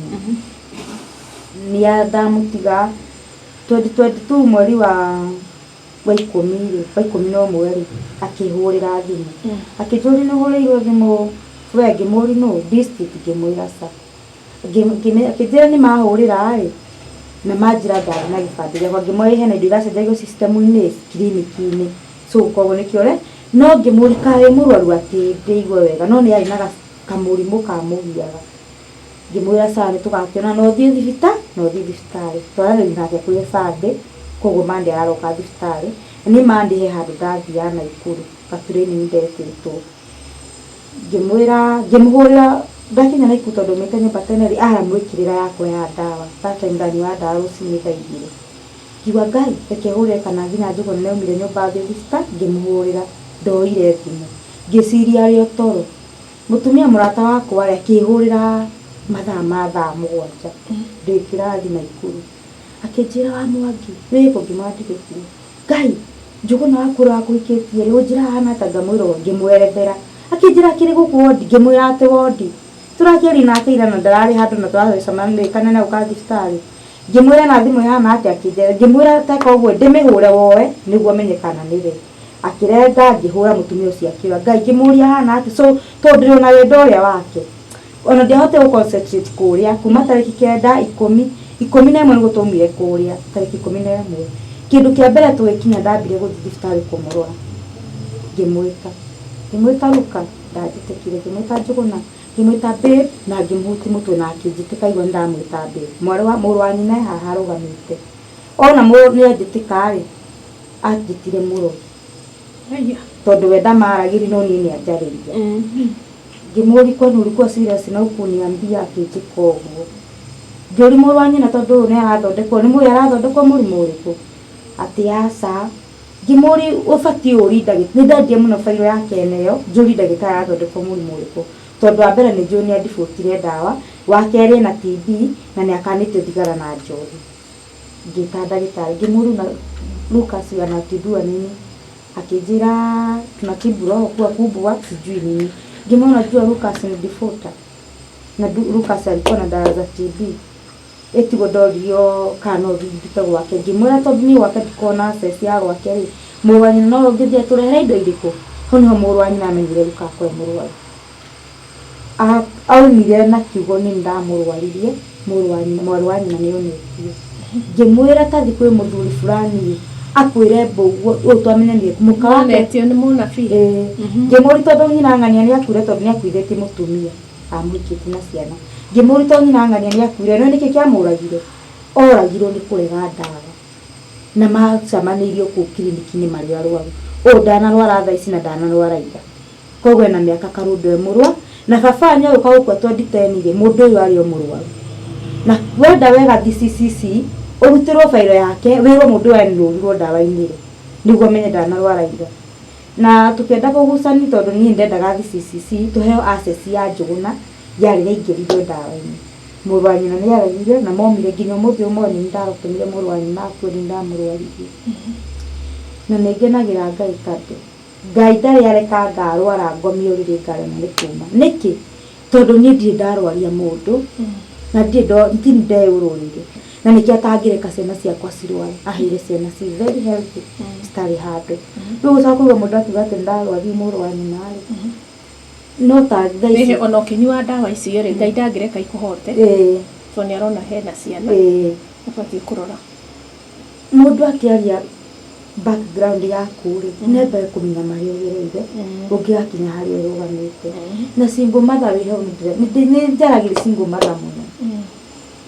Speaker 2: Nĩ ndamũtiga 2022 mweri wa 10 rĩ, wa 11 rĩ, akĩhũrĩra thimũ, akĩnjũria nĩ ũhũrĩirwo thimũ we? Ngĩmũri nũ district, ngĩmwĩra ca. Akĩnjĩra nĩ mahũrĩra rĩ, na manjĩra ndarĩ na gĩbandĩ gĩakwa. Ngĩmwĩra hena indo iracenjagio system-inĩ kiriniki-inĩ, so koguo nĩkĩo re no ngĩmũri kaĩ mũrwaru atĩ ndĩigue wega, no nĩ arĩ na kamũrimũ kamũgiaga. Ngĩmwĩra sawa, nĩ tũgakĩona, no ũthiĩ thibitarĩ, no ũthiĩ thibitarĩ twaranĩria nake kwĩ Sunday. Koguo Monday araroka thibitarĩ, na niĩ Monday he handũ ndathiaga Naikuru gatraining ndetĩtwo. Ngĩmwĩra, ngĩmũhũrĩra ndakinya Naikuru, tondũ maĩte nyũmba tene rĩ, aramwĩkĩrĩra yakwa ya ndawa. That time ndanyuaga ndawa rũcinĩ thaa 2. Ngiuga Ngai reke hũrĩre kana nginya Njũgũna nĩ aumire nyũmba athiĩ thibitarĩ. Ngĩmũhũrĩra, ndoire thimũ, ngĩciria arĩ o toro. Mũtumia mũrata wakwa rĩ, akĩhũrĩra mathaa ma thaa 7 ndĩ kĩrathi Naikuru, akĩnjĩra, "Wa Mwangi, wĩkũ?" Ngĩmwĩra ndirĩ kuo. "Ngai, Njũgũna waku ũrĩa wakũhikĩtie rĩ, ũnjĩra hana atĩa?" Ngamwĩra ũguo, ngĩmwerethera. Akĩnjĩra akĩrĩ gũkũ wondi. Ngĩmwĩra atĩ wondi tũrakĩaria nake ira na ndararĩ handũ na tũracemania kana nĩ gũka thibitarĩ. Ngĩmwĩra na thimũ ĩhana atĩa? Akĩnjĩra, ngĩmwĩra teka ũguo ndĩmĩhũre woe nĩguo menye kana nĩwe. Akĩrenga, ngĩhũra, mũtumia ũcio akĩoya. Ngai, ngĩmũria hana atĩa. So tondũ ndĩrĩ ona wendo ũrĩa wake, ona ndiahotire gũ concentrate kũrĩa kuma tarĩki 9, 10, 11 nĩguo twaumire kũrĩa. Tarĩki 11, kĩndũ kĩa mbere tũgĩkinya, ndambire gũthiĩ thibitarĩ kũmũrora. Ngĩmwĩta Luka, ndanjĩtĩkire. Ngĩmwĩta Njũgũna, ngĩmwĩta babe, na ngĩmũhuti mũtwe na akĩnjĩtĩka, igua nĩ ndamwĩta babe. Mwarĩ wa mũrũ wa nyina e haha arũgamĩte, ona nĩ anjĩtĩka rĩ, anjĩtire mũrogi.
Speaker 3: Aya.
Speaker 2: Tondũ we ndamaragĩria, no niĩ nĩ anjarĩria. Ngĩmũria, "Kwani ulikuwa serious na hukuniambia?" Akĩnjĩka ũguo. Ngĩũria mũrũ wa nyina, tondũ ũyũ nĩ arathondekwo, nĩ mũĩ arathondekwo mũrimũ ũrĩkũ? Atĩ aca. Ngĩmũria, ũbatiĩ ũri ndagĩtarĩ, nĩ ndendire mũno bairo yake ene ĩyo, njũri ndagĩtarĩ arathondekwo mũrimũ ũrĩkũ, tondũ wa mbere nĩ njũĩ nĩ andibũtire ndawa, wa kerĩ ena TB na nĩ akanĩtio thigara na njohi. Ngĩta ndagĩtarĩ, ngĩmũria na Lucas anatibiwa nini? Akĩnjĩra tunatibu roho kuwa kubwa, sijui nini. Ngĩmwĩra, "Unajua Lucas ni defaulter na Lucas alikuwa na dawa za TB." Ĩtiguo ndoririo kana no thiĩ ndute gwake. Ngĩmwĩra tondũ niĩ gwake ndikona access ya gwake rĩ, mũrũ wa nyina no ũngĩthiĩ atũrehere indo irĩkũ. Hau nĩho mũrũ wa nyina amenyire Luka akwa e mũrwaru. Aumire na kiugo nĩ ndamũrwaririe. Mũrũ wa nyina, mwarĩ wa nyina nĩ onetio. Ngĩmwĩra tathi kwĩ mũthuri fulani akwĩre mbũguo ũyũ twamenyanire mũka wake.
Speaker 3: Monetio nĩ mũnabii?
Speaker 2: Ĩĩ. Ngĩmũria tondũ nyina ng'ania nĩ akuire, tondũ nĩ akuithĩtie mũtumia amũhikĩtie na ciana. Ngĩmũria tondũ nyina ng'ania nĩ akuire, no nĩkĩ kĩamũragire? Oragirwo nĩ kũrega ndawa, na macemanĩirio kũu kiriniki-inĩ marĩ arwaru. Ũyũ ndanarwara thaa ici na ndanarwara ira, koguo ena mĩaka karũndo e mũrwa na baba wanyu agũka gũkua 2010 rĩ, mũndũ ũyũ arĩ o mũrwaru. Na wenda wega CCC ũrutĩrwo bairo yake, wĩrwo mũndũ ũyũ enrollirwo ndawa-inĩ rĩ, nĩguo menye ndanarwara ira. Na tũkĩenda kũgucani, tondũ niĩ ndendaga CCC tũheo access ya Njũgũna ya rĩrĩa aingĩririo ndawa-inĩ. Mũrũ wa nyina nĩ aregire na momire nginya ũmũthĩ ũmwe. Nĩ ndatũmire mũrũ wa nyina akue, nĩ ndamũrwaririe. Na nĩ ngenagĩra Ngai tondũ Ngai ndarĩ areka ngarwara ngomie ũrĩrĩ ngaremwo nĩ kuma. Nĩkĩ? Tondũ niĩ ndirĩ ndarwaria mũndũ na ndirĩ ndirĩ ndeyũrũrĩire, na nĩkĩo atangĩreka ciana ciakwa cirware. Aheire ciana ci very healthy, citarĩ handũ. Rĩu gũcoka kũigua mũndũ akiuga atĩ ndarwaria mũrũ wa nyina rĩ, no ta thaa ici.
Speaker 3: Ĩhĩ, ona ũkĩnyua ndawa ici rĩ, Ngai ndangĩreka ikũhote, tondũ nĩ arona hena ciana ũbatiĩ kũrora.
Speaker 2: Mũndũ akĩaria background yaku rĩ, nĩ ambaga kũmenya marĩa ũgereire ũngĩgakinya harĩa ũrũgamĩte. Na single mother wĩ hau, nĩ njaragĩria single mother mũno.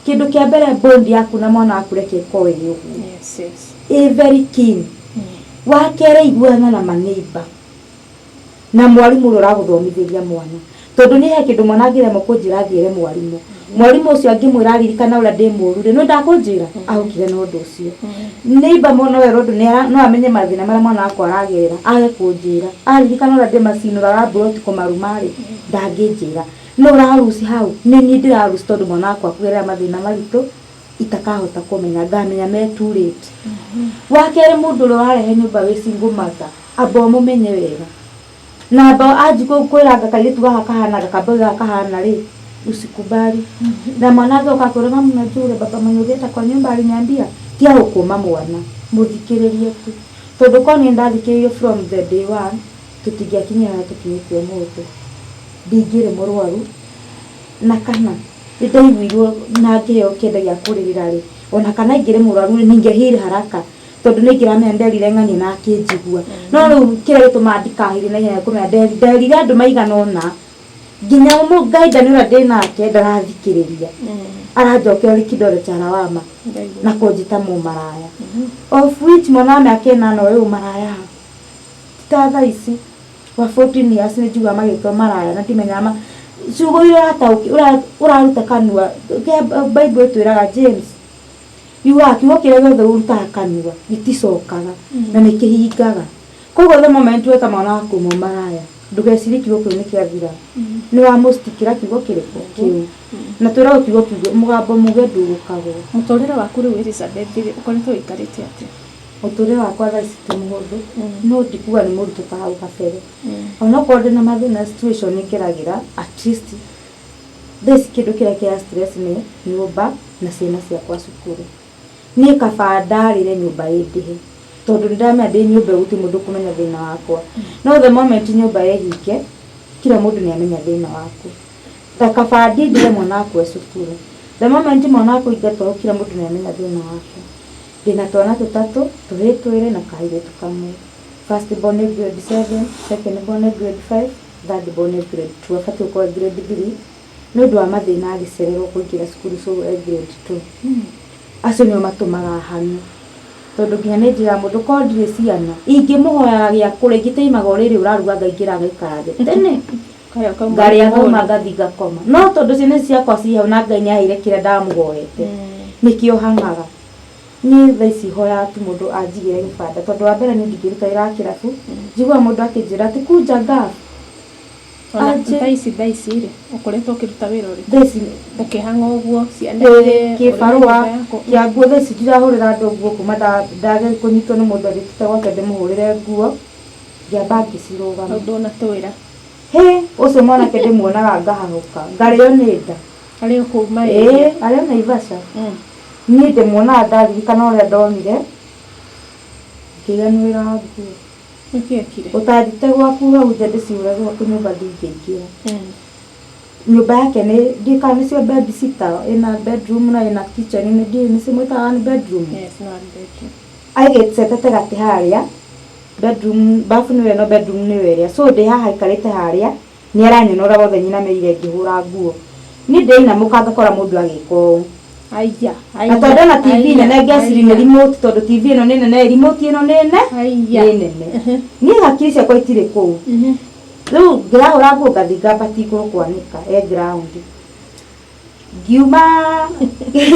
Speaker 2: Kĩndũ kĩa mbere, bond yaku na mwana waku reke ĩkorwo ĩrĩ ũguo, ĩ very keen. Wa kerĩ, iguana na maneighbour na mwarimũ ũrĩa ũragũthomithĩria mwana, tondũ niĩ he kĩndũ mwana angĩremwo kũnjĩra, athiĩre mwarimũ. Mwarimũ ũcio angĩmwĩra aririkana ũrĩa ndĩ mũru rĩ, nĩ ndakũnjĩra ahũkire na ũndũ ũcio. Neighbour no erwo ũndũ no amenye mathĩna marĩa mwana wakwa aragerera, age kũnjĩra. Aririkana ũrĩa ndĩmacinũraga mburoti kũmaruma rĩ, ndangĩnjĩra. No ũraruci hau nĩ niĩ ndĩraruci, tondũ mwana wakwa kũgerera mathĩna maritũ itakahota kũmenya, ngamenya me too late. Wa kerĩ, mũndũ ũrĩa ũrarehe nyũmba wĩ single mother, amba ũmũmenye wega, na amba anji kwĩranga kairĩtu gaka kahana gakamboi gaka kahana rĩ, usikubali. Na mwana angĩoka akwĩra, "Mama, unajua ule baba mwenye ulieta kwa nyumba aliniambia," tia gũkũma mwana, mũthikĩrĩrie tu, tondũ korwo nĩ ndathikĩrĩirio from the day one, tũtingĩakinyire harĩa tũkinyĩte ũmũthĩ. Ndingĩrĩ mũrwaru, na kana nĩ ndaiguirwo na ngĩheo kĩenda gĩa kũrĩrĩra rĩ, ona kana ingĩrĩ mũrwaru rĩ, ningĩheal haraka, tondũ nĩ ingĩramenya nderire ng'ania na akĩnjigua. No rĩu kĩrĩa gĩtũmaga ndikahire na ihenya kũmenya, nderire andũ maigana ũna, nginya mũgaida nĩ ũrĩa ndĩ nake ndarathikĩrĩria, aranjokeria kidole cha lawama na kũnjĩta mũmaraya, of which mwana wa mĩaka 8 ũyũ maraya ha ta thaa ici wa 14 years nĩ njiguaga magĩtwo maraya, na ndimenyaga ma ciugo iria ũraruta kanua. Bible ĩtwĩraga, James yugaga, kiugo kĩrĩa gĩothe ũrutaga kanua gĩticokaga na nĩ kĩhingaga. Koguo the moment weta mwana waku mũmaraya, ndũgecirie kiugo kĩu nĩ kĩathira. Nĩ wamũstikĩra kiugo kĩrĩkũ kĩu, na twĩragwo kiugo kiugo mũgambo muge ndurũkagwo.
Speaker 3: Mũtũrĩre waku rĩu, Elizabeth rĩ, ũkoretwo ũikarĩte atĩa?
Speaker 2: Mũtũrĩre wakwa thaa ici ti mũhũthũ, no ndikuga nĩ mũritũ ta hau kabere. Onokorwo ndĩna mathĩna, situation ngeragĩra, at least thaa ici kĩndũ kĩrĩa kĩa stress nĩ nyũmba na ciana ciakwa cukuru. Niĩ kaba ndarĩre nyũmba ĩndĩhe, tondũ nĩndamenya ndĩ nyũmba ĩyo gũtirĩ mũndũ ũkũmenya thĩna wakwa. No the moment nyũmba ĩhinge, kila mũndũ nĩ amenya thĩna waku. Ta kaba ndindĩre mwana wakwa e cukuru. The moment mwana wakwa aingatwo, kila mũndũ nĩ amenya thĩna waku. Ndĩna twana tũtatũ, tũhĩĩ twĩrĩ na kairĩtu kamwe. First born nĩ grade 7, second born nĩ grade 5, third born nĩ grade 2. Abatiĩ gũkorwo e grade 3, nĩ ũndũ wa mathĩna agĩcererwo kũingĩra cukuru, so e grade 2. Acio nĩo matũmaga hang'e, tondũ nginya nĩ njĩraga mũndũ, korwo ndirĩ ciana ingĩmũhoyaga gĩa kũrĩa, ingĩtaimaga o rĩrĩ ũraruga, ngaingĩra ngaikara thĩ tene, ngarĩa, ngauma, ngathi ngakoma. No tondũ ciana ici ciakwa ci hau na Ngai nĩ aheire kĩrĩa ndamũhoete, nĩkĩo hang'aga. Niĩ thaa ici hoyaga tu mũndũ anjigĩre gĩbanda, tondũ wa mbere niĩ ndingĩruta wĩra wa kĩrabu. Njiguaga mũndũ akĩnjĩra atĩ kunja ngafu.
Speaker 3: Ona
Speaker 2: Aje.
Speaker 3: Thaa ici rĩ, ũkoretwo ũkĩruta wĩra ũrĩkũ?
Speaker 2: Thaa ici
Speaker 3: ũkĩhang'a ũguo ciana irĩ,
Speaker 2: kĩbarũa
Speaker 3: ũrĩ na nyũmba yaku?
Speaker 2: Kĩa nguo. Thaa ici ndirahũrĩra andũ nguo kuma ndage kũnyitwo nĩ mũndũ andĩkĩte gwake ndĩmũhũrĩre nguo, ngĩamba ngĩcirũgama.
Speaker 3: Hau ndũnatwĩra.
Speaker 2: Hĩ, ũcio mwanake ndĩmuonaga ngahahũka, ngarĩo nĩ nda.
Speaker 3: Arĩ o kũu
Speaker 2: Ĩĩ,
Speaker 3: maĩ?
Speaker 2: Arĩ o Naivasha. Niĩ ndĩmuonaga, ndaririkana ũrĩa ndonire, ngĩiga nĩ wĩra wa nguo.
Speaker 3: Nĩkĩ ekire?
Speaker 2: Ũtanjĩte gwaku hau nja ndĩcihũre gwaku nyũmba, ndingĩingĩra. Nyũmba yake nĩ ndiũĩ kana nĩcio bed sitter, ĩna bedroom na ĩna kitchen, nĩ ndiũĩ nĩcio mwĩtaga one bedroom.
Speaker 3: Yes, no one bedroom.
Speaker 2: Aigĩte gatĩ harĩa bedroom, bafu nĩyo ĩno, bedroom nĩyo ĩrĩa. So ndĩ haha aikarĩte harĩa, nĩ aranyona ũrĩa wothe nyinamĩrĩire ngĩhũra nguo. Niĩ ndĩinamũka ngakora mũndũ agĩka ũũ.
Speaker 3: Aya.
Speaker 2: Na tondũ ndona TV nene, ngeciria nĩ remote, tondũ TV ĩno nĩ nene, remote ĩno nĩ ne
Speaker 3: Aya.
Speaker 2: nĩ nene. Niĩ hakiri ciakwa itirĩ kũu. Rĩu ngĩrahũra nguo, ngathi ngambati igũrũ kwanĩka e ground. Ngiuma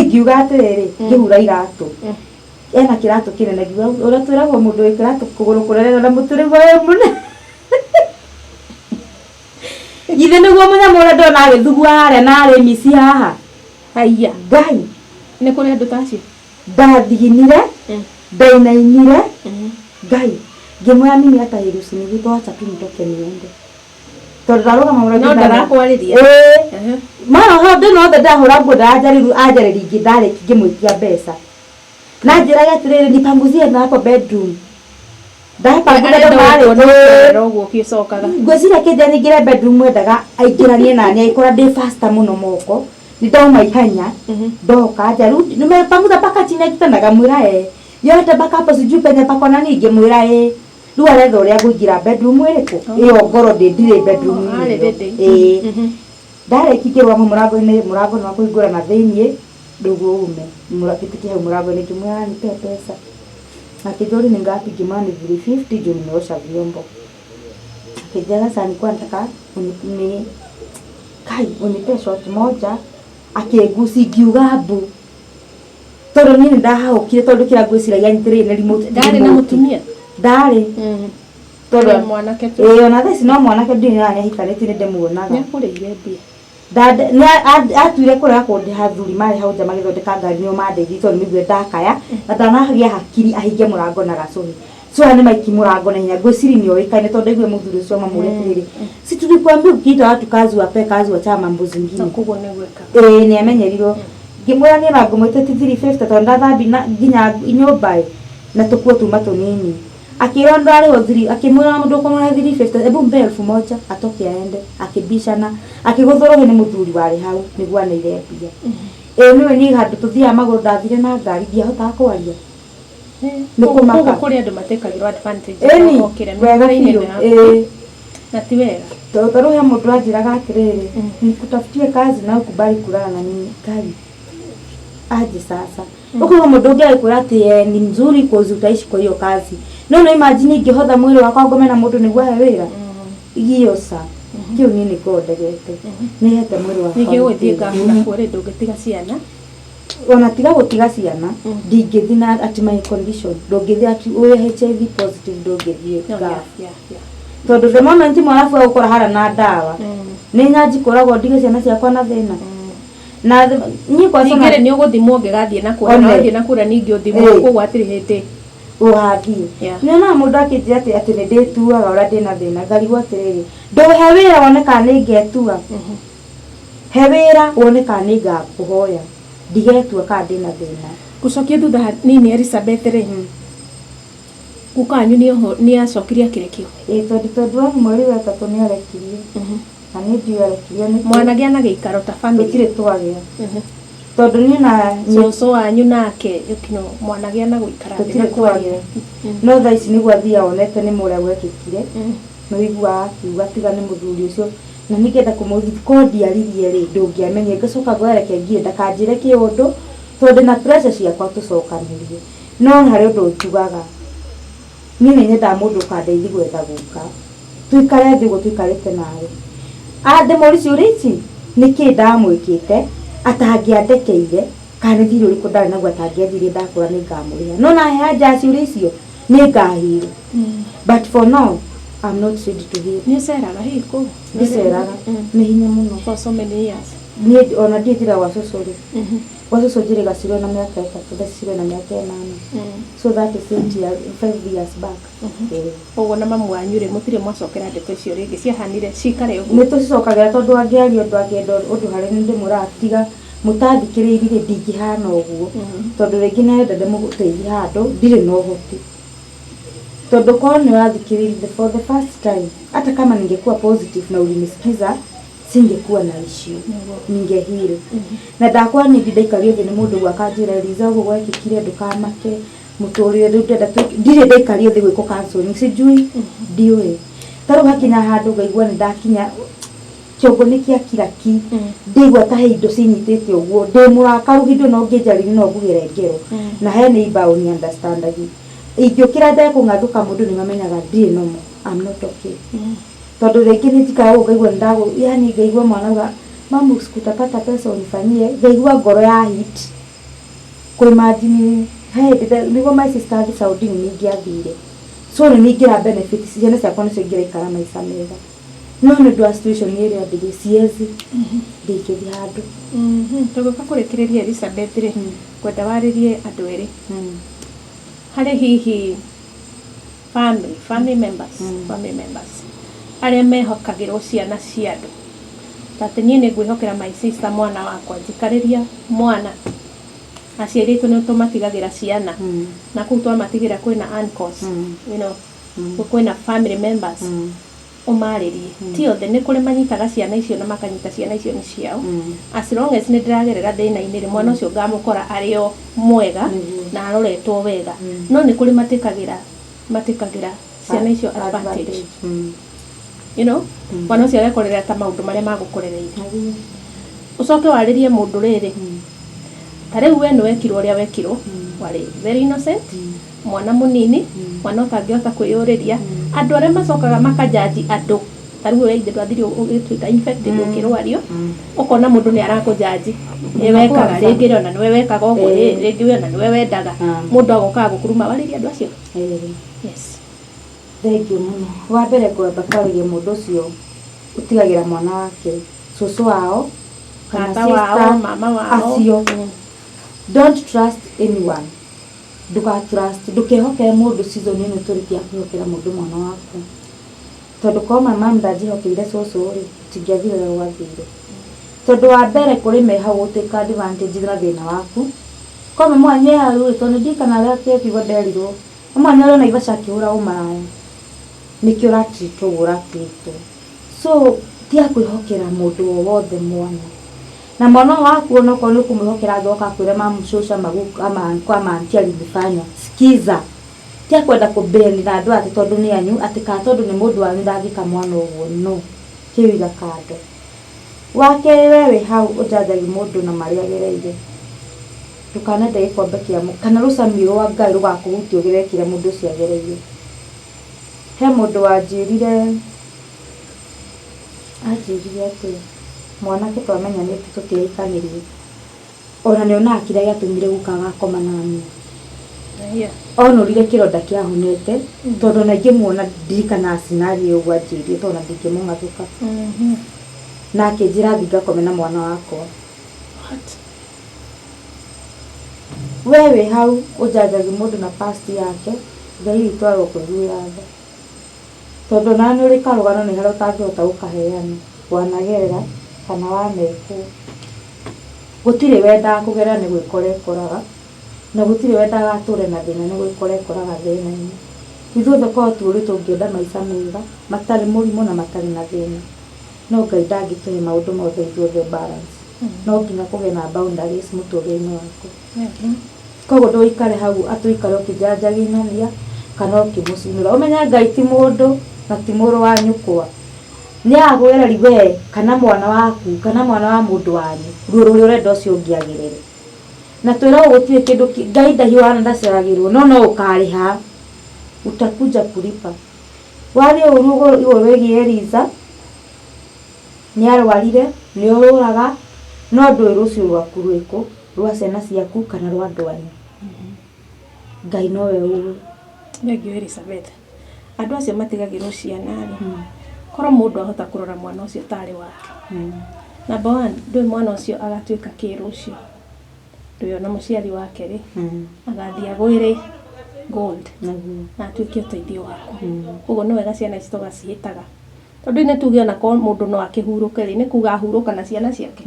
Speaker 2: ngiuga atĩrĩrĩ, ngĩhura iratũ, ena kĩratũ kĩnene. Ngiuga ũrĩa twĩragwo mũndũ wĩ kĩratũ kũgũrũ kũnene na mũtĩ nĩguo wĩ mũnene, githĩ nĩguo mũnyamũ ũrĩa ndona agĩthugua harĩa na arĩ mici haha.
Speaker 3: Aya.
Speaker 2: Ngai.
Speaker 3: Nĩ kũrĩ andũ ta acio.
Speaker 2: Ndathiginire, ndainainire. Ngai, ngĩmwĩra, "Mimi hata heri usiniguze, wacha tu nitoke niende," tondũ ndarũgama mũno.
Speaker 3: No ndarakwarĩria.
Speaker 2: Ĩĩ. Mara ho ndĩ nothe ndahũra nguo, ndaranjarĩru anjarĩria ingĩ, ndarĩki ngĩmwĩtia mbeca na njĩraga atĩrĩrĩ, "Nipanguzie na hapo bedroom." Ndapanguza.
Speaker 3: Arenda
Speaker 2: Ndamarĩ
Speaker 3: gũkuona ũkĩerera ũguo ũgĩcokaga.
Speaker 2: Ngwĩciria kĩnja nyingĩre bedroom, endaga aingĩranie nani, agĩkora ndĩ faster mũno moko, nĩ ndauma ihenya. Ndoka nja rĩu, "Nimepanguza mpaka chini ya kitanda?" Ngamwĩra, "Eh." "Yote mpaka hapo sijui penye pako nani?" Ngĩmwĩra, "Ĩ." Rĩu aretha ũrĩa ngũingĩra bedroom ĩrĩkũ ĩyo, ngorwo ndĩ ndirĩ bedroom
Speaker 3: Arĩ
Speaker 2: ĩyo.
Speaker 3: ready.
Speaker 2: Ĩĩ. Ndarĩki ngĩrũgama mũrango-inĩ, mũrango nĩ wa kũhingũra na thĩiniĩ. Ndugu ume mrafiki hau mũrango-inĩ, ngĩmwĩra nipe pesa. Akĩnjũria ni ngapi, ngĩmwĩra ni 350 juu nimeosha vyombo. Akĩnjĩra sasa nilikuwa nataka ni kai unipe shot moja. Akĩnguci, ngiuga mbu, tondũ niĩ nĩndahahũkire, tondũ kĩrĩa ngwĩciragia nyitĩrĩire nĩ remote.
Speaker 3: Ndarĩ na mũtumia?
Speaker 2: Ndarĩ. Tondũ
Speaker 3: mwanake tu?
Speaker 2: Ĩĩ, ona thaa ici no mwanake, ndirĩ na nĩahikanĩtie, nĩ ndĩmuonaga.
Speaker 3: Nĩakũrĩire mbia?
Speaker 2: Atuire kũrega kũndĩha. Thuri marĩ hau nja magĩthondeka ngari nĩo mandeithirie, tondũ nĩmaiguire ndakaya na ndanagĩa hakiri ahinge mũrango na gacũhĩ. So aya nĩ maiki mũrango na hinya, ngwĩciria nĩoĩkaine, tondũ ndaiguire mũthuri ũcio mamũria atĩrĩrĩ, "Si tulikuambia ukiita watu kazi wape kazi, wacha mambo zingine."
Speaker 3: Na koguo nĩ gwĩka.
Speaker 2: Ĩĩ, nĩ amenyerirwo. Ngĩmwĩra niĩ na ngũmwĩte ti 350, tondũ ndathambi na nginya nyũmba ĩ na tũkuo tuma tũnini. Akĩrwo ndarĩhwo thiri, akĩmwĩra mũndũ ũkũmũhe 350, hebu mpe 1000 atoke aende. Akĩbicana, akĩgũthũrwo nĩ mũthuri warĩ hau nĩguo aneire mbia. Ĩĩ, nĩwe niĩ handũ tũthiaga magũrũ, ndathire na ngari, ndiahotaga kwaria nĩ kũmaka.
Speaker 3: Koguo kũrĩ andũ matekagĩrwo advantage.
Speaker 2: Ĩni.
Speaker 3: Okĩra
Speaker 2: wega
Speaker 3: mĩtũrĩre-inĩ
Speaker 2: biũ.
Speaker 3: ĩno
Speaker 2: Ĩĩ.
Speaker 3: Na ti wega.
Speaker 2: Tondũ he mũndũ anjĩraga atĩrĩrĩ, "Nikutafutie kazi na ukubali kulala na mimi." Kai, aje sasa ũkauga mũndũ ũngĩ agĩkwĩra atĩ ni mzuri cause utaishi kwa hiyo kazi. No imagine ingĩhotha mwĩrĩ wakwa ngome na mũndũ nĩguo ahe wĩra iyo sa kĩu niĩ nĩngorwo ndegete nĩhete mwĩrĩ wakwa
Speaker 3: Ningĩ ũgĩthiĩ
Speaker 2: gĩtĩo.
Speaker 3: ngabu nakuo rĩ, ndũngĩtiga ciana.
Speaker 2: Ona tiga gũtiga ciana, ndingĩthiĩ na at my condition, ndũngĩthiĩ ati ũrĩ HIV positive, ndũngĩthiĩ
Speaker 3: No,
Speaker 2: ngabu.
Speaker 3: yeah.
Speaker 2: Tondũ the moment mwarabu agũkora harĩa na ndawa nĩ nyanji kũragwo, ndige ciana ciakwa na thĩna na niĩ kwa
Speaker 3: Ningĩ rĩ, nĩ ũgũthimwo ũngĩgathiĩ na kũrĩa, na
Speaker 2: One.
Speaker 3: wathiĩ na kũrĩa ningĩ ũthimwo. Koguo hatirĩ hĩndĩ
Speaker 2: ũgathiĩ. Nĩonaga mũndũ akĩnjĩra atĩ nĩ ndĩtuaga ũrĩa ndĩna thĩna, ngarigwo atĩrĩrĩ, ndũhe wĩra wone kana nĩ ngetua, he wĩra wone kana nĩ ngakũhoya, ndigetua kana ndĩna thĩna.
Speaker 3: Gũcokia thutha hanini, Elizabeth rĩ, guka wanyu nĩ acokirie akĩrekio?
Speaker 2: Ĩĩ, 2021 mweri wa ĩtatũ nĩ arekirio, na niĩ ndiũĩ arekirio nĩkĩ.
Speaker 3: Mwanagĩa na gĩikaro ta family?
Speaker 2: Tũtirĩ twagĩa, tondũ niĩ na
Speaker 3: Cũcũ wanyu nake you mwanagĩa na gũikara thĩ
Speaker 2: tũtirĩ
Speaker 3: na kwaria?
Speaker 2: twagĩa, no thaa ici nĩguo athiaga onete nĩ mũrĩa gwekĩkire. Nĩũiguaga akiuga tiga nĩ mũthuri ũcio, na nĩngĩenda kũmũthi ko ndiaririe rĩ, ndũngĩamenyire. Ngacoka ngoya reke ngiye ndakanjĩre kĩũndũ, tondũ ndĩna pressure ciakwa tũcokanĩrie. No harĩ ũndũ njugaga, niĩ nĩ nyendaga mũndũ ũkandeithia gwetha guka, tuikare thĩ ũguo tuikarĩte nawe, ndĩmũrie ciũria ici, nĩkĩ ndamwĩkĩte atangĩandekeire, kana nĩ thirĩ ũrĩkũ ndarĩ naguo atangĩethirie, ndakũra nĩ ngamũrĩha. No nahe anja ya ciũria icio nĩ ngahirwo, but for now I'm not ready to heal.
Speaker 3: Nĩ ũceraga hihi kũu?
Speaker 2: Ndiceraga. Nĩ hinya mũno.
Speaker 3: For so many years.
Speaker 2: Niĩ ona ndiĩ njĩra gwa cũcũ rĩ, gwa cũcũ njĩrĩga cirĩ na mĩaka 3, thaa ici cirĩ na mĩaka 8, so that is 8 years, 5 years back. Ĩĩ.
Speaker 3: Koguo na mamu wanyu rĩ, mũtirĩ mwacokera ndeto icio rĩngĩ, ciahanire cikare ũguo?
Speaker 2: Nĩ tũcicokagĩra, tondũ angĩaria ũndũ, angĩenda ũndũ harĩ nĩ ndĩmwĩraga tiga mũtathikĩrĩirie rĩ, ndingĩhana ũguo, tondũ rĩngĩ nĩ arenda ndĩmũteithie handũ ndirĩ na ũhoti, tondũ korwo nĩ ũrathikĩrĩirie for the first time, hata kama ningekuwa positive na ulinisikiza, singekuwa na issue, ningeheal. Na ndakwa ningĩ ndaikario thĩ nĩ mũndũ ũguo akanjĩra, "Eliza, ũguo gwekĩkire, ndũkamake mũtũrĩre rĩu ndĩrenda ndirĩ ndaikario thĩ gwĩkwo counseling, sijui, ndiũĩ." Ta rĩu hakinya handũ ngaigua nĩ ndakinya kĩongo nĩ kĩakira ki, ndĩigua ta he indo cinyitĩte ũguo, ndĩ mũrakaru, hĩndĩ ĩyo no ngĩnjarĩria no ngugĩre ngero, na he neighbor ũni understandagi. Ingĩũkĩra ndage kũng'athũka mũndũ, nĩ mamenyaga ndirĩ normal, I'm not okay, tondũ rĩngĩ nĩ njikaraga ũguo ngaigua nĩ ndagũ, yani ngaigua mwana auga, "Mamu, sikutapata pesa unifanyie," ngaigua ngoro ya hit kũimagine he hĩndĩ nĩguo my sister athiĩ Saudi nĩ ingĩathire, so nĩ ningĩra benefit, ciana ciakwa nĩcio ingĩraikara maica mega, no nĩ ũndũ wa situation ĩrĩa ndĩrĩ, siezi, ndingĩthiĩ handũ.
Speaker 3: Tũgĩũka kũrĩkĩrĩria, Elizabeth rĩ, ngwenda warĩrie andũ erĩ harĩ hihi family members, family members arĩa mehokagĩrwo ciana cia andũ, ta atĩ niĩ nĩ ngwĩhokera my sister mwana wakwa, njikarĩria mwana, aciari aitũ nĩ tũmatigagĩra ciana, na kũu twamatigĩra kwĩna uncles, kwĩna family members, ũmarĩrie. Ti othe, nĩ kũrĩ manyitaga ciana icio na makanyita ciana icio nĩ ciao, as long as nĩ ndĩragerera thĩna-inĩ rĩ, mwana ũcio ngamũkora arĩ o mwega na aroretwo wega. No nĩ kũrĩ matikagĩra ciana icio advantage, mwana ũcio agekorera ta maũndũ marĩa magũkorereire. Ũcoke warĩrie mũndũ rĩrĩ, Ta rĩu we nĩ wekirwo ũrĩa wekirwo, warĩ very innocent, mwana mũnini, mwana ũtangĩhota kwĩyũrĩria. Andũ arĩa macokaga makajaji andũ, ta rĩu ũrĩa ithe ndwathire ũgĩtuĩka infected, ũkĩrwario, ũkona mũndũ nĩ arakũjaji, ĩ wekaga rĩngĩ ona nĩwe wekaga ũguo, ĩ rĩngĩ we ona nĩwe wendaga. Mũndũ agokaga gũkũruma. Warĩria andũ acio. Yes.
Speaker 2: Thengiũ mũno. Wa mbere ngwamba kwarĩria mũndũ ũcio ũtigagĩra mwana wake cũcũ wao kana
Speaker 3: tata wao,
Speaker 2: sister,
Speaker 3: mama wao.
Speaker 2: Acio, don't trust anyone. Ndũga trust, ndũkehokere mũndũ. Season ĩno tũrĩ ti ya kwĩhokera mũndũ mwana waku, tondũ korwo my mum ndanjĩhokeire cũcũ rĩ, tũtingĩathire ũrĩa gwathire, tondũ wa mbere kũrĩ me hau gũtake advantage na thĩna waku. Korwo mama wanyu e hau rĩ, tondũ ndirikana ũrĩa kĩkiugo nderirwo, mama wanyu arĩ o Naivasha akĩhũra ũmaraya, nĩkĩo ũratreatwo ũguo ũratreatwo. So ti ya kwĩhokera mũndũ o wothe mwana, na mwana ũyũ waku onokorwo nĩ ũkũmwĩhokera, angĩgoka akwĩre mamu, shosho ama guka ama uncle ama auntie alinifanya, sikiza. Ti akwenda kũmbĩrĩra na andũ atĩ tondũ nĩ anyu, atĩ kana tondũ nĩ mũndũ wanyu ndangĩka mwana ũguo. No kĩu iga kando. Wa kerĩ, we wĩ hau ũjanjagi mũndũ na marĩa agereire, ndũkanende gĩkombe kĩa kana rũcamio rwa Ngai rũgakũhutia ũgerere kĩrĩa mũndũ ũcio agereire. He mũndũ wanjĩrire, anjĩrire atĩ mwanake twamenyanĩte tũtiahikanĩrie, ona nĩ onaga kĩrĩa gĩatũmire guka agakoma naniĩ. Onũrire kĩronda kĩahonete, tondũ ona ingĩmuona ndirikanaga scenario ũguo anjĩrire, tondũ ona ndingĩmũng'athũka. Na akĩnjĩra thiĩ ngakome na mwana wakwa.
Speaker 3: What?
Speaker 2: We wĩ hau ũjanjagi mũndũ na past yake, Ngai witũ arokũiguĩra tha, tondũ ona nĩ ũrĩ karũgano nĩ harĩa ũtangĩhota gũkaheana, wanagerera kana wanekwo. Gũtirĩ wendaga kũgerera nĩ gwĩkora ekoraga, na gũtirĩ wendaga atũre na thĩna nĩ gwĩkora ekoraga thĩna-inĩ. Ithuothe korwo tuũrĩ tũngĩenda maica mega matarĩ mũrimũ na matarĩ na thĩna, no Ngai ndangĩtũhe maũndũ mothe ithuothe balance. No nginya kũgĩe na boundaries mũtũrĩre-inĩ waku. Koguo ndũikare hau atĩ ũikare ũkĩjanjagia ng'ania kana ũkĩmũcinũra. Ũmenye Ngai ti mũndũ na ti mũrũ wa nyũkwa. Nĩ agakũgereri we kana mwana waku kana mwana wa mũndũ wanyu ruo rũrĩa ũrenda ũcio ũngĩ agerere. Na twĩragwo gũtirĩ kĩndũ Ngai ndahiũhaga na ndaceragĩrwo, no no ũkarĩha, utakuja kulipa. Waria ũru igũrũ rĩgiĩ Eliza, nĩ arwarire, nĩ ũrũraga, no ndũĩ rũciũ rwaku rwĩkũ, rwa ciana ciaku kana rwa andũ anyu. Ngai nowe ũĩ.
Speaker 3: Thengiũ Elizabeth. Andũ acio matigagĩrwo ciana rĩ, korwo mũndũ ahota kũrora mwana ũcio tarĩ wake. Number one, ndũĩ mwana ũcio agatuĩka kĩ rũciũ. Ndũĩ ona mũciari wake rĩ, agathiĩ agwĩre gold na atuĩke ũteithio waku. Koguo nĩ wega ciana ici tũgacihĩtaga. Tondũ nĩ tuge ona korwo mũndũ no akĩhurũke rĩ, nĩ kuga ahurũka na ciana ciake.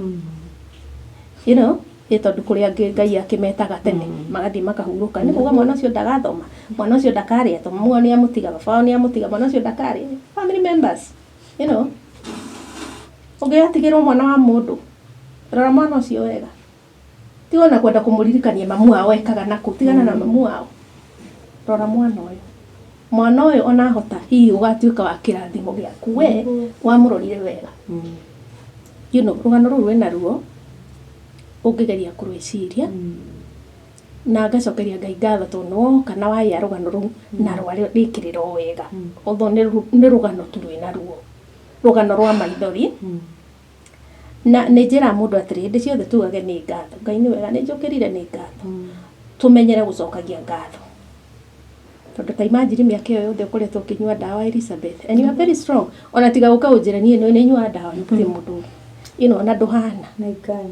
Speaker 3: Ĩ tondũ kũrĩ angĩ Ngai akĩmetaga tene magathiĩ makahurũka, nĩ kuga mwana ũcio ndagathoma, mwana ũcio ndakarĩa, tondũ mamu wao nĩ amũtiga, baba wao nĩ amũtiga, mwana ũcio ndakarĩa. Family members. Ũngĩgatigĩrwo mwana wa mũndũ, rora mwana ũcio wega. Tiga ona kwenda kũmũririkania mamu wao ekaga nakũ, tigana na mamu wao. Rora mwana ũyũ. Mwana ũyũ ona ahota hihi ũgatuĩka wa kĩrathimo gĩaku we wamũrorire wega. Rũgano rũu rwĩna ruo ũngĩgeria kũrwĩciria, na ngacokeria Ngai ngatho tondũ nĩwoka na waya rũgano rũu na rwarĩkĩrĩra o wega. Although nĩ rũgano tu rwĩna ruo, rũgano rwa maithori. Na nĩ njĩraga mũndũ atĩrĩ, hĩndĩ ciothe tugage nĩ ngatho. Ngai nĩ wega, nĩ njũkĩrire, nĩ ngatho. Tũmenyere gũcokagia ngatho. Tondũ ta imagine mĩaka ĩyo yothe ũkoretwo ũkĩnyua ndawa, Elizabeth, and you are very strong. Ona tiga gũka ũnjĩre niĩ nĩ nyuaga ndawa, gũtirĩ mũndũ ona ndũhana.
Speaker 2: Nĩ Ngai.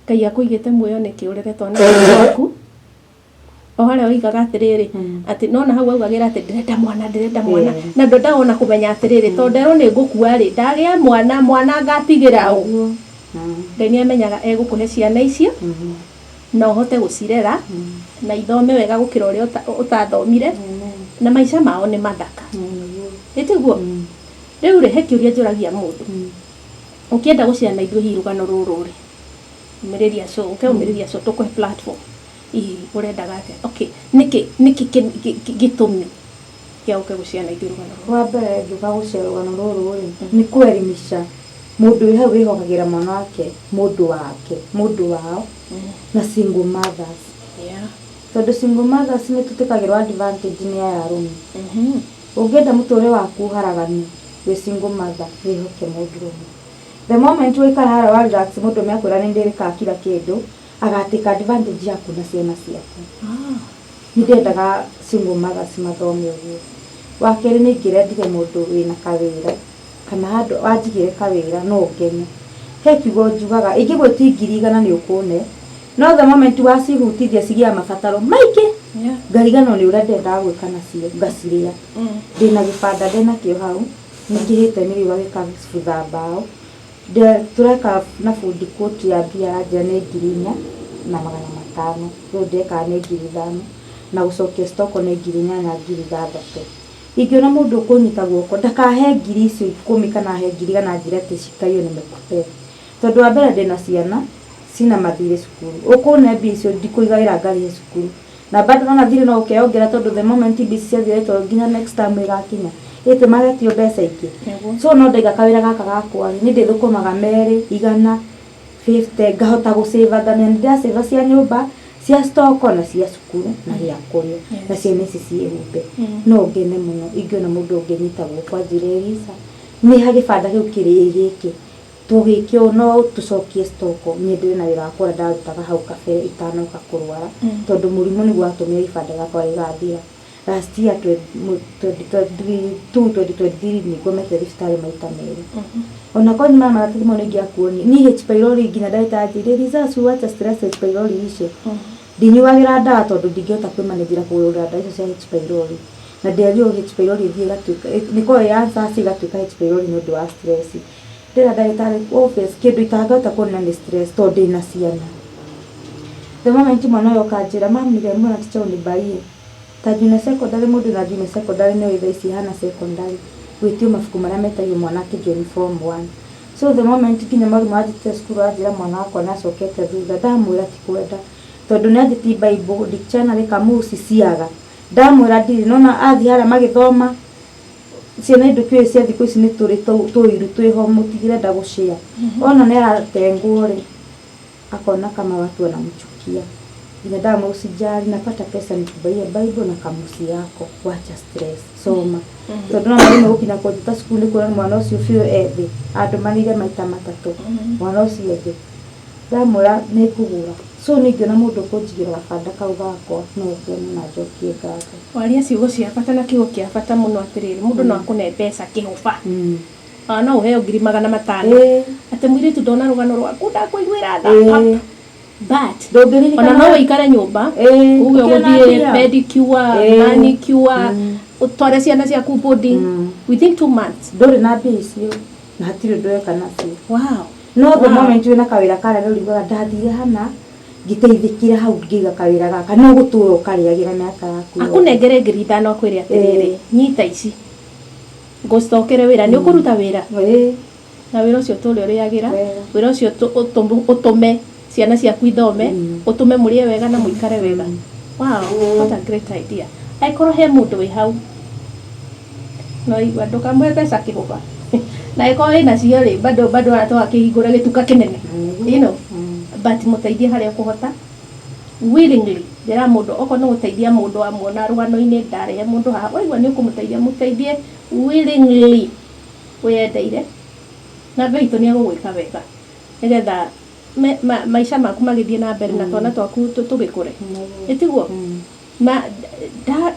Speaker 3: Ngai akũigĩte muoyo nĩkĩ ũrere twana twaku. O harĩa oigaga atĩrĩrĩ, atĩ nona hau augagĩra atĩ ndĩrenda mwana, ndĩrenda mwana, na ndwendaga ona kũmenya atĩrĩrĩ, tondũ nderwo nĩ ngũkua rĩ, ndagĩa mwana, mwana ngatigĩra ũ. Ngai nĩ amenyaga egũkũhe ciana icio na ũhote gũcirera na ithome wega gũkĩra ũrĩa ũtathomire, na maica mao nĩ mathaka. Ĩtiguo? Rĩu rĩ, he kĩũria njũragia mũndũ. Ũkĩenda gũciana ithuĩ hihi rũgano rũrũ rĩ, ũmĩrĩria show, ũke ũmĩrĩria show, tũkũhe platform. Hihi ũrendaga atĩa? Okay, nĩkĩ gĩtũmi kĩa ũke gũciana ithuĩ rũgano rũrũ?
Speaker 2: Wa mbere ngĩũka gũshare rũgano rũrũ rĩ, nĩ kuelimisha. Mũndũ wĩ hau wĩhokagĩra mwana wake, mũndũ wake, mũndũ wao na single mothers. Tondũ single mothers nĩ tũtĩkagĩrwo advantage nĩ aya arũme. Ũngĩenda mũtũrĩre waku ũharagane wĩ single mother, wĩhoke mũndũrũme. The moment waikara harĩa wa relax, mũndũrũme akwĩra nĩ ndĩrĩkaga kila kĩndũ, agatĩka advantage yaku na ciana ciaku. Nĩ ndendaga single mothers mathome ũguo. Wa kerĩ, nĩ ingĩrendire mũndũ wĩna kawĩra kana handũ wanjigĩre kawĩra no ngene. He kiugo njugaga, ingĩgwĩtia 100,000 nĩ ũkũne, no the moment wacihutithia cigĩaga mabataro maingĩ, ngariganĩrwo nĩ ũrĩa ndendaga gwĩka nacio, ngacirĩa. Ndĩna gĩbanda ndĩnakĩo hau, nĩkĩhĩte nĩ riũa gĩkabutha mbaũ. Tũreka na bundi quote ya mbia aranjĩra nĩ 4500, rĩu ndekaga nĩ 5000, na gũcokia stock nĩ 8000, 6000. Ingĩona mũndũ ũkũnyita guoko, ndakahe ngiri icio 10 kana ahe 100,000 anjĩre atĩ shika hiyo nimekupea. Tondũ wa mbere ndĩna ciana cina mathirĩ cukuru, ũkũne mbia icio ndikũiga wĩra ngarĩhe cukuru, na bado nona thirĩ no ũkeyongerera, tondũ the moment mbia ici ciathira to nginya next time ĩgakinya ĩtĩ magetio mbeca ingĩ. So no ndaiga kawĩra gaka gakwa rĩ, nĩ ndĩthũkũmaga merĩ 150, ngahota gũcĩva, ngamenya nĩ ndĩracĩva cia nyũmba, cia stock na cia cukuru na gĩa kũrĩa na ciana ici ciĩhumbe. No ngene mũno ingĩona mũndũ ũngĩnyita guoko anjĩre, "Elisa, nĩ ha gĩbanda kĩu kĩrĩ gĩkĩ tũgĩke ũũ, no tũcokie stock, nyenderie na wĩra wakwa ũrĩa ndarutaga hau kabere itanoka kũrwara," tondũ mũrimũ nĩguo watũmire gĩbanda gĩakwa gĩgathira. Last year 2022, 2023, nĩ ngomete thibitarĩ maita merĩ. Ona korwo nyumaga maratathi mau nĩ ingĩakuonia niĩ H pylori, nginya ndagĩtarĩ anjĩrire, "Eliza, si wacha stress, H pylori icio." Ndinyuagĩra ndawa tondũ ndingĩhota kwĩmanĩnjĩra kũgũra ndawa icio cia H pylori, na nderirwo H pylori ĩthiĩ ĩgatuĩka nĩkorwo ĩ ulcers, ĩgatuĩka H pylori nĩ ũndũ wa stress. Ndĩra ndagĩtarĩ, obvious kĩndũ itangĩhota kuona nĩ stress, tondũ ndĩna ciana. The moment mwana ũyũ oka anjĩra, "Mam, niliambiwa na teacher unibaie," ta junior secondary, mũndũ na junior secondary nĩ oĩ thaa ici ihana secondary gwĩtio mabuku marĩa metagio mwana akĩjoin form one. So the moment nginya mwarimũ anjĩtire cukuru anjĩra mwana wakwa nĩ acokete thutha, ndamwĩra ti kwenda, tondũ nĩ anjĩti Bible, dictionary, kamusi ciaga, ndamwĩra ndirĩ nona athiĩ harĩa magĩthoma ciana indo kĩũĩ cia thikũ ici nĩ tũrĩ tũiru twĩho mũtigirenda gũshare. Ona nĩ aratengwo rĩ, akona kama watu wanamchukia. Nginya ndamwĩra, "Usijali, napata pesa nikubaie Bible na kamusi yako, wacha stress, soma," tondũ no marĩmwe gũkinya kũnjĩta cukuru nĩ kuona mwana ũcio biũ ethĩ andũmanĩire maita matatũ mwana ũcio ethĩ. Ndamwĩra nĩ ngũgũra. So nĩ ingĩona mũndũ ũkũnjigĩra gabanda kau gakwa, no ngene na njokie ngatho.
Speaker 3: Waria ciugo cia bata na kiugo kĩa bata mũno atĩrĩrĩ, mũndũ no akũne mbeca kĩhũba. Ona no ũheo 500,000 atĩ mũirĩtu ndona rũgano rwaku ndakũiguĩra tha, but
Speaker 2: ndũngĩririkana.
Speaker 3: Ona no wĩikare nyũmba uge
Speaker 2: ũkĩona
Speaker 3: ũgũthiĩ
Speaker 2: mbia.
Speaker 3: pedicure, manicure, ũtware ciana ciaku boarding within 2 months.
Speaker 2: Ndũrĩ na mbia icio na hatirĩ ũndũ weka nacio. No the moment wĩna kawĩra karĩa rĩu riugaga ndathire hana ngĩteithĩkĩra hau, ngĩiga kawĩra gaka, no gũtũra ũkarĩagĩra mĩaka yaku yothe.
Speaker 3: Akũnengere 5,000 akwĩre atĩrĩrĩ, nyita ici ngũcokere wĩra, nĩ ũkũruta wĩra na wĩra ũcio tũrĩa ũrĩagĩra.
Speaker 2: Wega.
Speaker 3: Wĩra ũcio ũtũme ciana ciaku ithome, ũtũme mũrĩe wega na mũikare wega. Wow, what a great idea. Angĩkorwo he mũndũ wĩ hau no igua, ndũkamũhe mbeca kĩhũba, na angĩkorwo wĩna cio rĩ, bado bado atwakĩhingũra gĩtuka kĩnene, but mũteithie harĩa ũkũhota willingly. Njĩra mũndũ okorwo nĩ gũteithia mũndũ amuona rũgano-inĩ, ndarehe mũndũ haha waigua nĩ ũkũmũteithia, mũteithie willingly, wĩyendeire, na Ngai witũ nĩ egũgwĩka wega nĩgetha maica maku magĩthiĩ na mbere na twana twaku tũgĩkũre. Ĩtiguo? Ma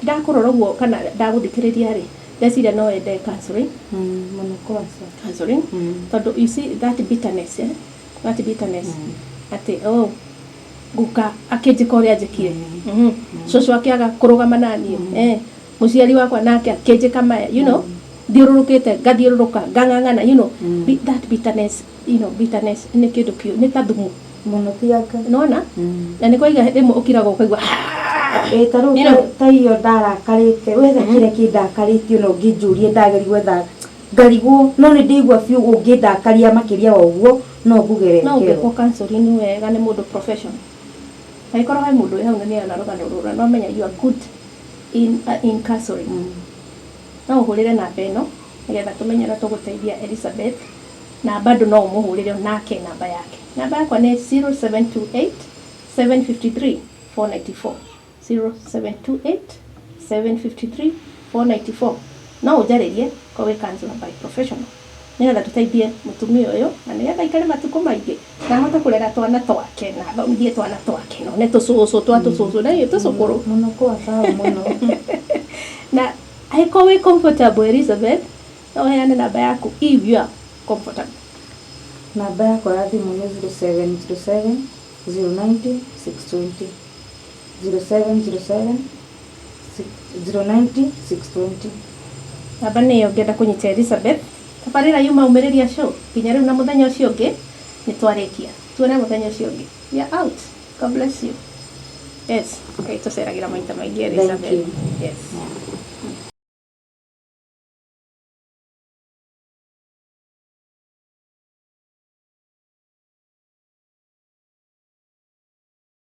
Speaker 3: ndakũrora ũguo kana ndagũthikĩrĩria rĩ, ndeciria no wende counseling.
Speaker 2: Mũno kwanza.
Speaker 3: Counseling, tondũ you see that bitterness, eh? That bitterness atĩ oh, guka akĩnjĩka ũrĩa anjĩkire, cũcũ akĩaga kũrũgama naniĩ, mũciari wakwa nake akĩnjĩka maya, thiũrũrũkĩte ngathiũrũrũka ngang'ang'ana, that bitterness, bitterness nĩ kĩndũ kĩu nĩ ta thumu.
Speaker 2: Mũno tianga.
Speaker 3: Nona na nĩ kwaiga rĩmwe ũkiraga ũkaigua.
Speaker 2: Ĩ ta rĩu
Speaker 3: You know.
Speaker 2: ta iyo ndarakarĩte wetha kĩrĩa kĩndakarĩtie, no ũngĩnjũrie ndageri gwetha ngarigwo, no nĩ ndĩigua biũ ũngĩndakaria makĩria wa ũguo no ngũgere
Speaker 3: No
Speaker 2: ngero.
Speaker 3: ũngĩkwo counseling wega nĩ mũndũ professional, angĩkorwo he mũndũ wĩ hau na nĩarona rũgano rũra no menya you are good in counseling, no ũhũrĩre namba ĩno nĩgetha tũmenye ũrĩa tũgũteithia Elizabeth. Na bado no ũmũhũrĩre nake namba yake. Namba yakwa nĩ 0728 753 494, 0728 753 494. No ũnjarĩrie ko wĩ counselor by professional, nĩgetha tũteithie mũtumia ũyũ na nĩgetha aikare matukũ maingĩ na ahote kũrera twana twake na athomithie twana twake, no nĩ tũcũcũ twa tũcũcũ na ithuĩ tũcũkũrũ.
Speaker 2: Mũno kwa sawa mũno.
Speaker 3: Na angĩkorwo wĩ comfortable, Elizabeth, no ũheane namba yaku if you are comfortable.
Speaker 2: Namba yakwa ya thimũ nĩ 0707 090 620, 0707 090 620.
Speaker 3: Namba nĩyo ũngĩenda kũnyita Elizabeth. Tabarĩra yuma Umĩrĩria Show nginya rĩu, na mũthenya ũcio ũngĩ nĩ twarĩkia. Tuone mũthenya ũcio ũngĩ. We are out. God bless you. Yes, Ngai tũceragĩra maita maingĩ, Elizabeth.
Speaker 2: You.
Speaker 3: Yes.
Speaker 2: Yeah.